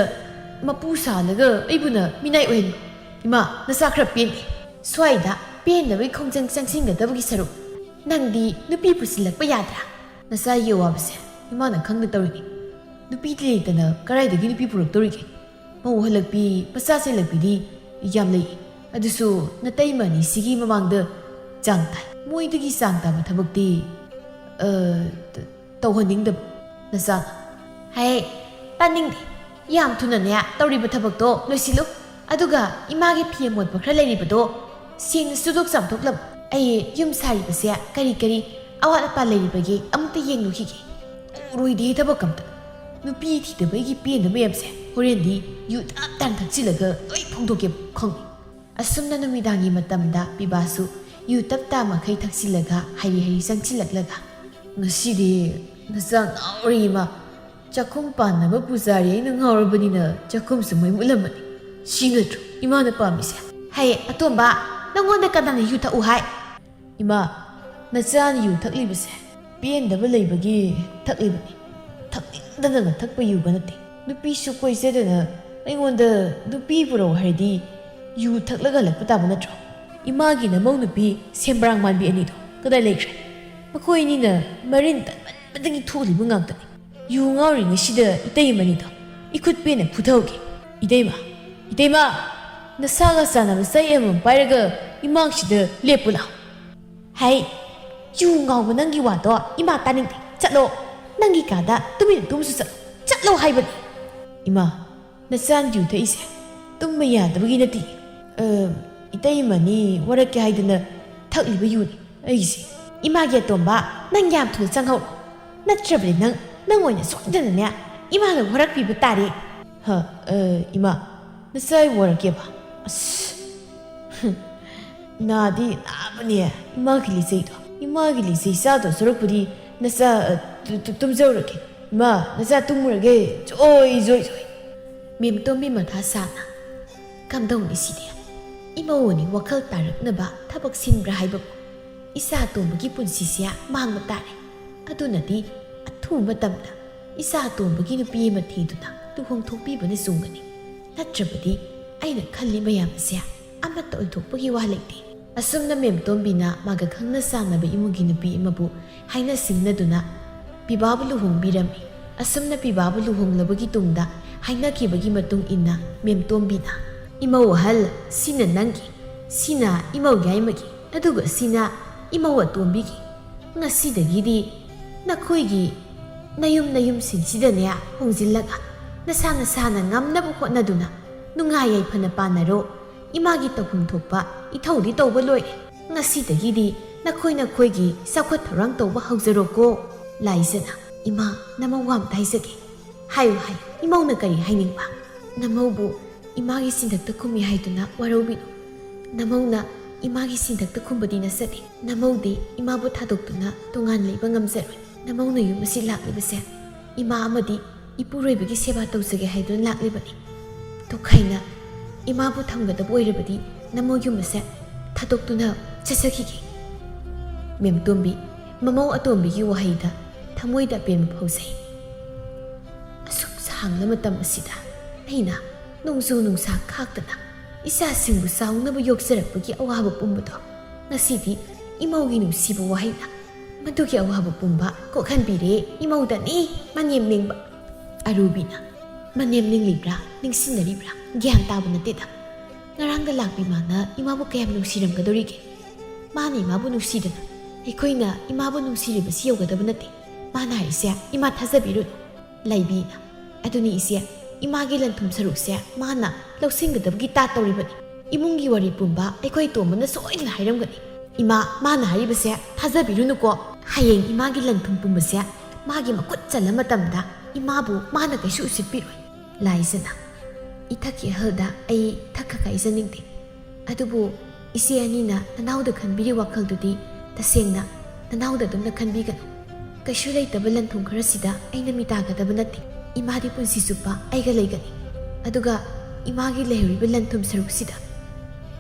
ꯃꯄꯨ ꯁꯥꯜꯂꯒ ꯑꯩꯕꯨꯅ ꯃꯤꯅꯥꯏ ꯑꯣꯏꯍꯟꯕ꯫ ꯏꯃꯥ, ꯅꯆꯥ ꯈꯔ ꯄꯦꯟꯗꯦ꯫" ꯁ꯭ꯋꯥꯏꯗ ꯄꯦꯟꯗꯕꯒꯤ ꯈꯣꯡꯖꯪ ꯆꯪꯁꯤꯟꯒꯗꯕꯒꯤ ꯁꯔꯨꯛ, ꯅꯪꯗꯤ ꯅꯨꯄꯤ ꯄꯨꯁꯤꯜꯂꯛꯄ ꯌꯥꯗ꯭ꯔꯥ? ꯅꯆꯥꯒꯤ ꯑꯋꯥꯕꯁꯦ ꯏꯃꯥꯅ ꯈꯪꯅ ꯇꯧꯔꯤꯅꯤ꯫ ꯅꯨꯄꯤꯗꯤ ꯂꯩꯇꯅ ꯀꯗꯥꯏꯗꯒꯤ ꯅꯨꯄꯤ ꯄꯨꯔꯛꯇꯧꯔꯤꯒꯦ? ꯃꯧ ꯍꯜꯂꯛꯄꯤ, ꯃꯆꯥ ꯆꯦꯜꯂꯛꯄꯤꯗꯤ ꯌꯥꯝ ꯂꯩ꯫ ꯑꯗꯨꯁꯨ ꯅꯇꯩꯃ ꯑꯅꯤꯁꯤꯒꯤ ꯃꯃꯥꯡꯗ ꯆꯥꯡ ꯇꯥꯏ꯫ ꯃꯣꯏꯗꯒꯤ ꯆꯥꯡ ꯇꯥꯕ ꯊꯕꯛꯇꯤ, ꯑ, ꯇ-, ꯇꯧꯍꯟꯅꯤꯡꯗꯕ ꯅꯆꯥꯅ꯫ "ꯍꯦ, ꯇꯥꯅꯤꯡꯗꯦ꯫ ꯌꯥꯝ ꯊꯨꯅꯅꯦ ꯇꯧꯔꯤꯕ ꯊꯕꯛꯇꯣ ꯂꯣꯏꯁꯤꯜꯂꯨ꯫ ꯑꯗꯨꯒ ꯏꯃꯥꯒꯤ ꯐꯤ ꯑꯃꯣꯠꯄ ꯈꯔ ꯂꯩꯔꯤꯕꯗꯣ ꯁꯦꯡꯅ ꯁꯨꯗꯣꯛ ꯆꯥꯝꯊꯣꯛꯂꯝꯃꯨ꯫ ꯑꯩ ꯌꯨꯝ ꯁꯥꯔꯤꯕꯁꯦ ꯀꯔꯤ ꯀꯔꯤ ꯑꯋꯥꯠ ꯑꯄꯥ ꯂꯩꯔꯤꯕꯒꯦ ꯑꯃꯨꯛꯇ ꯌꯦꯡꯂꯨꯈꯤꯒꯦ꯫" ꯎꯔꯣꯏꯗꯦ ꯊꯕꯛ ꯑꯝꯇ꯫ ꯅꯨꯄꯤ ꯊꯤꯗꯕꯒꯤ ꯄꯦꯟꯗ ꯃꯌꯥꯝꯁꯦ ꯍꯣꯔꯦꯟꯗꯤ ꯌꯨ ꯇꯞ ꯇꯥꯅ ꯊꯛꯆꯤꯜꯂꯒ ꯂꯣꯏ ꯐꯣꯡꯗꯣꯛꯀꯦ ꯈꯪꯉꯤ꯫ ꯑꯁꯨꯝꯅ ꯅꯨꯃꯤꯗꯥꯡꯒꯤ ꯃꯇꯝꯗ ꯄꯤꯕꯥꯁꯨ ꯌꯨ ꯇꯞ ꯇꯥ ꯃꯈꯩ ꯊꯛꯆꯤꯜꯂꯒ ꯍꯩꯔꯤ ꯍꯩꯔꯤ ꯆꯪꯁꯤꯜꯂꯛꯂꯒ, "ꯉꯁꯤꯗꯤ ꯅꯆꯥ ꯉꯥꯎꯔꯦ ꯏꯃꯥ꯫ ꯆꯥꯛꯈꯨꯝ ꯄꯥꯟꯅꯕ ꯄꯨꯖꯥꯔꯤ ꯑꯩꯅ ꯉꯥꯎꯔꯕꯅꯤꯅ ꯆꯥꯛꯈꯨꯝꯁꯨ ꯃꯩ ꯃꯨꯠꯂꯝꯃꯅꯤ꯫ ꯁꯤ ꯅꯠꯇ꯭ꯔꯣ ꯏꯃꯥꯅ ꯄꯥꯝꯃꯤꯁꯦ?" "ꯍꯦ ꯑꯇꯣꯝꯕ, ꯅꯪꯉꯣꯟꯗ ꯀꯅꯥꯅ ꯌꯨ ꯊꯛꯎ ꯍꯥꯏ?" "ꯏꯃꯥ, ꯅꯆꯥꯅ ꯌꯨ ꯊꯛꯂꯤꯕꯁꯦ ꯄꯦꯟꯗꯕ ꯂꯩꯕꯒꯤ ꯊꯛꯂꯤꯕꯅꯤ꯫ ꯊꯛꯅꯤꯡꯗꯅꯒ ꯊꯛꯄ ꯌꯨꯒ ꯅꯠꯇꯦ꯫ ꯅꯨꯄꯤꯁꯨ ꯀꯣꯏꯖꯗꯅ ꯑꯩꯉꯣꯟꯗ ꯅꯨꯄꯤ ꯄꯨꯔꯛꯑꯣ ꯍꯥꯏꯔꯗꯤ ꯌꯨ ꯊꯛꯂꯒ ꯍꯜꯂꯛꯄ ꯇꯥꯕ ꯅꯠꯇ꯭ꯔꯣ? ꯏꯃꯥꯒꯤ ꯅꯃꯧ ꯅꯨꯄꯤ ꯁꯦꯝꯕ꯭ꯔꯥꯡ ꯃꯥꯟꯕꯤ ꯑꯅꯤꯗꯣ ꯀꯗꯥꯏ ꯂꯩꯈ꯭ꯔꯦ? ꯃꯈꯣꯏ ꯑꯅꯤꯅ ꯃꯔꯤꯟ ꯇꯟꯃꯟꯕꯗꯒꯤ ꯊꯣꯛꯂꯤꯕ ꯉꯥꯛꯇꯅꯤ꯫ ꯌꯨ ꯉꯥꯎꯔꯤꯉꯩꯁꯤꯗ ꯏꯇꯩꯃꯅꯤꯗꯣ ꯏꯈꯨꯠ ꯄꯦꯟꯅ ꯐꯨꯊꯍꯧꯒꯦ꯫ ꯏꯇꯩꯃ, ꯏꯇꯩꯃ, ꯅꯁꯥꯒ ꯆꯥꯟꯅꯕ ꯆꯩ ꯑꯃꯃꯝ ꯄꯥꯏꯔꯒ ꯏꯃꯥꯡꯁꯤꯗ ꯂꯦꯞꯄꯨ ꯂꯥꯎ꯫ ꯍꯩ, ꯌꯨ ꯉꯥꯎꯕ ꯅꯪꯒꯤ ꯋꯥꯗꯣ ꯏꯃꯥ ꯇꯥꯅꯤꯡꯗꯦ꯫ ꯆꯠꯂꯣ, ꯅꯪꯒꯤ ꯀꯥꯗ ꯇꯨꯃꯤꯟꯅ ꯇꯨꯝꯃꯁꯨ ꯆꯠꯂꯣ꯫ ꯆꯠꯂꯣ ꯍꯥꯏꯕꯅꯤ꯫ ꯏꯃꯥ, ꯅꯆꯥꯅ ꯌꯨ ꯊꯛꯏꯁꯦ ꯇꯨꯝꯕ ꯌꯥꯗꯕꯒꯤ ꯅꯠꯇꯦ꯫ ꯑ, ꯏꯇꯩꯃꯅꯤ ꯋꯥꯔꯛꯀꯦ ꯍꯥꯏꯗꯅ ꯊꯛꯂꯤꯕ ꯌꯨꯅꯤ ꯑꯩꯒꯤꯁꯦ꯫ ꯏꯃꯥꯒꯤ ꯑꯇꯣꯝꯕ, ꯅꯪ ꯌꯥꯝ ꯊꯨꯅ ꯆꯪꯍꯧꯔꯣ꯫ ꯅꯠꯇ꯭ꯔꯕꯗꯤ ꯅꯪ, ꯅꯪ ꯑꯣꯏꯅ ꯁꯣꯏꯗꯅꯅꯦ ꯏꯃꯥꯅ ꯋꯥꯔꯛꯄꯤꯕ ꯇꯥꯔꯦ꯫ ꯍ, ꯑ, ꯏꯃꯥ, ꯅꯆꯥ ꯑꯩ ꯋꯥꯔꯛꯀꯦꯕ꯫ ꯑꯁ, ꯅꯥꯗꯤ ꯅꯥꯕꯅꯦ ꯏꯃꯥꯒꯤ ꯂꯤꯆꯩꯗꯣ꯫ ꯏꯃꯥꯒꯤ ꯂꯤꯆꯩ ꯆꯥꯗꯧ ꯁꯔꯨꯛꯄꯨꯗꯤ ꯅꯆꯥ, ꯑ, ꯇꯨ-, ꯇꯨ-, ꯇꯨꯝꯖꯧꯔꯒꯦ꯫ ꯏꯃꯥ, ꯅꯆꯥ ꯇꯨꯝꯃꯨꯔꯒꯦ꯫ ꯖꯣꯏ, ꯖꯣꯏ, ꯖꯣꯏ꯫ ꯃꯦꯝꯇꯣꯝꯕꯤ ꯃꯊꯥ ꯁꯥꯅ, "ꯀꯝꯗꯧꯅꯤ ꯁꯤꯗꯤ? ꯏꯃꯧ ꯑꯅꯤ ꯋꯥꯈꯜ ꯇꯥꯔꯛꯅꯕ ꯊꯕꯛ ꯁꯤꯟꯕ꯭ꯔꯥ ꯍꯥꯏꯕꯕꯨ? ꯏꯆꯥ ꯑꯇꯣꯝꯕꯒꯤ ꯄꯨꯟꯁꯤꯁꯦ ꯃꯥꯡꯕ ꯇꯥꯔꯦ꯫ ꯑꯗꯨꯅꯗꯤ ꯑꯊꯨꯕ ꯃꯇꯝꯗ ꯏꯆꯥ ꯑꯇꯣꯝꯕꯒꯤ ꯅꯨꯄꯤ ꯑꯃ ꯊꯤꯗꯨꯅ ꯂꯨꯍꯣꯡꯊꯣꯛꯄꯤꯕꯅ ꯆꯨꯝꯒꯅꯤ꯫ ꯅꯠꯇ꯭ꯔꯕꯗꯤ ꯑꯩꯅ ꯈꯜꯂꯤ ꯃꯌꯥꯝ ꯑꯁꯦ ꯑꯃꯠꯇ ꯑꯣꯏꯊꯣꯛꯄꯒꯤ ꯋꯥ ꯂꯩꯇꯦ꯫" ꯑꯁꯨꯝꯅ ꯃꯦꯝꯇꯣꯝꯕꯤꯅ ꯃꯥꯒ ꯈꯪꯅ ꯆꯥꯟꯅꯕ ꯏꯃꯨꯡꯒꯤ ꯅꯨꯄꯤ ꯑꯃꯕꯨ ꯍꯥꯏꯅ ꯁꯤꯡꯅꯗꯨꯅ ꯄꯤꯕꯥꯕꯨ ꯂꯨꯍꯣꯡꯕꯤꯔꯝꯃꯤ꯫ ꯑꯁꯨꯝꯅ ꯄꯤꯕꯥꯕꯨ ꯂꯨꯍꯣꯡꯂꯕꯒꯤ ꯇꯨꯡꯗ ꯍꯥꯏꯅꯈꯤꯕꯒꯤ ꯃꯇꯨꯡ ꯏꯟꯅ ꯃꯦꯝꯇꯣꯝꯕꯤꯅ, "ꯏꯃꯧ ꯑꯍꯜ, ꯁꯤꯅ ꯅꯪꯒꯤ, ꯁꯤꯅ ꯏꯃꯧ ꯌꯥꯏꯃꯒꯤ, ꯑꯗꯨꯒ ꯁꯤꯅ ꯏꯃꯧ ꯑꯇꯣꯝꯕꯤꯒꯤ꯫ ꯉꯁꯤꯗꯒꯤꯗꯤ ꯅꯈꯣꯏꯒꯤ ꯅꯌꯨꯝ ꯅꯌꯨꯝꯁꯤꯡꯁꯤꯗꯅꯦ ꯍꯣꯡꯖꯤꯜꯂꯒ ꯅꯁꯥ ꯅꯁꯥꯅ ꯉꯝꯅꯕ ꯍꯣꯠꯅꯗꯨꯅ ꯅꯨꯡꯉꯥꯏ ꯌꯥꯏꯐꯅ ꯄꯥꯟꯅꯔꯣ꯫ ꯏꯃꯥꯒꯤ ꯇꯧꯐꯝ ꯊꯣꯛꯄ ꯏꯊꯧꯗꯤ ꯇꯧꯕ ꯂꯣꯏꯔꯦ꯫ ꯉꯁꯤꯗꯒꯤꯗꯤ ꯅꯈꯣꯏ ꯅꯈꯣꯏꯒꯤ ꯆꯥꯎꯈꯠ ꯊꯧꯔꯥꯡ ꯇꯧꯕ ꯍꯧꯖꯔꯣꯀꯣ꯫" ꯂꯥꯏꯖꯅ, "ꯏꯃꯥ, ꯅꯃꯧ ꯋꯥ ꯑꯝꯇ ꯍꯥꯏꯖꯒꯦ꯫" "ꯍꯥꯏꯌꯨ, ꯍꯥꯏꯌꯨ, ꯏꯃꯧꯅ ꯀꯔꯤ ꯍꯥꯏꯅꯤꯡꯕ?" "ꯅꯃꯧꯕꯨ ꯏꯃꯥꯒꯤ ꯁꯤꯟꯊꯛꯇ ꯈꯨꯝꯃꯤ ꯍꯥꯏꯗꯨꯅ ꯋꯥꯔꯧꯕꯤꯅꯨ꯫ ꯅꯃꯧꯅ ꯏꯃꯥꯒꯤ ꯁꯤꯟꯊꯛꯇ ꯈꯨꯝꯕꯗꯤ ꯅꯠꯆꯗꯦ꯫ ꯅꯃꯧꯗꯤ ꯏꯃꯥꯕꯨ ꯊꯥꯗꯣꯛꯇꯨꯅ ꯇꯣꯉꯥꯟ ꯂꯩꯕ ꯉꯝꯖꯔꯣꯏ꯫ ꯅꯃꯧꯅ ꯌꯨꯝ ꯑꯁꯤ ꯂꯥꯛꯂꯤꯕꯁꯦ ꯏꯃꯥ ꯑꯃꯗꯤ ꯏꯄꯨꯔꯣꯏꯕꯒꯤ ꯁꯦꯕꯥ ꯇꯧꯖꯒꯦ ꯍꯥꯏꯗꯨꯅ ꯂꯥꯛꯂꯤꯕꯅꯤ꯫ ꯇꯣꯈꯥꯏꯅ ꯏꯃꯥꯕꯨ ꯊꯝꯒꯗꯕ ꯑꯣꯏꯔꯕꯗꯤ ꯅꯃꯧ ꯌꯨꯝ ꯑꯁꯦ ꯊꯥꯗꯣꯛꯇꯨꯅ ꯆꯠꯆꯈꯤꯒꯦ꯫" ꯃꯦꯝꯇꯣꯝꯕꯤ ꯃꯃꯧ ꯑꯇꯣꯝꯕꯤꯒꯤ ꯋꯥꯍꯩꯗ ꯊꯃꯣꯏꯗ ꯑꯄꯦꯟꯕ ꯐꯥꯎꯖꯩ꯫ ꯑꯁꯨꯛ ꯁꯥꯡꯂ ꯃꯇꯝ ꯑꯁꯤꯗ ꯑꯩꯅ ꯅꯣꯡꯖꯨ ꯅꯨꯡꯁꯥ ꯈꯥꯛꯇꯅ ꯏꯆꯥꯁꯤꯡꯕꯨ ꯆꯥꯎꯅꯕ ꯌꯣꯛꯆꯔꯛꯄꯒꯤ ꯑꯋꯥꯕ ꯄꯨꯝꯕꯗꯣ ꯉꯁꯤꯗꯤ ꯏꯃꯧꯒꯤ ꯅꯨꯡꯁꯤꯕ ꯋꯥꯍꯩꯅ ꯃꯗꯨꯒꯤ ꯑꯋꯥꯕ ꯄꯨꯝꯕ ꯀꯣꯛꯍꯟꯕꯤꯔꯦ꯫ ꯏꯃꯧꯗꯅꯤ ꯃꯅꯦꯝ ꯅꯤꯡꯕ꯫ ꯑꯔꯨꯕꯤꯅ, "ꯃꯅꯦꯝ ꯅꯤꯡꯂꯤꯕ꯭ꯔꯥ, ꯅꯤꯡꯁꯤꯡꯅꯔꯤꯕ꯭ꯔꯥ? ꯒ꯭ꯌꯥꯟ ꯇꯥꯕ ꯅꯠꯇꯦꯗ꯫ ꯉꯔꯥꯡꯗ ꯂꯥꯛꯄꯤ ꯃꯥꯅ ꯏꯃꯥꯕꯨ ꯀꯌꯥꯝ ꯅꯨꯡꯁꯤꯔꯝꯒꯗꯧꯔꯤꯒꯦ? ꯃꯥꯅ ꯏꯃꯥꯕꯨ ꯅꯨꯡꯁꯤꯗꯅ ꯑꯩꯈꯣꯏꯅ ꯏꯃꯥꯕꯨ ꯅꯨꯡꯁꯤꯔꯤꯕꯁꯤ ꯌꯧꯒꯗꯕ ꯅꯠꯇꯦ꯫ ꯃꯥꯅ ꯍꯥꯏꯔꯤꯁꯦ ꯏꯃꯥ ꯊꯥꯖꯕꯤꯔꯨꯅꯨ꯫" ꯂꯩꯕꯤꯅ, "ꯑꯗꯨꯅꯤ ꯏꯆꯦ, ꯏꯃꯥꯒꯤ ꯂꯟ ꯊꯨꯝ ꯁꯔꯨꯛꯁꯦ ꯃꯥꯅ ꯂꯧꯁꯤꯟꯒꯗꯕꯒꯤ ꯇꯥ ꯇꯧꯔꯤꯕꯅꯤ꯫ ꯏꯃꯨꯡꯒꯤ ꯋꯥꯔꯤ ꯄꯨꯝꯕ ꯑꯩꯈꯣꯏ ꯇꯣꯝꯕꯅ ꯁꯣꯏꯗꯅ ꯍꯥꯏꯔꯝꯒꯅꯤ꯫ ꯏꯃꯥ, ꯃꯥꯅ ꯍꯥꯏꯔꯤꯕꯁꯦ ꯊꯥꯖꯕꯤꯔꯨꯅꯨꯀꯣ꯫ ꯍꯌꯦꯡ ꯏꯃꯥꯒꯤ ꯂꯟ ꯊꯨꯝ ꯄꯨꯝꯕꯁꯦ ꯃꯥꯒꯤ ꯃꯈꯨꯠ ꯆꯜꯂ ꯃꯇꯝꯗ ꯏꯃꯥꯕꯨ ꯃꯥꯅ ꯀꯩꯁꯨ ꯎꯁꯤꯠꯄꯤꯔꯣꯏ꯫" ꯂꯥꯏꯖꯅ, "ꯏꯊꯛꯀꯤ ꯑꯍꯜꯗ ꯑꯩ ꯊꯛ ꯈꯛ ꯍꯥꯏꯖꯅꯤꯡꯗꯦ꯫ ꯑꯗꯨꯕꯨ ꯏꯆꯦ ꯑꯅꯤꯅ ꯅꯅꯥꯎꯗ ꯈꯟꯕꯤꯔꯤ ꯋꯥꯈꯜꯗꯨꯗꯤ ꯇꯁꯦꯡꯅ ꯅꯅꯥꯎꯗ ꯑꯗꯨꯝꯅ ꯈꯟꯕꯤꯒꯅꯨ꯫ ꯀꯩꯁꯨ ꯂꯩꯇꯕ ꯂꯟ ꯊꯨꯝ ꯈꯔꯁꯤꯗ ꯑꯩꯅ ꯃꯤꯇꯥꯒꯗꯕ ꯅꯠꯇꯦ꯫ ꯏꯃꯥꯗꯤ ꯄꯨꯟꯁꯤ ꯆꯨꯞꯄ ꯑꯩꯒ ꯂꯩꯒꯅꯤ꯫ ꯑꯗꯨꯒ ꯏꯃꯥꯒꯤ ꯂꯩꯍꯧꯔꯤꯕ ꯂꯟ ꯊꯨꯝ ꯁꯔꯨꯛꯁꯤꯗ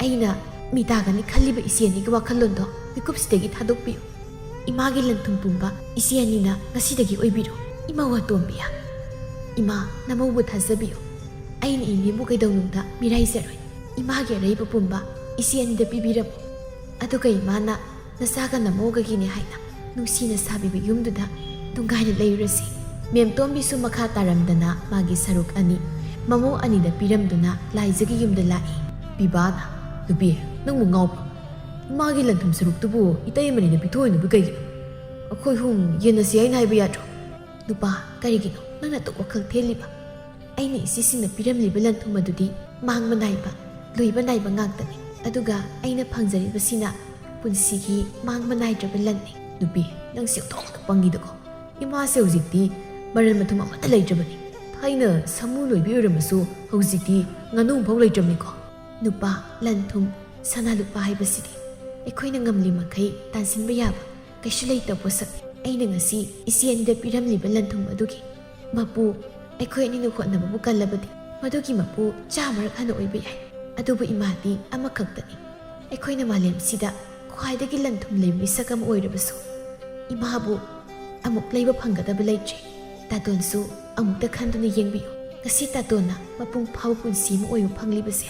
ꯑꯩꯅ ꯃꯤꯇꯥꯒꯅꯤ ꯈꯜꯂꯤꯕ ꯏꯆꯦ ꯑꯅꯤꯒꯤ ꯋꯥꯈꯜꯂꯣꯟꯗꯣ ꯃꯤꯀꯨꯞꯁꯤꯗꯒꯤ ꯊꯥꯗꯣꯛꯄꯤꯌꯨ꯫ ꯏꯃꯥꯒꯤ ꯂꯟ ꯊꯨꯝ ꯄꯨꯝꯕ ꯏꯆꯦ ꯑꯅꯤꯅ ꯉꯁꯤꯗꯒꯤ ꯑꯣꯏꯕꯤꯔꯣ꯫" ꯏꯃꯧ ꯑꯇꯣꯝꯕꯤꯌꯥ, "ꯏꯃꯥ, ꯅꯃꯧꯕꯨ ꯊꯥꯖꯕꯤꯌꯨ꯫ ꯑꯩꯅ ꯏꯅꯦꯕꯨ ꯀꯩꯗꯧꯅꯨꯡꯗ ꯃꯤꯔꯥꯏꯖꯔꯣꯏ꯫ ꯏꯃꯥꯒꯤ ꯑꯔꯩꯕ ꯄꯨꯝꯕ ꯏꯆꯦ ꯑꯅꯤꯗ ꯄꯤꯕꯤꯔꯝꯃꯨ꯫ ꯑꯗꯨꯒ ꯏꯃꯥꯅ ꯅꯆꯥꯒ ꯅꯃꯧꯒꯒꯤꯅꯦ ꯍꯥꯏꯅ ꯅꯨꯡꯁꯤꯅ ꯁꯥꯕꯤꯕ ꯌꯨꯝꯗꯨꯗ ꯅꯨꯡꯉꯥꯏꯅ ꯂꯩꯔꯨꯔꯁꯤ꯫" ꯃꯦꯝꯇꯣꯝꯕꯤꯁꯨ ꯃꯈꯥ ꯇꯥꯔꯝꯗꯅ ꯃꯥꯒꯤ ꯁꯔꯨꯛ ꯑꯅꯤ ꯃꯃꯧ ꯑꯅꯤꯗ ꯄꯤꯔꯝꯗꯨꯅ ꯂꯥꯏꯖꯒꯤ ꯌꯨꯝꯗ ꯂꯥꯛꯏ꯫ ꯕꯤꯕꯥꯅ, "ꯅꯨꯄꯤ, ꯅꯪꯕꯨ ꯉꯥꯎꯕ꯭ꯔꯣ? ꯏꯃꯥꯒꯤ ꯂꯟꯊꯨꯝ ꯁꯔꯨꯛꯇꯨꯕꯨ ꯏꯇꯩꯃꯅꯤꯗ ꯄꯤꯊꯣꯛꯑꯣꯏꯅꯕꯨ ꯀꯩꯒꯤꯅꯣ? ꯑꯩꯈꯣꯏ ꯍꯨꯝ ꯌꯦꯟꯅꯁꯤ ꯍꯥꯏꯅ ꯍꯥꯏꯕ ꯌꯥꯗ꯭ꯔꯣ?" ꯅꯨꯄꯥ, "ꯀꯔꯤꯒꯤꯅꯣ ꯅꯪꯅ ꯑꯗꯨꯛ ꯋꯥꯈꯜ ꯊꯦꯜꯂꯤꯕ? ꯑꯩꯅ ꯏꯆꯦꯁꯤꯡꯅ ꯄꯤꯔꯝꯂꯤꯕ ꯂꯟꯊꯨꯝ ꯑꯗꯨꯗꯤ ꯃꯥꯡꯕ ꯅꯥꯏꯕ, ꯂꯣꯏꯕ ꯅꯥꯏꯕ ꯉꯥꯛꯇꯅꯤ꯫ ꯑꯗꯨꯒ ꯑꯩꯅ ꯐꯪꯖꯔꯤꯕꯁꯤꯅ ꯄꯨꯟꯁꯤꯒꯤ ꯃꯥꯡꯕ ꯅꯥꯏꯗ꯭ꯔꯕ ꯂꯟꯅꯤ꯫" ꯅꯨꯄꯤ, ꯅꯪꯁꯤ ꯑꯣꯟꯊꯣꯛꯅ ꯄꯪꯉꯤꯗꯀꯣ꯫ ꯏꯃꯥꯁꯦ ꯍꯧꯖꯤꯛꯇꯤ ꯃꯔꯟ ꯃꯊꯨꯝ ꯑꯃꯠꯇ ꯂꯩꯇ꯭ꯔꯕꯅꯤ꯫ ꯊꯥꯏꯅ ꯁꯥꯃꯨ ꯂꯣꯏꯕꯤ ꯑꯣꯏꯔꯝꯃꯁꯨ ꯍꯧꯖꯤꯛꯇꯤ ꯉꯥꯅꯨ ꯑꯃꯐꯥꯎ ꯂꯩꯇ꯭ꯔꯕꯅꯤꯀꯣ꯫ ꯅꯨꯄꯥ, ꯂꯟ ꯊꯨꯝ, ꯁꯅꯥ ꯂꯨꯄꯥ ꯍꯥꯏꯕꯁꯤꯗꯤ ꯑꯩꯈꯣꯏꯅ ꯉꯝꯂꯤ ꯃꯈꯩ ꯇꯥꯟꯁꯤꯟꯕ ꯌꯥꯕ ꯀꯩꯁꯨ ꯂꯩꯇꯕ ꯄꯣꯠꯁꯛꯅꯤ꯫ ꯑꯩꯅ ꯉꯁꯤ ꯏꯆꯦ ꯑꯅꯤꯗ ꯄꯤꯔꯝꯂꯤꯕ ꯂꯟ ꯊꯨꯝ ꯑꯗꯨꯒꯤ ꯃꯄꯨ ꯑꯩꯈꯣꯏ ꯑꯅꯤꯅ ꯍꯣꯠꯅꯕꯕꯨ ꯀꯜꯂꯕꯗꯤ ꯃꯗꯨꯒꯤ ꯃꯄꯨ ꯆꯥꯝꯃꯔꯛ ꯍꯟꯅ ꯑꯣꯏꯕ ꯌꯥꯏ꯫ ꯑꯗꯨꯕꯨ ꯏꯃꯥꯗꯤ ꯑꯃꯈꯛꯇꯅꯤ꯫ ꯑꯩꯈꯣꯏꯅ ꯃꯥꯂꯦꯝꯁꯤꯗ ꯈ꯭ꯋꯥꯏꯗꯒꯤ ꯂꯟ ꯊꯨꯝ ꯂꯩꯕ ꯃꯤꯁꯛ ꯑꯃ ꯑꯣꯏꯔꯕꯁꯨ ꯏꯃꯥꯕꯨ ꯑꯃꯨꯛ ꯂꯩꯕ ꯐꯪꯒꯗꯕ ꯂꯩꯇ꯭ꯔꯤ꯫ ꯇꯥꯇꯣꯟꯁꯨ ꯑꯃꯨꯛꯇ ꯈꯟꯗꯨꯅ ꯌꯦꯡꯕꯤꯌꯨ꯫ ꯉꯁꯤ ꯇꯥꯇꯣꯟꯅ ꯃꯄꯨꯡ ꯐꯥꯕ ꯄꯨꯟꯁꯤ ꯑꯃ ꯑꯣꯏꯕ ꯐꯪꯂꯤꯕꯁꯦ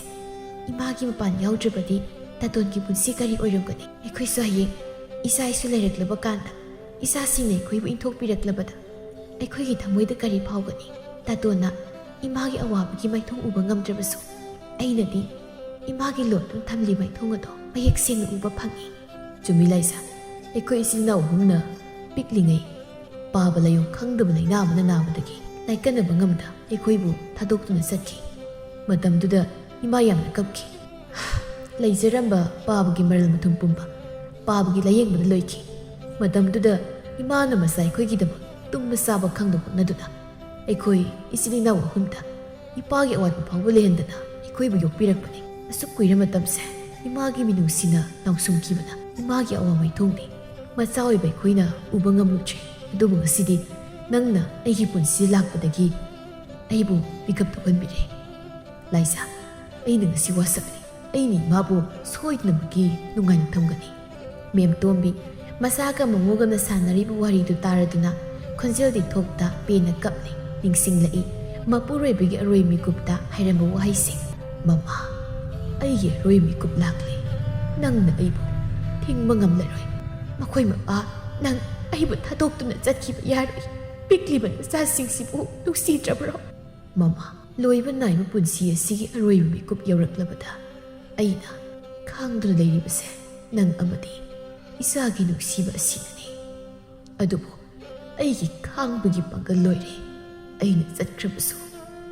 ꯏꯃꯥꯒꯤ ꯃꯄꯥꯟ ꯌꯥꯎꯗ꯭ꯔꯕꯗꯤ ꯇꯥꯇꯣꯟꯒꯤ ꯄꯨꯟꯁꯤ ꯀꯔꯤ ꯑꯣꯏꯔꯝꯒꯅꯤ? ꯑꯩꯈꯣꯏꯁꯨ ꯍꯌꯦꯡ ꯏꯆꯥ ꯏꯁꯨ ꯂꯩꯔꯛꯂꯕ ꯀꯥꯟꯗ ꯏꯆꯥꯁꯤꯡꯅ ꯑꯩꯈꯣꯏꯕꯨ ꯏꯟꯊꯣꯛꯄꯤꯔꯛꯂꯕꯗ ꯑꯩꯈꯣꯏꯒꯤ ꯊꯃꯣꯏꯗ ꯀꯔꯤ ꯐꯥꯎꯒꯅꯤ? ꯇꯥꯇꯣꯟꯅ ꯏꯃꯥꯒꯤ ꯑꯋꯥꯕꯒꯤ ꯃꯥꯏꯊꯣꯡ ꯎꯕ ꯉꯝꯗ꯭ꯔꯕꯁꯨ ꯑꯩꯅꯗꯤ ꯏꯃꯥꯒꯤ ꯂꯣꯟꯗꯨꯅ ꯊꯝꯂꯤ ꯃꯥꯏꯊꯣꯡ ꯑꯗꯣ ꯃꯌꯦꯛ ꯁꯦꯡꯅ ꯎꯕ ꯐꯪꯏ꯫ ꯆꯨꯝꯃꯤ ꯂꯥꯏꯖꯥ, ꯑꯩꯈꯣꯏ ꯏꯆꯤꯜ ꯏꯅꯥꯎ ꯑꯍꯨꯝꯅ ꯄꯤꯛꯂꯤꯉꯩ ꯄꯥꯕ ꯂꯥꯏꯌꯣꯡ ꯈꯪꯗꯕ ꯂꯥꯏꯅꯥ ꯑꯃꯅ ꯅꯥꯕꯗꯒꯤ ꯂꯥꯏꯀꯠꯅꯕ ꯉꯝꯗ ꯑꯩꯈꯣꯏꯕꯨ ꯊꯥꯗꯣꯛꯇꯨꯅ ꯆꯠꯈꯤ꯫ ꯃꯇꯝꯗꯨꯗ ꯏꯃꯥ ꯌꯥꯝꯅ ꯀꯞꯈꯤ꯫ ꯂꯩꯖꯔꯝꯕ ꯄꯥꯕꯒꯤ ꯃꯔꯜ ꯃꯊꯨꯝ ꯄꯨꯝꯕ ꯄꯥꯕꯒꯤ ꯂꯥꯌꯦꯡꯕꯗ ꯂꯣꯏꯈꯤ꯫ ꯃꯇꯝꯗꯨꯗ ꯏꯃꯥꯅ ꯃꯆꯥ ꯑꯩꯈꯣꯏꯒꯤꯗꯃꯛ ꯇꯨꯝꯕ ꯆꯥꯕ ꯈꯪꯗ ꯍꯣꯠꯅꯗꯨꯅ ꯑꯩꯈꯣꯏ ꯏꯆꯤꯜ ꯏꯅꯥꯎ ꯑꯍꯨꯝꯗ ꯏꯄꯥꯒꯤ ꯑꯋꯥꯠꯄ ꯐꯥꯎꯕ ꯂꯩꯍꯟꯗꯅ ꯑꯩꯈꯣꯏꯕꯨ ꯌꯣꯛꯄꯤꯔꯛꯄꯅꯤ꯫ ꯑꯁꯨꯛ ꯀꯨꯏꯔ ꯃꯇꯝꯁꯦ ꯏꯃꯥꯒꯤ ꯃꯤꯅꯨꯡꯁꯤꯅ ꯅꯥꯎꯁꯨꯝꯈꯤꯕꯅ ꯏꯃꯥꯒꯤ ꯑꯋꯥ ꯃꯥꯏꯊꯣꯡꯗꯤ ꯃꯆꯥ ꯑꯣꯏꯕ ꯑꯩꯈꯣꯏꯅ ꯎꯕ ꯉꯝꯂꯨꯗ꯭ꯔꯦ꯫ ꯑꯗꯨꯕꯨ ꯉꯁꯤꯗꯤ ꯅꯪꯅ ꯑꯩꯒꯤ ꯄꯨꯟꯁꯤ ꯂꯥꯛꯄꯗꯒꯤ ꯑꯩꯕꯨ ꯃꯤꯀꯞ ꯊꯣꯛꯍꯟꯕꯤꯔꯦ꯫ ꯂꯥꯏꯖꯥ, ꯑꯩꯅ ꯉꯁꯤ ꯋꯥꯁꯛꯂꯤ꯫ ꯑꯩꯅ ꯏꯃꯥꯕꯨ ꯁꯣꯏꯗꯅꯃꯛꯀꯤ ꯅꯨꯡꯉꯥꯏꯅ ꯊꯝꯒꯅꯤ꯫ ꯃꯦꯝ ꯇꯣꯝꯕꯤ, ꯃꯆꯥꯒ ꯃꯃꯧꯒꯅ ꯁꯥꯟꯅꯔꯤꯕ ꯋꯥꯔꯤꯗꯨ ꯇꯥꯔꯗꯨꯅ ꯈꯣꯟꯖꯦꯜꯗꯤ ꯊꯣꯛꯇ ꯄꯦꯟꯅ ꯀꯞꯂꯤ꯫ ꯅꯤꯡꯁꯤꯡꯂꯛꯏ ꯃꯄꯨꯔꯣꯏꯕꯒꯤ ꯑꯔꯣꯏ ꯃꯤꯀꯨꯞꯇ ꯍꯥꯏꯔꯝꯕ ꯋꯥꯍꯩꯁꯤꯡ꯫ "ꯃꯃꯥ, ꯑꯩꯒꯤ ꯑꯔꯣꯏ ꯃꯤꯀꯨꯞ ꯂꯥꯛꯂꯦ꯫ ꯅꯪꯅ ꯑꯩꯕꯨ ꯊꯤꯡꯕ ꯉꯝꯂꯔꯣꯏ꯫ ꯃꯈꯣꯏ ꯃꯄꯥ, ꯅꯪ ꯑꯩꯕꯨ ꯊꯥꯗꯣꯛꯇꯨꯅ ꯆꯠꯈꯤꯕ ꯌꯥꯔꯣꯏ꯫ ꯄꯤꯛꯂꯤꯕ ꯅꯆꯥꯁꯤꯡꯁꯤꯕꯨ ꯅꯨꯡꯁꯤꯗ꯭ꯔꯕ꯭ꯔꯣ?" "ꯃꯃꯥ, ꯂꯣꯏꯕ ꯅꯥꯏꯕ ꯄꯨꯟꯁꯤ ꯑꯁꯤꯒꯤ ꯑꯔꯣꯏꯕ ꯃꯤꯀꯨꯞ ꯌꯧꯔꯛꯂꯕꯗ ꯑꯩꯅ ꯈꯥꯡꯗꯨꯅ ꯂꯩꯔꯤꯕꯁꯦ ꯅꯪ ꯑꯃꯗꯤ ꯏꯆꯥꯒꯤ ꯅꯨꯡꯁꯤꯕ ꯑꯁꯤꯅꯅꯤ꯫ ꯑꯗꯨꯕꯨ ꯑꯩꯒꯤ ꯈꯥꯡꯕꯒꯤ ꯄꯥꯡꯒꯜ ꯂꯣꯏꯔꯦ꯫ ꯑꯩꯅ ꯆꯠꯈ꯭ꯔꯕꯁꯨ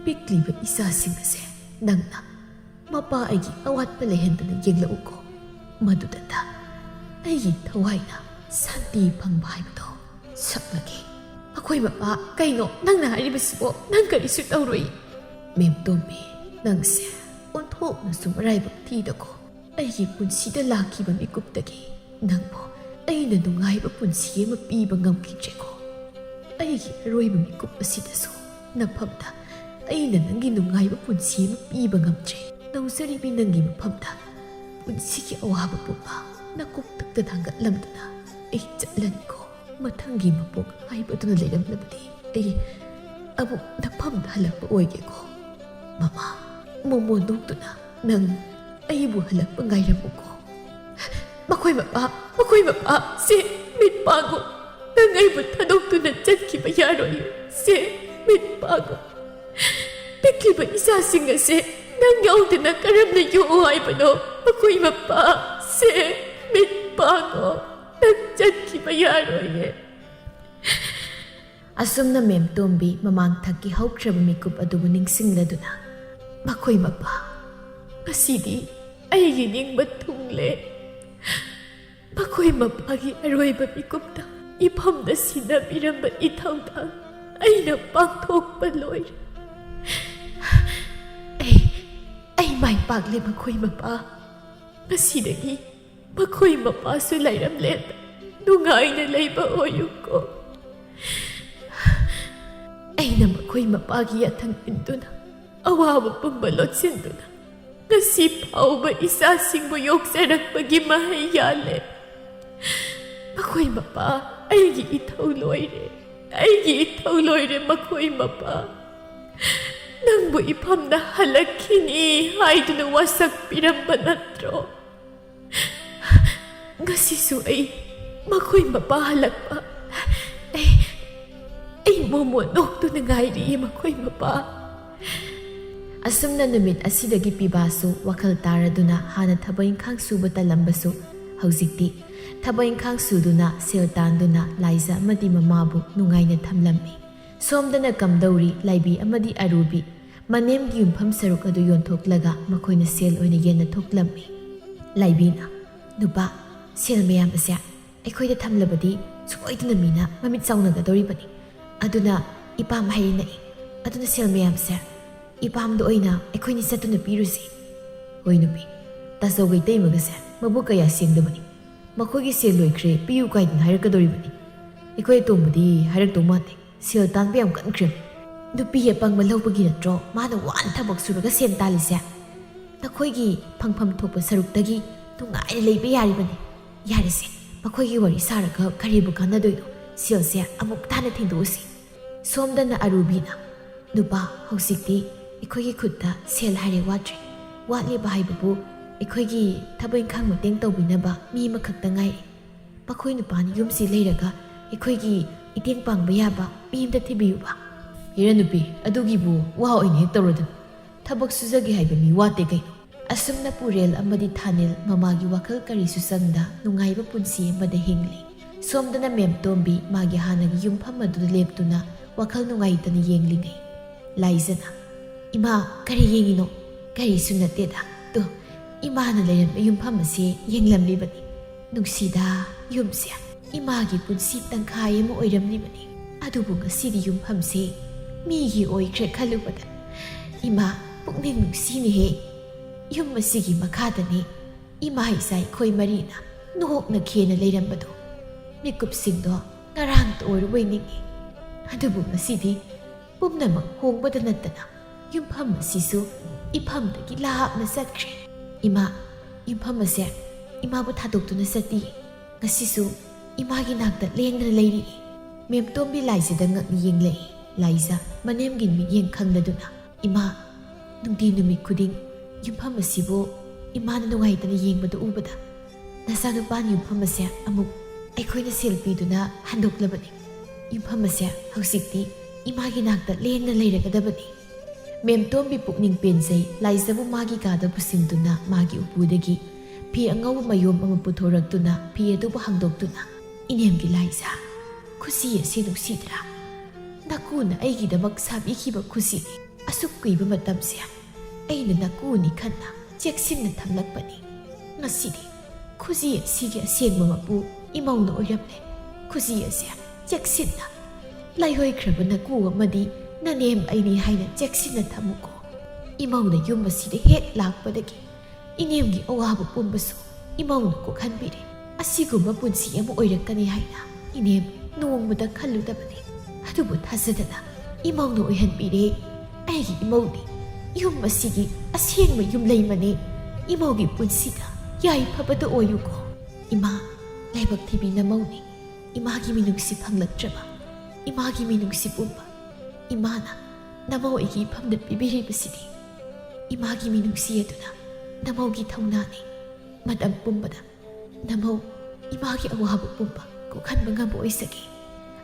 ꯄꯤꯛꯂꯤꯕ ꯏꯆꯥꯁꯤꯡ ꯑꯁꯦ ꯅꯪꯅ ꯃꯄꯥ ꯑꯩꯒꯤ ꯑꯋꯥꯠꯄ ꯂꯩꯍꯟꯗꯅ ꯌꯦꯡꯂꯛꯎꯀꯣ꯫ ꯃꯗꯨꯗꯇ ꯑꯩꯒꯤ ꯊꯋꯥꯏꯅ ꯁꯥꯟꯇꯤ ꯐꯪꯕ ꯍꯥꯏꯕꯗꯣ ꯁꯛꯂꯒꯦ꯫" "ꯑꯩꯈꯣꯏ ꯃꯄꯥ, ꯀꯩꯅꯣ ꯅꯪꯅ ꯍꯥꯏꯔꯤꯕꯁꯤꯕꯣ? ꯅꯪ ꯀꯔꯤꯁꯨ ꯇꯧꯔꯣꯏ꯫" "ꯃꯦꯝ ꯇꯣꯝꯕꯤ, ꯅꯪꯁꯦ ꯑꯣꯟꯊꯣꯛꯅꯁꯨ ꯃꯔꯥꯏꯕꯛ ꯊꯤꯗꯀꯣ꯫ ꯑꯩꯒꯤ ꯄꯨꯟꯁꯤꯗ ꯂꯥꯛꯈꯤꯕ ꯃꯤꯀꯨꯞꯇꯒꯤ ꯅꯪꯕꯨ ꯑꯩꯅ ꯅꯨꯡꯉꯥꯏꯕ ꯄꯨꯟꯁꯤ ꯑꯃ ꯄꯤꯕ ꯉꯝꯈꯤꯗ꯭ꯔꯦꯀꯣ꯫ ꯑꯩꯒꯤ ꯑꯔꯣꯏꯕ ꯃꯤꯀꯨꯞ ꯑꯁꯤꯗꯁꯨ ꯅꯐꯝꯗ ꯑꯩꯅ ꯅꯪꯒꯤ ꯅꯨꯡꯉꯥꯏꯕ ꯄꯨꯟꯁꯤ ꯑꯃ ꯄꯤꯕ ꯉꯝꯗ꯭ꯔꯦ꯫ ꯅꯧꯖꯔꯤꯕꯤ ꯅꯪꯒꯤ ꯃꯐꯝꯗ ꯄꯨꯟꯁꯤꯒꯤ ꯑꯋꯥꯕ ꯄꯨꯝꯕ ꯅꯀꯣꯛꯊꯛꯇ ꯊꯥꯡꯒꯠꯂꯝꯗꯨꯅ ꯑꯩ ꯆꯠꯂꯅꯤꯀꯣ꯫ ꯃꯊꯪꯒꯤ ꯃꯄꯣꯛ ꯍꯥꯏꯕꯗꯨꯅ ꯂꯩꯔꯝꯂꯕꯗꯤ ꯑꯩ ꯑꯃꯨꯛ ꯅꯐꯝꯗ ꯍꯜꯂꯛꯄ ꯑꯣꯏꯒꯦꯀꯣ꯫ ꯃꯃꯥ, ꯃꯣꯃꯣꯟ ꯅꯣꯛꯇꯨꯅ, "ꯅꯪ ꯑꯩꯕꯨ ꯍꯜꯂꯛꯄ ꯉꯥꯏꯔꯝꯃꯨꯀꯣ꯫ ꯃꯈꯣꯏ ꯃꯄꯥ, ꯃꯈꯣꯏ ꯃꯄꯥ, ꯁꯦ, ꯃꯤꯠ ꯄꯥꯡꯉꯨ꯫ ꯅꯪ ꯑꯩꯕꯨ ꯊꯥꯗꯣꯛꯇꯨꯅ ꯆꯠꯈꯤꯕ ꯌꯥꯔꯣꯏ꯫ ꯁꯦ, ꯃꯤꯠ ꯄꯥꯡꯉꯨ꯫ ꯄꯤꯛꯂꯤꯕ ꯏꯆꯥꯁꯤꯡ ꯑꯁꯦ ꯅꯪ ꯌꯥꯎꯗꯅ ꯀꯔꯝꯅ ꯌꯣꯛꯎ ꯍꯥꯏꯕꯅꯣ? ꯃꯈꯣꯏ ꯃꯄꯥ, ꯁꯦ, ꯃꯤꯠ ꯄꯥꯡꯉꯣ꯫ ꯅꯪ ꯆꯠꯈꯤꯕ ꯌꯥꯔꯣꯏꯌꯦ꯫" ꯑꯁꯨꯝꯅ ꯃꯦꯝꯇꯣꯝꯕꯤ ꯃꯃꯥꯡ ꯊꯛꯀꯤ ꯍꯧꯈ꯭ꯔꯕ ꯃꯤꯀꯨꯞ ꯑꯗꯨꯕꯨ ꯅꯤꯡꯁꯤꯡꯂꯗꯨꯅ, "ꯃꯈꯣꯏ ꯃꯄꯥ, ꯉꯁꯤꯗꯤ ꯑꯩꯒꯤ ꯅꯤꯡꯕ ꯊꯨꯡꯂꯦ꯫ ꯃꯈꯣꯏ ꯃꯄꯥꯒꯤ ꯑꯔꯣꯏꯕ ꯃꯤꯀꯨꯞꯇ ꯏꯐꯝꯗ ꯁꯤꯟꯅꯕꯤꯔꯝꯕ ꯏꯊꯧꯗꯥꯡ ꯑꯩꯅ ꯄꯥꯡꯊꯣꯛꯄ ꯂꯣꯏꯔꯦ꯫ ꯑꯩ, ꯑꯩ ꯃꯥꯏ ꯄꯥꯛꯂꯦ ꯃꯈꯣꯏ ꯃꯄꯥ꯫ ꯉꯁꯤꯗꯒꯤ ꯃꯈꯣꯏ ꯃꯄꯥꯁꯨ ꯂꯩꯔꯝꯂꯦ꯫ ꯅꯨꯡꯉꯥꯏꯅ ꯂꯩꯕ ꯑꯣꯏꯌꯨꯀꯣ꯫ ꯑꯩꯅ ꯃꯈꯣꯏ ꯃꯄꯥꯒꯤ ꯌꯥꯊꯪ ꯏꯟꯗꯨꯅ, ꯑꯋꯥꯕ ꯄꯨꯝꯕ ꯂꯣꯠꯁꯤꯟꯗꯨꯅ, ꯉꯁꯤ ꯐꯥꯎꯕ ꯏꯆꯥꯁꯤꯡꯕꯨ ꯌꯣꯛꯆꯔꯛꯄꯒꯤ ꯃꯍꯩ ꯌꯥꯜꯂꯦ꯫ ꯃꯈꯣꯏ ꯃꯄꯥ, ꯑꯩꯒꯤ ꯏꯊꯧ ꯂꯣꯏꯔꯦ꯫ ꯑꯩꯒꯤ ꯏꯊꯧ ꯂꯣꯏꯔꯦ, ꯃꯈꯣꯏ ꯃꯄꯥ꯫ ꯅꯪꯕꯨ ꯏꯐꯝꯗ ꯍꯜꯂꯛꯈꯤꯅꯤ ꯍꯥꯏꯗꯨꯅ ꯋꯥꯁꯛꯄꯤꯔꯝꯕ ꯅꯠꯇ꯭ꯔꯣ? ꯉꯁꯤꯁꯨ ꯑꯩ ꯃꯈꯣꯏ ꯃꯄꯥ ꯍꯜꯂꯛꯄ, ꯑꯩ, ꯑꯩ ꯃꯣꯃꯣꯟ ꯅꯣꯛꯇꯨꯅ ꯉꯥꯏꯔꯤꯌꯦ, ꯃꯈꯣꯏ ꯃꯄꯥ꯫" ꯑꯁꯨꯝꯅ ꯅꯨꯃꯤꯠ ꯑꯁꯤꯗꯒꯤ ꯄꯤꯕꯥꯁꯨ ꯋꯥꯈꯜ ꯇꯥꯔꯗꯨꯅ ꯍꯥꯟꯅ ꯊꯕꯛ ꯏꯪꯈꯥꯡ ꯁꯨꯕ ꯇꯜꯂꯝꯕꯁꯨ ꯍꯧꯖꯤꯛꯇꯤ ꯊꯕꯛ ꯏꯪꯈꯥꯡ ꯁꯨꯗꯨꯅ ꯁꯦꯜ ꯇꯥꯟꯗꯨꯅ ꯂꯥꯏꯖ ꯑꯃꯗꯤ ꯃꯃꯥꯕꯨ ꯅꯨꯡꯉꯥꯏꯅ ꯊꯝꯂꯝꯃꯤ꯫ ꯁꯣꯝꯗꯅ ꯀꯝꯗꯧꯔꯤ ꯂꯥꯏꯕꯤ ꯑꯃꯗꯤ ꯑꯔꯨꯕꯤ ꯃꯅꯦꯝꯒꯤ ꯌꯨꯝꯐꯝ ꯁꯔꯨꯛ ꯑꯗꯨ ꯌꯣꯟꯊꯣꯛꯂꯒ ꯃꯈꯣꯏꯅ ꯁꯦꯜ ꯑꯣꯏꯅ ꯌꯦꯟꯅ ꯊꯣꯛꯂꯝꯃꯤ꯫ ꯂꯥꯏꯕꯤꯅ, "ꯅꯨꯄꯥ, ꯁꯦꯜ ꯃꯌꯥꯝ ꯑꯁꯦ ꯑꯩꯈꯣꯏꯗ ꯊꯝꯂꯕꯗꯤ ꯁꯣꯏꯗꯅ ꯃꯤꯅ ꯃꯃꯤꯠ ꯆꯥꯎꯅꯒꯗꯧꯔꯤꯕꯅꯤ꯫ ꯑꯗꯨꯅ ꯏꯄꯥꯝ ꯍꯩ ꯅꯛꯏ꯫ ꯑꯗꯨꯅ ꯁꯦꯜ ꯃꯌꯥꯝꯁꯦ ꯏꯄꯥꯝꯗ ꯑꯣꯏꯅ ꯑꯩꯈꯣꯏꯅꯤ ꯆꯠꯇꯨꯅ ꯄꯤꯔꯨꯁꯤ꯫" "ꯍꯣꯏ ꯅꯨꯄꯤ, ꯇꯥꯆꯧ ꯀꯩꯇꯩꯃꯒꯁꯦ ꯃꯕꯨꯛ ꯀꯌꯥ ꯁꯦꯡꯗꯕꯅꯤ꯫ ꯃꯈꯣꯏꯒꯤ ꯁꯦꯜ ꯂꯣꯏꯈ꯭ꯔꯦ, ꯄꯤꯌꯨ ꯀꯥꯏꯗꯅ ꯍꯥꯏꯔꯛꯀꯗꯧꯔꯤꯕꯅꯤ꯫ ꯑꯩꯈꯣꯏ ꯑꯇꯣꯝꯕꯗꯤ ꯍꯥꯏꯔꯛꯇꯧ ꯃꯥꯟꯗꯦ꯫ ꯁꯦꯜ ꯇꯥꯟꯕ ꯌꯥꯝ ꯀꯟꯈ꯭ꯔꯦ꯫" "ꯅꯨꯄꯤ ꯑꯄꯪꯕ ꯂꯧꯕꯒꯤ ꯅꯠꯇ꯭ꯔꯣ ꯃꯥꯅ ꯋꯥꯅ ꯊꯕꯛ ꯁꯨꯔꯒ ꯁꯦꯟ ꯇꯥꯜꯂꯤꯁꯦ? ꯅꯈꯣꯏꯒꯤ ꯐꯪꯐꯝ ꯊꯣꯛꯄ ꯁꯔꯨꯛꯇꯒꯤ ꯅꯨꯡꯉꯥꯏꯅ ꯂꯩꯕ ꯌꯥꯔꯤꯕꯅꯤ꯫ ꯌꯥꯔꯦꯁꯦ, ꯃꯈꯣꯏꯒꯤ ꯋꯥꯔꯤ ꯁꯥꯔꯒ ꯀꯔꯤꯕꯨ ꯀꯥꯟꯅꯗꯣꯏꯅꯣ? ꯁꯦꯜꯁꯦ ꯑꯃꯨꯛ ꯇꯥꯅ ꯊꯦꯡꯗꯣꯛꯎꯁꯤ꯫" ꯁꯣꯝꯗꯅ ꯑꯔꯨꯕꯤꯅ, "ꯅꯨꯄꯥ, ꯍꯧꯖꯤꯛꯇꯤ ꯑꯩꯈꯣꯏꯒꯤ ꯈꯨꯠꯇ ꯁꯦꯜ ꯍꯥꯏꯔꯦ ꯋꯥꯠꯇ꯭ꯔꯦ꯫ ꯋꯥꯠꯂꯤꯕ ꯍꯥꯏꯕꯕꯨ ꯑꯩꯈꯣꯏꯒꯤ ꯊꯕꯛ ꯏꯪꯈꯥꯡ ꯃꯇꯦꯡ ꯇꯧꯕꯤꯅꯕ ꯃꯤ ꯑꯃꯈꯛꯇ ꯉꯥꯏꯔꯦ꯫ ꯃꯈꯣꯏ ꯅꯨꯄꯥꯅꯤ ꯌꯨꯝꯁꯤ ꯂꯩꯔꯒ ꯑꯩꯈꯣꯏꯒꯤ ꯏꯇꯦꯡ ꯄꯥꯡꯕ ꯌꯥꯕ ꯃꯤ ꯑꯝꯇ ꯊꯤꯕꯤꯌꯨꯕ꯫" "ꯏꯔꯟ ꯅꯨꯄꯤ, ꯑꯗꯨꯒꯤꯕꯨ ꯋꯥ ꯑꯣꯏꯅ ꯍꯦꯛ ꯇꯧꯔꯗꯨꯅ꯫ ꯊꯕꯛ ꯁꯨꯖꯒꯦ ꯍꯥꯏꯕ ꯃꯤ ꯋꯥꯠꯇꯦ ꯀꯩꯅꯣ?" ꯑꯁꯨꯝꯅ ꯄꯨꯔꯦꯜ ꯑꯃꯗꯤ ꯊꯥꯅꯤꯜ ꯃꯃꯥꯒꯤ ꯋꯥꯈꯜ ꯀꯔꯤꯁꯨ ꯆꯪꯗ ꯅꯨꯡꯉꯥꯏꯕ ꯄꯨꯟꯁꯤ ꯑꯃꯗ ꯍꯤꯡꯂꯤ꯫ ꯁꯣꯝꯗꯅ ꯃꯦꯝꯇꯣꯝꯕꯤ ꯃꯥꯒꯤ ꯍꯥꯟꯅꯒꯤ ꯌꯨꯝꯐꯝ ꯑꯗꯨꯗ ꯂꯦꯞꯇꯨꯅ ꯋꯥꯈꯜ ꯅꯨꯡꯉꯥꯏꯇꯅ ꯌꯦꯡꯂꯤꯉꯩ, ꯂꯥꯏꯖꯅ, "ꯏꯃꯥ, ꯀꯔꯤ ꯌꯦꯡꯉꯤꯅꯣ?" "ꯀꯔꯤꯁꯨ ꯅꯠꯇꯦꯗ꯫ ꯇꯨ, ꯏꯃꯥꯅ ꯂꯩꯔꯝꯕ ꯌꯨꯝꯐꯝ ꯑꯁꯦ ꯌꯦꯡꯂꯝꯂꯤꯕꯅꯤ꯫ ꯅꯨꯡꯁꯤꯗ, ꯌꯨꯝꯁꯦ ꯏꯃꯥꯒꯤ ꯄꯨꯟꯁꯤ ꯇꯪꯈꯥꯏ ꯑꯃ ꯑꯣꯏꯔꯝꯂꯤꯕꯅꯤ꯫ ꯑꯗꯨꯕꯨ ꯉꯁꯤꯗꯤ ꯌꯨꯝꯐꯝꯁꯦ ꯃꯤꯒꯤ ꯑꯣꯏꯈ꯭ꯔꯦ ꯈꯜꯂꯨꯕꯗ ꯏꯃꯥ, ꯄꯨꯛꯅꯤꯡ ꯅꯨꯡꯁꯤꯅꯦꯍꯦ꯫ ꯌꯨꯝ ꯑꯁꯤꯒꯤ ꯃꯈꯥꯗꯅꯤ ꯏꯃꯥ ꯏꯆꯥ ꯑꯩꯈꯣꯏ ꯃꯔꯤꯅ ꯅꯣꯛꯅ ꯈꯦꯅ ꯂꯩꯔꯝꯕꯗꯣ꯫ ꯃꯤꯀꯨꯞꯁꯤꯡꯗꯣ ꯉꯔꯥꯡꯇ ꯑꯣꯏꯔꯨꯕꯣꯏ ꯅꯤꯡꯏ꯫ ꯑꯗꯨꯕꯨ ꯉꯁꯤꯗꯤ ꯄꯨꯝꯅꯃꯛ ꯍꯣꯡꯕꯗ ꯅꯠꯇꯅ ꯌꯨꯝꯐꯝ ꯑꯁꯤꯁꯨ ꯏꯐꯝꯗꯒꯤ ꯂꯥꯞꯅ ꯆꯠꯈ꯭ꯔꯦ꯫ ꯏꯃꯥ, ꯌꯨꯝꯐꯝ ꯑꯁꯦ ꯏꯃꯥꯕꯨ ꯊꯥꯗꯣꯛꯇꯨꯅ ꯆꯠꯇꯤꯌꯦ꯫ ꯉꯁꯤꯁꯨ ꯏꯃꯥꯒꯤ ꯅꯥꯛꯇ ꯂꯦꯡꯗꯅ ꯂꯩꯔꯤꯌꯦ꯫" ꯃꯦꯝꯇꯣꯝꯕꯤ ꯂꯥꯏꯖꯗ ꯉꯛꯅ ꯌꯦꯡꯂꯛꯏ꯫ ꯂꯥꯏꯖ ꯃꯅꯦꯝꯒꯤ ꯃꯤꯠꯌꯦꯡ ꯈꯪꯂꯗꯨꯅ, "ꯏꯃꯥ, ꯅꯨꯡꯇꯤ ꯅꯨꯃꯤꯠ ꯈꯨꯗꯤꯡ ꯌꯨꯝꯐꯝ ꯑꯁꯤꯕꯨ ꯏꯃꯥꯅ ꯅꯨꯡꯉꯥꯏꯇꯅ ꯌꯦꯡꯕꯗꯨ ꯎꯕꯗ ꯅꯆꯥꯅꯨꯄꯥꯅ ꯌꯨꯝꯐꯝ ꯑꯁꯦ ꯑꯃꯨꯛ ꯑꯩꯈꯣꯏꯅ ꯁꯦꯜ ꯄꯤꯗꯨꯅ ꯍꯟꯗꯣꯛꯂꯕꯅꯤ꯫ ꯌꯨꯝꯐꯝ ꯑꯁꯦ ꯍꯧꯖꯤꯛꯇꯤ ꯏꯃꯥꯒꯤ ꯅꯥꯛꯇ ꯂꯦꯡꯅ ꯂꯩꯔꯒꯗꯕꯅꯤ꯫" ꯃꯦꯝꯇꯣꯝꯕꯤ ꯄꯨꯛꯅꯤꯡ ꯄꯦꯟꯖꯩ꯫ ꯂꯥꯏꯖꯕꯨ ꯃꯥꯒꯤ ꯀꯥꯗ ꯄꯨꯁꯤꯟꯗꯨꯅ ꯃꯥꯒꯤ ꯎꯄꯨꯗꯒꯤ ꯐꯤ ꯑꯉꯧꯕ ꯃꯌꯣꯝ ꯑꯃ ꯄꯨꯊꯣꯔꯛꯇꯨꯅ ꯐꯤ ꯑꯗꯨꯕꯨ ꯍꯥꯡꯗꯣꯛꯇꯨꯅ, "ꯏꯅꯦꯝꯒꯤ ꯂꯥꯏꯖ, ꯈꯨꯖꯤ ꯑꯁꯤ ꯅꯨꯡꯁꯤꯗ꯭ꯔꯥ? ꯅꯀꯨꯅ ꯑꯩꯒꯤꯗꯃꯛ ꯁꯥꯕꯤꯈꯤꯕ ꯈꯨꯖꯤꯅꯤ꯫ ꯑꯁꯨꯛ ꯀꯨꯏꯕ ꯃꯇꯝꯁꯦ ꯑꯩꯅ ꯅꯀꯨꯅꯤ ꯈꯟꯅ ꯆꯦꯛꯁꯤꯟꯅ ꯊꯝꯂꯛꯄꯅꯤ꯫ ꯉꯁꯤꯗꯤ ꯈꯨꯖꯤ ꯑꯁꯤꯒꯤ ꯑꯁꯦꯡꯕ ꯃꯄꯨ ꯏꯃꯧꯅ ꯑꯣꯏꯔꯝꯂꯦ꯫ ꯈꯨꯖꯤ ꯑꯁꯦ ꯆꯦꯛꯁꯤꯟꯅ ꯂꯥꯏꯍꯣꯏꯈ꯭ꯔꯕ ꯅꯀꯨ ꯑꯃꯗꯤ ꯅꯅꯦꯝ ꯑꯩꯅꯤ ꯍꯥꯏꯅ ꯆꯦꯛꯁꯤꯟꯅ ꯊꯝꯃꯨꯀꯣ꯫ ꯏꯃꯧꯅ ꯌꯨꯝ ꯑꯁꯤꯗ ꯍꯦꯛ ꯂꯥꯛꯄꯗꯒꯤ ꯏꯅꯦꯝꯒꯤ ꯑꯋꯥꯕ ꯄꯨꯝꯕꯁꯨ ꯏꯃꯧꯅ ꯀꯣꯛꯍꯟꯕꯤꯔꯦ꯫ ꯑꯁꯤꯒꯨꯝꯕ ꯄꯨꯟꯁꯤ ꯑꯃ ꯑꯣꯏꯔꯛꯀꯅꯤ ꯍꯥꯏꯅ ꯏꯅꯦꯝ ꯅꯣꯡꯃꯇ ꯈꯜꯂꯨꯗꯕꯅꯤ꯫ ꯑꯗꯨꯕꯨ ꯊꯥꯖꯗꯅ ꯏꯃꯧꯅ ꯑꯣꯏꯍꯟꯕꯤꯔꯦ꯫ ꯑꯩꯒꯤ ꯏꯃꯧꯗꯤ ꯌꯨꯝ ꯑꯁꯤꯒꯤ ꯑꯁꯦꯡꯕ ꯌꯨꯝꯂꯩꯃꯅꯤ꯫ ꯏꯃꯧꯒꯤ ꯄꯨꯟꯁꯤꯗ ꯌꯥꯏꯐꯕꯗ ꯑꯣꯏꯌꯨꯀꯣ꯫ ꯏꯃꯥ, ꯂꯥꯏꯕꯛ ꯊꯤꯕꯤ ꯅꯃꯧꯅꯤ꯫ ꯏꯃꯥꯒꯤ ꯃꯤꯅꯨꯡꯁꯤ ꯐꯪꯂꯛꯇ꯭ꯔꯕ ꯏꯃꯥꯒꯤ ꯃꯤꯅꯨꯡꯁꯤ ꯄꯨꯝꯕ ꯏꯃꯥꯅ ꯅꯃꯧ ꯑꯩꯒꯤ ꯏꯐꯝꯗ ꯄꯤꯕꯤꯔꯤꯕꯁꯤꯗꯤ ꯏꯃꯥꯒꯤ ꯃꯤꯅꯨꯡꯁꯤ ꯑꯗꯨꯅ ꯅꯃꯧꯒꯤ ꯊꯧꯅꯥꯅꯤ꯫ ꯃꯇꯝ ꯄꯨꯝꯕꯗ ꯅꯃꯧ ꯏꯃꯥꯒꯤ ꯑꯋꯥꯕ ꯄꯨꯝꯕ ꯀꯣꯛꯍꯟꯕ ꯉꯝꯕ ꯑꯣꯏꯁꯛꯏ꯫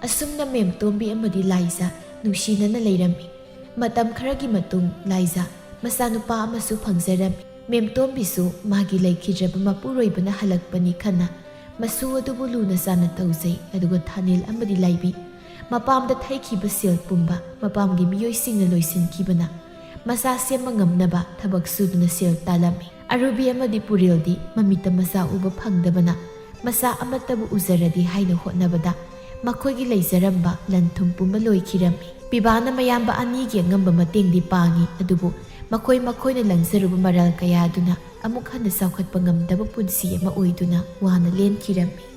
ꯑꯁꯨꯝꯅ ꯃꯦꯝꯇꯣꯝꯕꯤ ꯑꯃꯗꯤ ꯂꯥꯏꯖꯥ ꯅꯨꯡꯁꯤꯅꯅ ꯂꯩꯔꯝꯃꯤ꯫ ꯃꯇꯝ ꯈꯔꯒꯤ ꯃꯇꯨꯡ ꯂꯥꯏꯖꯥ ꯃꯆꯥꯅꯨꯄꯥ ꯑꯃꯁꯨ ꯐꯪꯖꯔꯝꯃꯤ꯫ ꯃꯦꯝꯇꯣꯝꯕꯤꯁꯨ ꯃꯥꯒꯤ ꯂꯩꯈꯤꯗ꯭ꯔꯕ ꯃꯄꯨꯔꯣꯏꯕꯅ ꯍꯜꯂꯛꯄꯅꯤ ꯈꯟꯅ ꯃꯁꯨ ꯑꯗꯨꯕꯨ ꯂꯨꯅ ꯆꯥꯟꯅ ꯇꯧꯖꯩ꯫ ꯑꯗꯨꯒ ꯊꯥꯅꯤꯜ ꯑꯃꯗꯤ ꯂꯥꯏꯕꯤ ꯃꯄꯥꯝꯗ ꯊꯩꯈꯤꯕ ꯁꯦꯜ ꯄꯨꯝꯕ ꯃꯄꯥꯝꯒꯤ ꯃꯤꯑꯣꯏꯁꯤꯡꯅ ꯂꯣꯏꯁꯤꯟꯈꯤꯕꯅ ꯃꯆꯥ ꯁꯦꯝꯕ ꯉꯝꯅꯕ ꯊꯕꯛ ꯁꯨꯗꯨꯅ ꯁꯦꯜ ꯇꯥꯜꯂꯝꯃꯤ꯫ ꯑꯔꯨꯕꯤ ꯑꯃꯗꯤ ꯄꯨꯔꯦꯜꯗꯤ ꯃꯃꯤꯠꯇ ꯃꯆꯥ ꯎꯕ ꯐꯪꯗꯕꯅ ꯃꯆꯥ ꯑꯃꯠꯇꯕꯨ ꯎꯖꯔꯗꯤ ꯍꯥꯏꯅ ꯍꯣꯠꯅꯕꯗ ꯃꯈꯣꯏꯒꯤ ꯂꯩꯖꯔꯝꯕ ꯂꯟ ꯊꯨꯝ ꯄꯨꯝꯕ ꯂꯣꯏꯈꯤꯔꯝꯃꯤ꯫ ꯄꯤꯕꯥꯅ ꯃꯌꯥꯝꯕ ꯑꯅꯤꯒꯤ ꯑꯉꯝꯕ ꯃꯇꯦꯡꯗꯤ ꯄꯥꯡꯉꯤ, ꯑꯗꯨꯕꯨ ꯃꯈꯣꯏ ꯃꯈꯣꯏꯅ ꯂꯪꯖꯔꯨꯕ ꯃꯔꯥꯜ ꯀꯌꯥ ꯑꯗꯨꯅ ꯑꯃꯨꯛ ꯍꯟꯅ ꯆꯥꯎꯈꯠꯄ ꯉꯝꯗꯕ ꯄꯨꯟꯁꯤ ꯑꯃ ꯑꯣꯏꯗꯨꯅ ꯋꯥꯅ ꯂꯦꯟꯈꯤꯔꯝꯃꯤ꯫